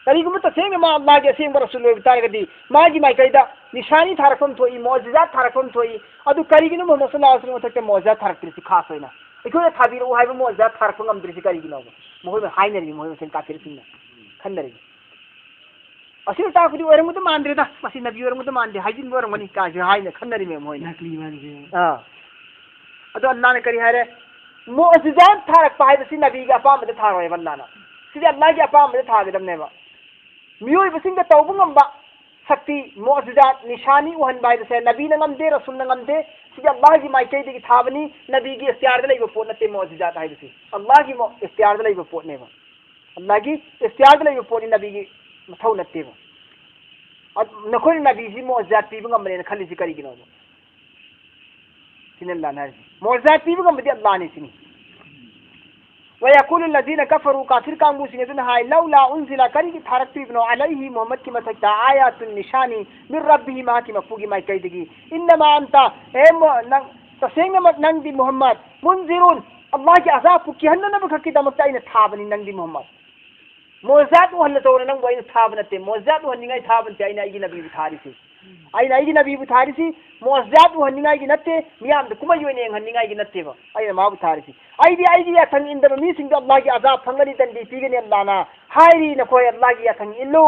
ꯀꯔꯤꯒꯨꯝꯕ ꯇꯁꯦꯡꯅ ꯃꯥ ꯑꯜꯂꯥꯍꯒꯤ ꯑꯁꯦꯡꯕ ꯔꯁꯨꯜ ꯑꯣꯏꯕ ꯇꯥꯔꯒꯗꯤ ꯃꯥꯒꯤ ꯃꯥꯏꯀꯩꯗ ꯅꯤꯁꯥꯅꯤ ꯊꯥꯔꯛꯐꯝ ꯊꯣꯛꯏ, ꯃꯨꯑꯖꯤꯖꯥꯠ ꯊꯥꯔꯛꯐꯝ ꯊꯣꯛꯏ꯫ ꯑꯗꯨ ꯀꯔꯤꯒꯤꯅꯣ ꯃꯨꯍꯝꯃꯗ ꯁꯜꯂꯜꯂꯥꯍꯨ ꯑꯂꯩꯍꯤ ꯋꯥꯁꯜꯂꯝꯒꯤ ꯃꯊꯛꯇ ꯃꯨꯑꯖꯤꯖꯥꯠ ꯊꯥꯔꯛꯇ꯭ꯔꯤꯁꯤ? ꯈꯥꯁ ꯑꯣꯏꯅ ꯑꯩꯈꯣꯏꯅ ꯊꯥꯕꯤꯔꯛꯎ ꯍꯥꯏꯕ ꯃꯨꯑꯖꯤꯖꯥꯠ ꯊꯥꯔꯛꯄ ꯉꯝꯗ꯭ꯔꯤꯁꯤ ꯀꯔꯤꯒꯤꯅꯣꯕ? ꯃꯈꯣꯏꯅ ꯍꯥꯏꯅꯔꯤꯕ, ꯃꯈꯣꯏ ꯃꯁꯦꯟ ꯀꯥꯐꯤꯔꯁꯤꯡꯅ ꯈꯟꯅꯔꯤꯕ꯫ ꯑꯁꯤ ꯇꯥꯛꯄꯗꯤ ꯑꯣꯏꯔꯝꯒꯗꯧ ꯃꯥꯟꯗ꯭ꯔꯦꯗ, ꯃꯁꯤ ꯅꯕꯤ ꯑꯣꯏꯔꯝꯒꯗꯧ ꯃꯥꯟꯗꯦ, ꯍꯥꯏꯖꯤꯟꯕ ꯑꯣꯏꯔꯝꯒꯅꯤ ꯀꯥꯏꯁꯨ ꯍꯥꯏꯅ ꯈꯟꯅꯔꯤꯃꯦ ꯃꯣꯏꯅ꯫ ꯅꯀꯂꯤ ꯃꯥꯟꯗꯦ꯫ ꯑꯥ꯫ ꯑꯗꯣ ꯑꯜꯂꯥꯅ ꯀꯔꯤ ꯍꯥꯏꯔꯦ? ꯃꯨꯑꯖꯤꯖꯥꯠ ꯊꯥꯔꯛꯄ ꯍꯥꯏꯕꯁꯤ ꯅꯕꯤꯒꯤ ꯑꯄꯥꯝꯕꯗ ꯊꯥꯔꯣꯏꯕ ꯑꯜꯂꯥꯅ꯫ ꯁꯤꯗꯤ ꯑꯜꯂꯥꯒꯤ ꯑꯄꯥꯝꯕꯗ ꯊꯥꯒꯗꯕꯅꯦꯕ꯫ ꯃꯤꯑꯣꯏꯕꯁꯤꯡꯗ ꯇꯧꯕ ꯉꯝꯕ ꯁꯛꯇꯤ, ꯃꯨꯑꯖꯤꯖꯥꯠ, ꯅꯤꯁꯥꯅꯤ ꯎꯍꯟꯕ ꯍꯥꯏꯕꯁꯦ ꯅꯕꯤꯅ ꯉꯝꯗꯦ, ꯔꯁꯨꯜꯅ ꯉꯝꯗꯦ꯫ ꯁꯤꯗꯤ ꯑꯜꯂꯥꯍꯒꯤ ꯃꯥꯏꯀꯩꯗꯒꯤ ꯊꯥꯕꯅꯤ, ꯅꯕꯤꯒꯤ ꯏꯈꯇꯤꯌꯥꯔꯗ ꯂꯩꯕ ꯄꯣꯠ ꯅꯠꯇꯦ ꯃꯨꯑꯖꯤꯖꯥꯠ ꯍꯥꯏꯕꯁꯤ꯫ ꯑꯜꯂꯥꯍꯒꯤ ꯃꯨ-, ꯏꯈꯇꯤꯌꯥꯔꯗ ꯂꯩꯕ ꯄꯣꯠꯅꯦꯕ꯫ ꯑꯜꯂꯥꯍꯒꯤ ꯏꯈꯇꯤꯌꯥꯔꯗ ꯂꯩꯕ ꯄꯣꯠꯅꯤ, ꯅꯕꯤꯒꯤ ꯃꯊꯧ ꯅꯠꯇꯦꯕ꯫ ꯑ-, ꯅꯈꯣꯏꯅ ꯅꯕꯤꯁꯤ ꯃꯨꯑꯖꯤꯖꯥꯠ ꯄꯤꯕ ꯉꯝꯕꯅꯦꯅ ꯈꯜꯂꯤꯁꯤ ꯀꯔꯤꯒꯤꯅꯣꯕ? ꯁꯤꯅꯤ ꯑꯜꯂꯥꯍꯅ ꯍꯥꯏꯔꯤꯁꯤ꯫ ꯃꯨꯑꯖꯤꯖꯥꯠ ꯄꯤꯕ ꯉꯝꯕꯗꯤ ꯑꯜꯂꯥꯍꯅꯤ ꯁꯤꯅꯤ꯫ "ويقول الذين كفروا", ꯀꯥꯐꯤꯔ ꯀꯥꯡꯕꯨꯁꯤꯡ ꯑꯗꯨꯅ ꯍꯥꯏ, "لولا أنزل", ꯀꯔꯤꯒꯤ ꯊꯥꯔꯛꯇ꯭ꯔꯤꯕꯅꯣ, "عليه", ꯃꯨꯍꯝꯃꯗꯀꯤ ꯃꯊꯛꯇ, "آية", ꯅꯤꯁꯥꯅꯤ, "من ربه", ꯃꯍꯥꯛꯀꯤ ꯃꯄꯨꯒꯤ ꯃꯥꯏꯀꯩꯗꯒꯤ꯫ "إنما أنت", ꯑꯦ ꯃꯨ-, ꯅꯪ, ꯇꯁꯦꯡꯅꯃꯛ ꯅꯪꯗꯤ ꯃꯨꯍꯝꯃꯗ, "منذر", ꯑꯜꯂꯥꯍꯒꯤ ꯑꯖꯥꯕꯄꯨ ꯀꯤꯍꯟꯅꯅꯕ ꯈꯛꯀꯤꯗꯃꯛꯇ ꯑꯩꯅ ꯊꯥꯕꯅꯤ ꯅꯪꯗꯤ ꯃꯨꯍꯝꯃꯗ꯫ ꯃꯣꯖꯥꯠ ꯎꯍꯜꯂ ꯇꯧꯅ ꯅꯪꯕꯨ ꯑꯩꯅ ꯊꯥꯕ ꯅꯠꯇꯦ, ꯃꯣꯖꯥꯠ ꯎꯍꯟꯅꯤꯡꯉꯥꯏ ꯊꯥꯕ ꯅꯠꯇꯦ ꯑꯩꯅ ꯑꯩꯒꯤ ꯅꯕꯤꯕꯨ ꯊꯥꯔꯤꯁꯤ꯫ ꯑꯩꯅ ꯑꯩꯒꯤ ꯅꯕꯤꯕꯨ ꯊꯥꯔꯤꯁꯤ ꯃꯣꯖꯥꯠ ꯎꯍꯟꯅꯤꯡꯉꯥꯏꯒꯤ ꯅꯠꯇꯦ, ꯃꯤꯌꯥꯝꯗ ꯀꯨꯝꯍꯩ ꯑꯣꯏꯅ ꯌꯦꯡꯍꯟꯅꯤꯡꯉꯥꯏꯒꯤ ꯅꯠꯇꯦꯕ ꯑꯩꯅ ꯃꯥꯕꯨ ꯊꯥꯔꯤꯁꯤ꯫ ꯑꯩꯗꯤ ꯑꯩꯒꯤ ꯌꯥꯊꯪ ꯏꯟꯗꯕ ꯃꯤꯁꯤꯡꯗꯣ ꯑꯜꯂꯥꯍꯒꯤ ꯑꯖꯥꯕ ꯐꯪꯒꯅꯤ, ꯗꯟꯗꯤ ꯄꯤꯒꯅꯤ ꯑꯜꯂꯥꯍꯅ ꯍꯥꯏꯔꯤ, ꯅꯈꯣꯏ ꯑꯜꯂꯥꯍꯒꯤ ꯌꯥꯊꯪ ꯏꯜꯂꯨ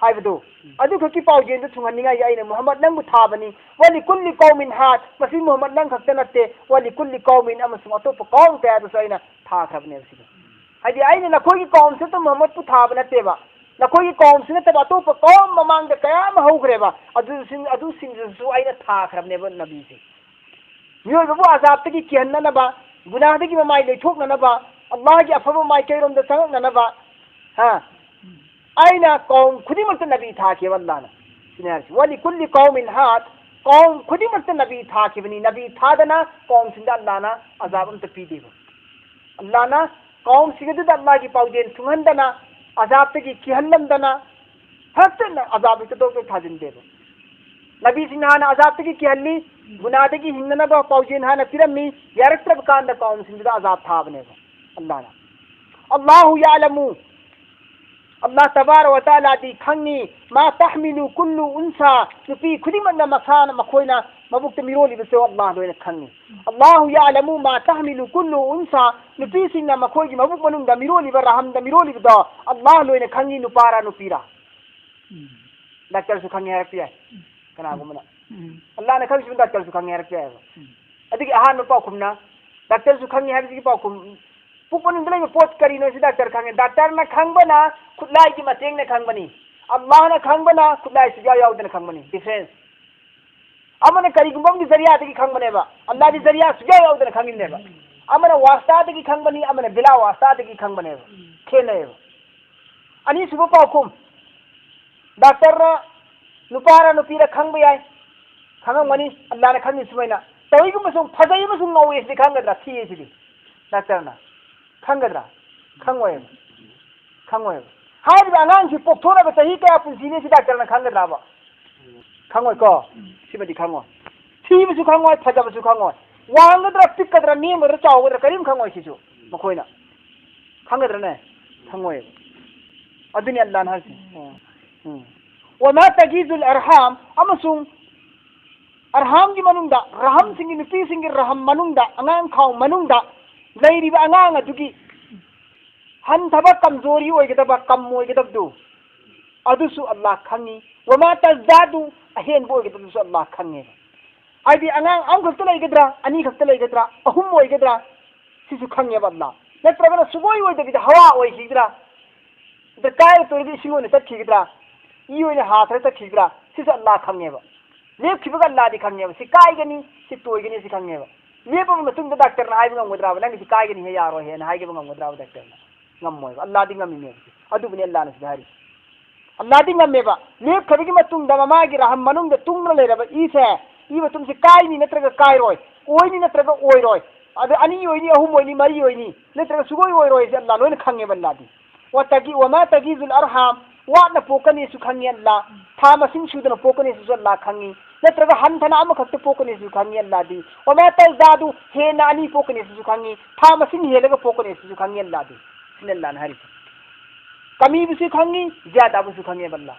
ꯍꯥꯏꯕꯗꯨ꯫ ꯑꯗꯨꯈꯛꯀꯤ ꯄꯥꯎꯖꯦꯜꯗꯨ ꯊꯨꯡꯍꯟꯅꯤꯡꯉꯥꯏꯒꯤ ꯑꯩꯅ ꯃꯨꯍꯝꯃꯗ ꯅꯪꯕꯨ ꯊꯥꯕꯅꯤ꯫ ꯋꯥꯂꯤ ꯀꯨꯜꯂꯤ ꯀꯧꯃꯤꯟ ꯍꯥꯠ, ꯃꯁꯤ ꯃꯨꯍꯝꯃꯗ ꯅꯪ ꯈꯛꯇ ꯅꯠꯇꯦ, ꯋꯥꯂꯤ ꯀꯨꯜꯂꯤ ꯀꯧꯃꯤꯟ, ꯑꯃꯁꯨꯡ ꯑꯇꯣꯞꯄ ꯀꯧꯝ ꯀꯌꯥꯗꯁꯨ ꯑꯩꯅ ꯊꯥꯈ꯭ꯔꯕꯅꯦꯕ ꯁꯤꯗ꯫ ꯍꯥꯏꯗꯤ ꯑꯩꯅ ꯅꯈꯣꯏꯒꯤ ꯀꯧꯝꯁꯤꯗ ꯃꯨꯍꯝꯃꯗꯄꯨ ꯊꯥꯕ ꯅꯠꯇꯦꯕ, ꯅꯈꯣꯏꯒꯤ ꯀꯧꯝꯁꯤ ꯅꯠꯇꯕ ꯑꯇꯣꯞꯄ ꯀꯧꯝ ꯃꯃꯥꯡꯗ ꯀꯌꯥ ꯑꯃ ꯍꯧꯈ꯭ꯔꯦꯕ, ꯑꯗꯨꯁꯤꯡ-, ꯑꯗꯨꯁꯤꯡꯗꯨꯁꯨ ꯑꯩꯅ ꯊꯥꯈ꯭ꯔꯕꯅꯦꯕ ꯅꯕꯤꯁꯦ꯫ ꯃꯤꯑꯣꯏꯕꯕꯨ ꯑꯖꯥꯕꯇꯒꯤ ꯀꯤꯍꯟꯅꯅꯕ, ꯒꯨꯅꯥꯗꯒꯤ ꯃꯃꯥꯏ ꯂꯩꯊꯣꯛꯅꯅꯕ, ꯑꯜꯂꯥꯍꯒꯤ ꯑꯐꯕ ꯃꯥꯏꯀꯩꯔꯣꯝꯗ ꯆꯪꯉꯛꯅꯅꯕ, ꯍꯥ? ꯑꯩꯅ ꯀꯧꯝ ꯈꯨꯗꯤꯡꯃꯛꯇ ꯅꯕꯤ ꯊꯥꯈꯤꯕ ꯑꯜꯂꯥꯍꯅ꯫ ꯁꯤꯅꯤ ꯍꯥꯏꯔꯤꯁꯤ꯫ ꯋꯥꯂꯤ ꯀꯨꯜꯂꯤ ꯀꯧꯃꯤꯟ ꯍꯥꯠ, ꯀꯧꯝ ꯈꯨꯗꯤꯡꯃꯛꯇ ꯅꯕꯤ ꯊꯥꯈꯤꯕꯅꯤ꯫ ꯅꯕꯤ ꯊꯥꯗꯅ ꯀꯧꯝꯁꯤꯡꯗ ꯑꯜꯂꯥꯍꯅ ꯑꯖꯥꯕ ꯑꯝꯇ ꯄꯤꯗꯦꯕ꯫ ꯑꯜꯂꯥꯍꯅ ꯀꯧꯝꯁꯤꯡ ꯑꯗꯨꯗ ꯑꯜꯂꯥꯍꯒꯤ ꯄꯥꯎꯖꯦꯜ ꯊꯨꯡꯍꯟꯗꯅ, ꯑꯖꯥꯕꯇꯒꯤ ꯀꯤꯍꯜꯂꯝꯗꯅ, ꯐꯖꯅ ꯑꯖꯥꯕ ꯍꯦꯛꯇ ꯗꯣꯛ ꯗꯣꯛ ꯊꯥꯖꯤꯟꯗꯦꯕ꯫ ꯅꯕꯤꯁꯤꯡꯅ ꯍꯥꯟꯅ ꯑꯖꯥꯕꯇꯒꯤ ꯀꯤꯍꯜꯂꯤ, ꯒꯨꯅꯥꯗꯒꯤ ꯍꯤꯡꯅꯅꯕ ꯄꯥꯎꯖꯦꯜ ꯍꯥꯟꯅ ꯄꯤꯔꯝꯃꯤ, ꯌꯥꯔꯛꯇ꯭ꯔꯕ ꯀꯥꯟꯗ ꯀꯧꯝꯁꯤꯡꯗꯨꯗ ꯑꯖꯥꯕ ꯊꯥꯕꯅꯦꯕ ꯑꯜꯂꯥꯍꯅ꯫ ꯑꯜꯂꯥꯍꯨ ꯌꯥꯂꯃꯨ, ꯑꯜꯂꯥꯍ ꯇꯕꯥꯔ ꯋꯥ ꯇꯥꯂꯥꯗꯤ ꯈꯪꯉꯤ, ꯃꯥ ꯇꯍꯃꯤꯂꯨ ꯀꯨꯜꯂꯨ ꯎꯟꯁꯥ, ꯅꯨꯄꯤ ꯈꯨꯗꯤꯡꯃꯛꯅ ꯃꯁꯥꯅ ꯃꯈꯣꯏꯅ ꯃꯕꯨꯛꯇ ꯃꯤꯔꯣꯜꯂꯤꯕꯁꯨ ꯑꯜꯂꯥꯍ ꯂꯣꯏꯅ ꯈꯪꯉꯤ꯫ ꯑꯜꯂꯥꯍꯨ ꯌꯥꯂꯃꯨ ꯃꯥ ꯇꯍꯃꯤꯂꯨ ꯀꯨꯜꯂꯨ ꯎꯟꯁꯥ, ꯅꯨꯄꯤꯁꯤꯡꯅ ꯃꯈꯣꯏꯒꯤ ꯃꯕꯨꯛ ꯃꯅꯨꯡꯗ ꯃꯤꯔꯣꯜꯂꯤꯕ, ꯔꯍꯝꯗ ꯃꯤꯔꯣꯜꯂꯤꯕꯗꯣ ꯑꯜꯂꯥꯍ ꯂꯣꯏꯅ ꯈꯪꯉꯤ, ꯅꯨꯄꯥꯔꯥ ꯅꯨꯄꯤꯔꯥ꯫ ꯎꯝ꯫ ꯗꯥꯛꯇꯔꯁꯨ ꯈꯪꯉꯦ ꯍꯥꯏꯔꯛꯄ ꯌꯥꯏ꯫ ꯎꯝ꯫ ꯀꯅꯥꯒꯨꯝꯕꯅ꯫ ꯎꯝ꯫ ꯑꯜꯂꯥꯍꯅ ꯈꯪꯉꯤꯁꯤꯕꯨ ꯗꯥꯛꯇꯔꯁꯨ ꯈꯪꯉꯦ ꯍꯥꯏꯔꯛꯄ ꯌꯥꯏꯑꯕ꯫ ꯎꯝ꯫ ꯑꯗꯒꯤ ꯑꯍꯥꯟꯕ ꯄꯥꯎꯈꯨꯝꯅ, ꯗꯥꯛꯇꯔꯁꯨ ꯈꯪꯉꯦ ꯍꯥꯏꯕꯁꯤꯒꯤ ꯄꯥꯎꯈꯨꯝ, ꯄꯨꯛ ꯃꯅꯨꯡꯗ ꯂꯩꯕ ꯄꯣꯠ ꯀꯔꯤꯅꯣ ꯁꯤ ꯗꯥꯛꯇꯔ ꯈꯪꯉꯦ꯫ ꯗꯥꯛꯇꯔꯅ ꯈꯪꯕꯅ ꯈꯨꯠꯂꯥꯏꯒꯤ ꯃꯇꯦꯡꯅ ꯈꯪꯕꯅꯤ꯫ ꯑꯜꯂꯥꯍꯅ ꯈꯪꯕꯅ ꯈꯨꯠꯂꯥꯏ ꯁꯨꯛꯌꯥꯎ ꯌꯥꯎꯗꯅ ꯈꯪꯕꯅꯤ꯫ Difference꯫ ꯑꯃꯅ ꯀꯔꯤꯒꯨꯝꯕ ꯑꯃꯒꯤ ꯖꯔꯤꯌꯥꯗꯒꯤ ꯈꯪꯕꯅꯦꯕ, ꯑꯜꯂꯥꯍꯗꯤ ꯖꯔꯤꯌꯥ ꯁꯨꯛꯌꯥꯎ ꯌꯥꯎꯗꯅ ꯈꯪꯉꯤꯅꯦꯕ꯫ ꯑꯃꯅ ꯋꯥꯁꯇꯥꯗꯒꯤ ꯈꯪꯕꯅꯤ, ꯑꯃꯅ ꯕꯤꯂꯥ ꯋꯥꯁꯇꯥꯗꯒꯤ ꯈꯪꯕꯅꯦꯕ꯫ ꯈꯦꯠꯅꯩꯌꯦꯕ꯫ ꯑꯅꯤꯁꯨꯕ ꯄꯥꯎꯈꯨꯝ, ꯗꯥꯛꯇꯔꯅ ꯅꯨꯄꯥꯔ ꯅꯨꯄꯤꯔ ꯈꯪꯕ ꯌꯥꯏ, ꯈꯪꯉꯝꯒꯅꯤ, ꯑꯜꯂꯥꯍꯅ ꯈꯪꯉꯤ ꯁꯨꯃꯥꯏꯅ꯫ ꯇꯧꯏꯒꯨꯝꯕꯁꯨ ꯐꯖꯩ ꯑꯃꯁꯨꯡ ꯉꯧꯋꯤ ꯁꯤꯗꯤ ꯈꯪꯒꯗ꯭ꯔꯥ? ꯊꯤꯌꯦ ꯁꯤꯗꯤ ꯗꯥꯛꯇꯔꯅ ꯈꯪꯒꯗ꯭ꯔꯥ? ꯈꯪꯉꯣꯏꯕ꯫ ꯈꯪꯉꯣꯏꯕ꯫ ꯍꯥꯏꯔꯤꯕ ꯑꯉꯥꯡꯁꯤ ꯄꯣꯛꯊꯣꯔꯛꯑꯒ ꯆꯍꯤ ꯀꯌꯥ ꯄꯨꯟꯁꯤꯅꯤ ꯁꯤ ꯗꯥꯛꯇꯔꯅ ꯈꯪꯒꯗ꯭ꯔꯥꯕ? ꯈꯪꯉꯣꯏꯀꯣ? ꯁꯤꯃꯗꯤ ꯈꯪꯉꯣꯏ꯫ ꯊꯤꯕꯁꯨ ꯈꯪꯉꯣꯏ, ꯐꯖꯕꯁꯨ ꯈꯪꯉꯣꯏ꯫ ꯋꯥꯡꯒꯗ꯭ꯔꯥ, ꯄꯤꯛꯀꯗ꯭ꯔꯥ, ꯅꯦꯝꯒꯗ꯭ꯔꯥ, ꯆꯥꯎꯒꯗ꯭ꯔꯥ, ꯀꯔꯤꯝ ꯈꯪꯉꯣꯏ ꯁꯤꯁꯨ ꯃꯈꯣꯏꯅ꯫ ꯈꯪꯒꯗ꯭ꯔꯅꯦ? ꯈꯪꯉꯣꯏꯕ꯫ ꯑꯗꯨꯅꯤ ꯑꯜꯂꯥꯍꯅ ꯍꯥꯏꯁꯦ꯫ ꯎꯝ꯫ ꯎꯝ꯫ ꯋꯃꯥ ꯇꯒꯤꯖꯨꯜ ꯑꯔꯍꯥꯝ, ꯑꯃꯁꯨꯡ ꯑꯔꯍꯥꯝꯒꯤ ꯃꯅꯨꯡꯗ, ꯔꯍꯝꯁꯤꯡꯒꯤ, ꯅꯨꯄꯤꯁꯤꯡꯒꯤ ꯔꯍꯝ ꯃꯅꯨꯡꯗ, ꯑꯉꯥꯡꯈꯥꯎ ꯃꯅꯨꯡꯗ ꯂꯩꯔꯤꯕ ꯑꯉꯥꯡ ꯑꯗꯨꯒꯤ ꯍꯟꯊꯕ, ꯀꯝꯖꯣꯔꯤ ꯑꯣꯏꯒꯗꯕ, ꯀꯝ ꯑꯣꯏꯒꯗꯕꯗꯨ, ꯑꯗꯨꯁꯨ ꯑꯜꯂꯥꯍ ꯈꯪꯉꯤ꯫ ꯋꯃꯥ ꯇꯖꯗꯥꯗꯨ, ꯑꯍꯦꯟꯕ ꯑꯣꯏꯒꯗꯕꯗꯨꯁꯨ ꯑꯜꯂꯥꯍ ꯈꯪꯉꯦꯕ꯫ ꯍꯥꯏꯗꯤ ꯑꯉꯥꯡ ꯑꯃꯈꯛꯇ ꯂꯩꯒꯗ꯭ꯔꯥ, ꯑꯅꯤꯈꯛꯇ ꯂꯩꯒꯗ꯭ꯔꯥ, ꯑꯍꯨꯝ ꯑꯣꯏꯒꯗ꯭ꯔꯥ, ꯁꯤꯁꯨ ꯈꯪꯉꯦꯕ ꯑꯜꯂꯥꯍ꯫ ꯅꯠꯇ꯭ꯔꯒꯅ ꯁꯨꯡꯑꯣꯏ ꯑꯣꯏꯗꯕꯤꯗ ꯍꯋꯥ ꯑꯣꯏꯈꯤꯒꯗ꯭ꯔꯥ, ꯅꯠꯇ꯭ꯔ ꯀꯥꯏꯔ ꯇꯣꯏꯔꯒ ꯏꯁꯤꯡ ꯑꯣꯏꯅ ꯆꯠꯈꯤꯒꯗ꯭ꯔꯥ, ꯏ ꯑꯣꯏꯅ ꯍꯥꯊꯔ ꯆꯠꯈꯤꯒꯗ꯭ꯔꯥ, ꯁꯤꯁꯨ ꯑꯜꯂꯥꯍ ꯈꯪꯉꯦꯕ꯫ ꯂꯦꯞꯈꯤꯕꯒ ꯑꯜꯂꯥꯍꯗꯤ ꯈꯪꯉꯦꯕ꯫ ꯁꯤ ꯀꯥꯏꯒꯅꯤ, ꯁꯤ ꯇꯣꯏꯒꯅꯤ, ꯁꯤ ꯈꯪꯉꯦꯕ꯫ ꯂꯦꯞꯄꯕ ꯃꯇꯨꯡꯗ ꯗꯥꯛꯇꯔꯅ ꯍꯥꯏꯕ ꯉꯝꯒꯗ꯭ꯔꯥꯕ, "ꯅꯪꯒꯤꯁꯤ ꯀꯥꯏꯒꯅꯤ, ꯍꯦ ꯌꯥꯔꯣꯏ" ꯍꯦꯅ ꯍꯥꯏꯒꯕ ꯉꯝꯒꯗ꯭ꯔꯥꯕ ꯗꯥꯛꯇꯔꯅ? ꯉꯝꯃꯣꯏꯕ꯫ ꯑꯜꯂꯥꯍꯗꯤ ꯉꯝꯃꯤꯅꯦꯕ꯫ ꯑꯗꯨꯕꯨꯅꯤ ꯑꯜꯂꯥꯍꯅ ꯁꯤꯗ ꯍꯥꯏꯔꯤꯁꯦ꯫ ꯑꯜꯂꯥꯍꯗꯤ ꯉꯝꯃꯦꯕ꯫ ꯂꯦꯞꯈ꯭ꯔꯕꯒꯤ ꯃꯇꯨꯡꯗ ꯃꯃꯥꯒꯤ ꯔꯍꯝ ꯃꯅꯨꯡꯗ ꯇꯨꯡꯗꯨꯅ ꯂꯩꯔꯕ ꯏꯁꯦ, ꯏ ꯃꯇꯨꯝꯁꯦ ꯀꯥꯏꯅꯤ ꯅꯠꯇ꯭ꯔꯒ ꯀꯥꯏꯔꯣꯏ, ꯑꯣꯏꯅꯤ ꯅꯠꯇ꯭ꯔꯒ ꯑꯣꯏꯔꯣꯏ, ꯑꯗ ꯑꯅꯤ ꯑꯣꯏꯅꯤ, ꯑꯍꯨꯝ ꯑꯣꯏꯅꯤ, ꯃꯔꯤ ꯑꯣꯏꯅꯤ, ꯅꯠꯇ꯭ꯔꯒ ꯁꯨꯡꯑꯣꯏ ꯑꯣꯏꯔꯣꯏꯁꯦ ꯑꯜꯂꯥꯍ ꯂꯣꯏꯅ ꯈꯪꯉꯦꯕ ꯑꯜꯂꯥꯍꯗꯤ꯫ ꯋꯥꯇꯒꯤ-, ꯋꯃꯥ ꯇꯒꯤꯖꯨꯜ ꯑꯔꯍꯥꯝ, ꯋꯥꯠꯅ ꯄꯣꯛꯀꯅꯤꯁꯨ ꯈꯪꯉꯤ ꯑꯜꯂꯥꯍ, ꯊꯥ ꯃꯁꯤꯡ ꯁꯨꯗꯅ ꯄꯣꯛꯀꯅꯤꯁꯨ ꯑꯜꯂꯥꯍ ꯈꯪꯉꯤ, ꯅꯠꯇ꯭ꯔꯒ ꯍꯟꯊꯅ ꯑꯃꯈꯛꯇ ꯄꯣꯛꯀꯅꯤꯁꯨ ꯈꯪꯉꯤ ꯑꯜꯂꯥꯍꯗꯤ꯫ ꯋꯃꯥ ꯇꯖꯗꯥꯗꯨ, ꯍꯦꯟꯅ ꯑꯅꯤ ꯄꯣꯛꯀꯅꯤꯁꯨ ꯈꯪꯉꯤ, ꯊꯥ ꯃꯁꯤꯡ ꯍꯦꯜꯂꯒ ꯄꯣꯛꯀꯅꯤꯁꯨ ꯈꯪꯉꯤ ꯑꯜꯂꯥꯍꯗꯤ꯫ ꯁꯤꯅ ꯑꯜꯂꯥꯍꯅ ꯍꯥꯏꯔꯤꯁꯦ꯫ ꯀꯃꯤꯕꯨꯁꯨ ꯈꯪꯉꯤ, ꯖꯤꯌꯥꯗꯥꯕꯨꯁꯨ ꯈꯪꯉꯦꯕ ꯑꯜꯂꯥꯍ꯫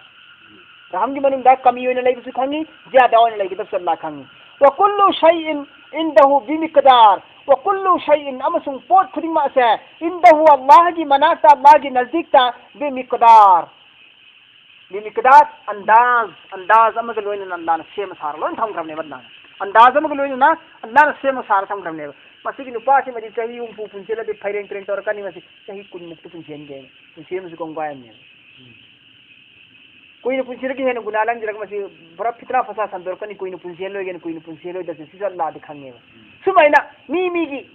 ꯔꯍꯝꯒꯤ ꯃꯅꯨꯡꯗ ꯀꯃꯤ ꯑꯣꯏꯅ ꯂꯩꯕꯁꯨ ꯈꯪꯉꯤ, ꯖꯤꯌꯥꯗꯥ ꯑꯣꯏꯅ ꯂꯩꯒꯗꯕꯁꯨ ꯑꯜꯂꯥꯍ ꯈꯪꯉꯤ꯫ ꯋꯀꯨꯜꯂꯨ ꯁꯩꯏꯟ ꯏꯟꯗꯍꯨ ꯕꯤꯃꯤꯛꯗꯥꯔ꯫ ꯋꯀꯨꯜꯂꯨ ꯁꯩꯏꯟ, ꯑꯃꯁꯨꯡ ꯄꯣꯠ ꯈꯨꯗꯤꯡꯃꯛ ꯑꯁꯦ, ꯏꯟꯗꯍꯨ, ꯑꯜꯂꯥꯍꯒꯤ ꯃꯅꯥꯛꯇ, ꯑꯜꯂꯥꯍꯒꯤ ꯅꯖꯗꯤꯛꯇ, ꯕꯤꯃꯤꯛꯗꯥꯔ꯫ ꯕꯤꯃꯤꯛꯗꯥꯔ, ꯑꯟꯗꯥꯖ, ꯑꯟꯗꯥꯖ ꯑꯃꯒ ꯂꯣꯏꯅꯅ ꯑꯜꯂꯥꯍꯅ ꯁꯦꯝꯃ ꯁꯥꯔ ꯂꯣꯏꯅ ꯊꯝꯈ꯭ꯔꯕꯅꯦꯕ ꯑꯜꯂꯥꯍꯅ꯫ ꯑꯟꯗꯥꯖ ꯑꯃꯒ ꯂꯣꯏꯅꯅ ꯑꯜꯂꯥꯍꯅ ꯁꯦꯝꯃ ꯁꯥꯔ ꯊꯝꯈ꯭ꯔꯕꯅꯦꯕ꯫ ꯃꯁꯤꯒꯤ ꯅꯨꯄꯥꯁꯤꯃꯗꯤ ꯆꯍꯤ ꯍꯨꯝꯐꯨ ꯄꯨꯟꯁꯤꯜꯂꯗꯤ ꯐꯩꯔꯦꯡ ꯇꯨꯔꯦꯡ ꯇꯧꯔꯛꯀꯅꯤ, ꯃꯁꯤ ꯆꯍꯤ ꯀꯨꯟꯃꯨꯛꯇ ꯄꯨꯟꯁꯤꯍꯟꯒꯦ꯫ ꯄꯨꯟꯁꯤꯍꯟꯕꯁꯨ ꯀꯣꯡꯒꯥꯏ ꯑꯃꯅꯦꯕ꯫ ꯀꯨꯏꯅ ꯄꯨꯟꯁꯤꯔꯒ ꯍꯦꯟꯅ ꯒꯨꯅꯥ ꯂꯪꯖꯔꯒ ꯃꯁꯤ ꯄꯨꯔꯥ ꯐꯤꯇꯅꯥ ꯐꯁꯥ ꯁꯟꯗꯣꯔꯛꯀꯅꯤ, ꯀꯨꯏꯅ ꯄꯨꯟꯁꯤꯍꯜꯂꯣꯏꯒꯦꯅ, ꯀꯨꯏꯅ ꯄꯨꯟꯁꯤꯍꯜꯂꯣꯏꯗꯕꯁꯦ ꯁꯤꯁꯨ ꯑꯜꯂꯥꯍꯗꯤ ꯈꯪꯉꯦꯕ꯫ ꯁꯨꯃꯥꯏꯅ ꯃꯤ ꯃꯤꯒꯤ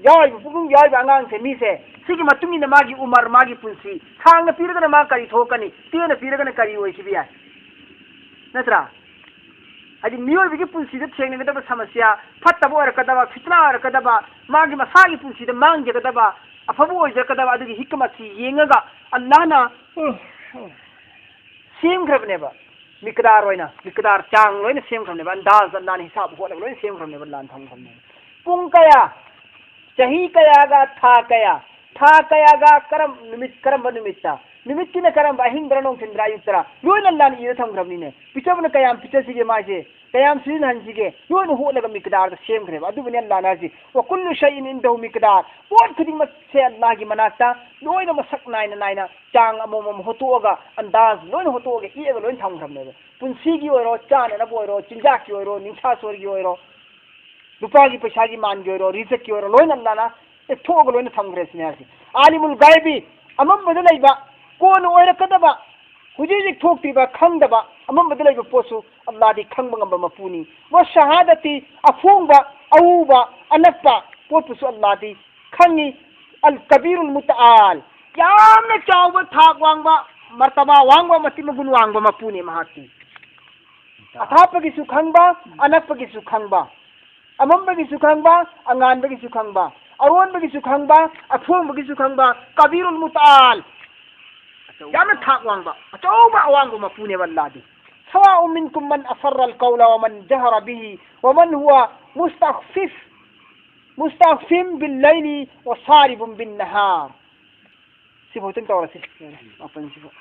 ꯌꯥꯎꯔꯤꯕ, ꯄꯨꯛꯅꯨꯡ ꯌꯥꯎꯔꯤꯕ ꯑꯉꯥꯡꯁꯦ, ꯃꯤꯁꯦ ꯁꯤꯒꯤ ꯃꯇꯨꯡ ꯏꯟꯅ ꯃꯥꯒꯤ ꯎꯃꯔ, ꯃꯥꯒꯤ ꯄꯨꯟꯁꯤ, ꯁꯥꯡꯅ ꯄꯤꯔꯒꯅ ꯃꯥ ꯀꯔꯤ ꯊꯣꯛꯀꯅꯤ, ꯇꯦꯟꯅ ꯄꯤꯔꯒꯅ ꯀꯔꯤ ꯑꯣꯏꯈꯤꯕ ꯌꯥꯏ? ꯅꯠꯇ꯭ꯔꯥ? ꯍꯥꯏꯗꯤ ꯃꯤꯑꯣꯏꯕꯒꯤ ꯄꯨꯟꯁꯤꯗ ꯊꯦꯡꯅꯒꯗꯕ ꯁꯃꯁ꯭ꯌꯥ, ꯐꯠꯇꯕ ꯑꯣꯏꯔꯛꯀꯗꯕ, ꯐꯤꯇꯅꯥ ꯑꯣꯏꯔꯛꯀꯗꯕ, ꯃꯥꯒꯤ ꯃꯁꯥꯒꯤ ꯄꯨꯟꯁꯤꯗ ꯃꯥꯡꯖꯒꯗꯕ, ꯑꯐꯕ ꯑꯣꯏꯖꯔꯛꯀꯗꯕ, ꯑꯗꯨꯒꯤ ꯍꯤꯛꯃꯠꯁꯤ ꯌꯦꯡꯉꯒ ꯑꯜꯂꯥꯍꯅ ꯁꯦꯝꯈ꯭ꯔꯕꯅꯦꯕ꯫ ꯃꯤꯛꯗꯥꯔ ꯑꯣꯏꯅ, ꯃꯤꯛꯗꯥꯔ ꯆꯥꯡ ꯂꯣꯏꯅ ꯁꯦꯝꯈ꯭ꯔꯕꯅꯦꯕ꯫ ꯑꯟꯗꯥꯖ ꯑꯜꯂꯥꯍꯅ ꯍꯤꯁꯥꯕ ꯍꯣꯠꯂꯒ ꯂꯣꯏꯅ ꯁꯦꯝꯈ꯭ꯔꯕꯅꯦꯕ, ꯑꯜꯂꯥꯍꯅ ꯊꯝꯈ꯭ꯔꯕꯅꯦꯕ꯫ ꯄꯨꯡ ꯀꯌꯥ, ꯆꯍꯤ ꯀꯌꯥꯒ ꯊꯥ ꯀꯌꯥ, ꯊꯥ ꯀꯌꯥꯒ ꯀꯔꯝ-, ꯅꯨꯃꯤꯠ, ꯀꯔꯝꯕ ꯅꯨꯃꯤꯠꯇ, ꯅꯨꯃꯤꯠꯀꯤꯅ ꯀꯔꯝꯕ, ꯑꯍꯤꯡꯗꯔ ꯅꯨꯡꯊꯤꯟꯗꯔ ꯑꯌꯨꯛꯇꯔ, ꯂꯣꯏꯅ ꯑꯜꯂꯥꯅ ꯏꯔ ꯊꯝꯈ꯭ꯔꯕꯅꯤꯅꯦ꯫ ꯄꯤꯖꯕꯅ ꯀꯌꯥꯝ ꯄꯤꯖꯁꯤꯒꯦ ꯃꯥꯏꯁꯦ, ꯀꯌꯥꯝ ꯁꯤꯖꯤꯟꯅꯍꯟꯁꯤꯒꯦ, ꯂꯣꯏꯅ ꯍꯣꯠꯂꯒ ꯃꯤꯀꯗꯥꯔꯗ ꯁꯦꯝꯈ꯭ꯔꯦꯕ꯫ ꯑꯗꯨꯕꯨꯅꯤ ꯑꯜꯂꯥꯅ ꯍꯥꯏꯁꯦ, "ꯋꯀꯨꯜꯂꯨ ꯁꯩꯏꯟ ꯏꯟꯗꯍꯨ ꯃꯤꯀꯗꯥꯔ"꯫ ꯄꯣꯠ ꯈꯨꯗꯤꯡꯃꯛꯁꯦ ꯑꯜꯂꯥꯒꯤ ꯃꯅꯥꯛꯇ ꯂꯣꯏꯅ ꯃꯁꯛ ꯅꯥꯏꯅ ꯅꯥꯏꯅ ꯆꯥꯡ ꯑꯃꯃꯝ ꯍꯣꯠꯇꯣꯛꯑꯒ, ꯑꯟꯗꯥꯖ ꯂꯣꯏꯅ ꯍꯣꯠꯇꯣꯛꯑꯒ ꯌꯦꯛꯑꯒ ꯂꯣꯏꯅ ꯊꯝꯈ꯭ꯔꯕꯅꯦꯕ꯫ ꯄꯨꯟꯁꯤꯒꯤ ꯑꯣꯏꯔꯣ, ꯆꯥꯅꯅꯕ ꯑꯣꯏꯔꯣ, ꯆꯤꯟꯖꯥꯛꯀꯤ ꯑꯣꯏꯔꯣ, ꯅꯤꯡꯁꯥ ꯁꯣꯔꯒꯤ ꯑꯣꯏꯔꯣ, ꯂꯨꯄꯥꯒꯤ ꯄꯩꯁꯥꯒꯤ ꯃꯥꯟꯒꯤ ꯑꯣꯏꯔꯣ, ꯔꯤꯖꯛꯀꯤ ꯑꯣꯏꯔꯣ, ꯂꯣꯏꯅ ꯑꯜꯂꯥꯅ ꯂꯦꯞꯊꯣꯛꯑꯒ ꯂꯣꯏꯅ ꯊꯝꯈ꯭ꯔꯦ ꯁꯤꯅꯦ ꯍꯥꯏꯁꯦ꯫ ꯑꯥꯂꯤꯃꯨꯜ ꯒꯥꯏꯕꯤ, ꯑꯃꯝꯕꯗ ꯂꯩꯕ, ꯀꯣꯟꯅ ꯑꯣꯏꯔꯛꯀꯗꯕ, ꯍꯧꯖꯤꯛ ꯍꯧꯖꯤꯛ ꯊꯣꯛꯇ꯭ꯔꯤꯕ, ꯈꯪꯗꯕ, ꯑꯃꯝꯕꯗ ꯂꯩꯕ ꯄꯣꯠꯁꯨ ꯑꯜꯂꯥꯗꯤ ꯈꯪꯕ ꯉꯝꯕ ꯃꯄꯨꯅꯤ꯫ ꯋꯥ ꯁꯍꯥꯗꯇꯤ, ꯑꯐꯣꯡꯕ, ꯑꯎꯕ, ꯑꯅꯛꯄ ꯄꯣꯠꯄꯨꯁꯨ ꯑꯜꯂꯥꯗꯤ ꯈꯪꯉꯤ꯫ ꯑꯜ ꯀꯕꯤꯔꯨꯜ ꯃꯨꯇꯥꯜ, ꯌꯥꯝꯅ ꯆꯥꯎꯕ, ꯊꯥꯛ ꯋꯥꯡꯕ, ꯃꯔꯇꯕꯥ ꯋꯥꯡꯕ, ꯃꯇꯤꯛ ꯃꯒꯨꯟ ꯋꯥꯡꯕ ꯃꯄꯨꯅꯤ ꯃꯍꯥꯛꯇꯤ꯫ ꯑꯊꯥꯞꯄꯒꯤꯁꯨ ꯈꯪꯕ, ꯑꯅꯛꯄꯒꯤꯁꯨ ꯈꯪꯕ, ꯑꯃꯝꯕꯒꯤꯁꯨ ꯈꯪꯕ, ꯑꯉꯥꯟꯕꯒꯤꯁꯨ ꯈꯪꯕ, ꯑꯔꯣꯟꯕꯒꯤꯁꯨ ꯈꯪꯕ, ꯑꯐꯣꯡꯕꯒꯤꯁꯨ ꯈꯪꯕ, ꯀꯕꯤꯔꯨꯜ ꯃꯨꯇꯥꯜ, ꯌꯥꯝꯅ ꯊꯥꯛ ꯋꯥꯡꯕ, ꯑꯆꯧꯕ ꯑꯋꯥꯡꯕ ꯃꯄꯨꯅꯦꯕ ꯑꯜꯂꯥꯗꯤ꯫ "ꯁꯋꯥꯎ ꯃꯤꯟꯀꯨꯝ ꯃꯟ ꯑꯁꯔ ꯑꯜ ꯀꯧꯂ ꯋꯃꯟ ꯖꯍꯔ ꯕꯤꯍꯤ ꯋꯃꯟ ꯍꯨꯋ ꯃꯨꯁꯇꯈꯐꯤꯐ ꯃꯨꯁꯇꯈꯐꯤꯝ ꯕꯤꯜ ꯂꯩꯂꯤ ꯋ ꯁꯥꯔꯤꯕꯨꯝ ꯕꯤꯟ ꯅꯍꯥꯔ"꯫ ꯁꯤꯐꯧꯇꯪ ꯇꯧꯔꯁꯤ꯫ ꯃꯥꯄꯟꯁꯤꯕꯨ꯫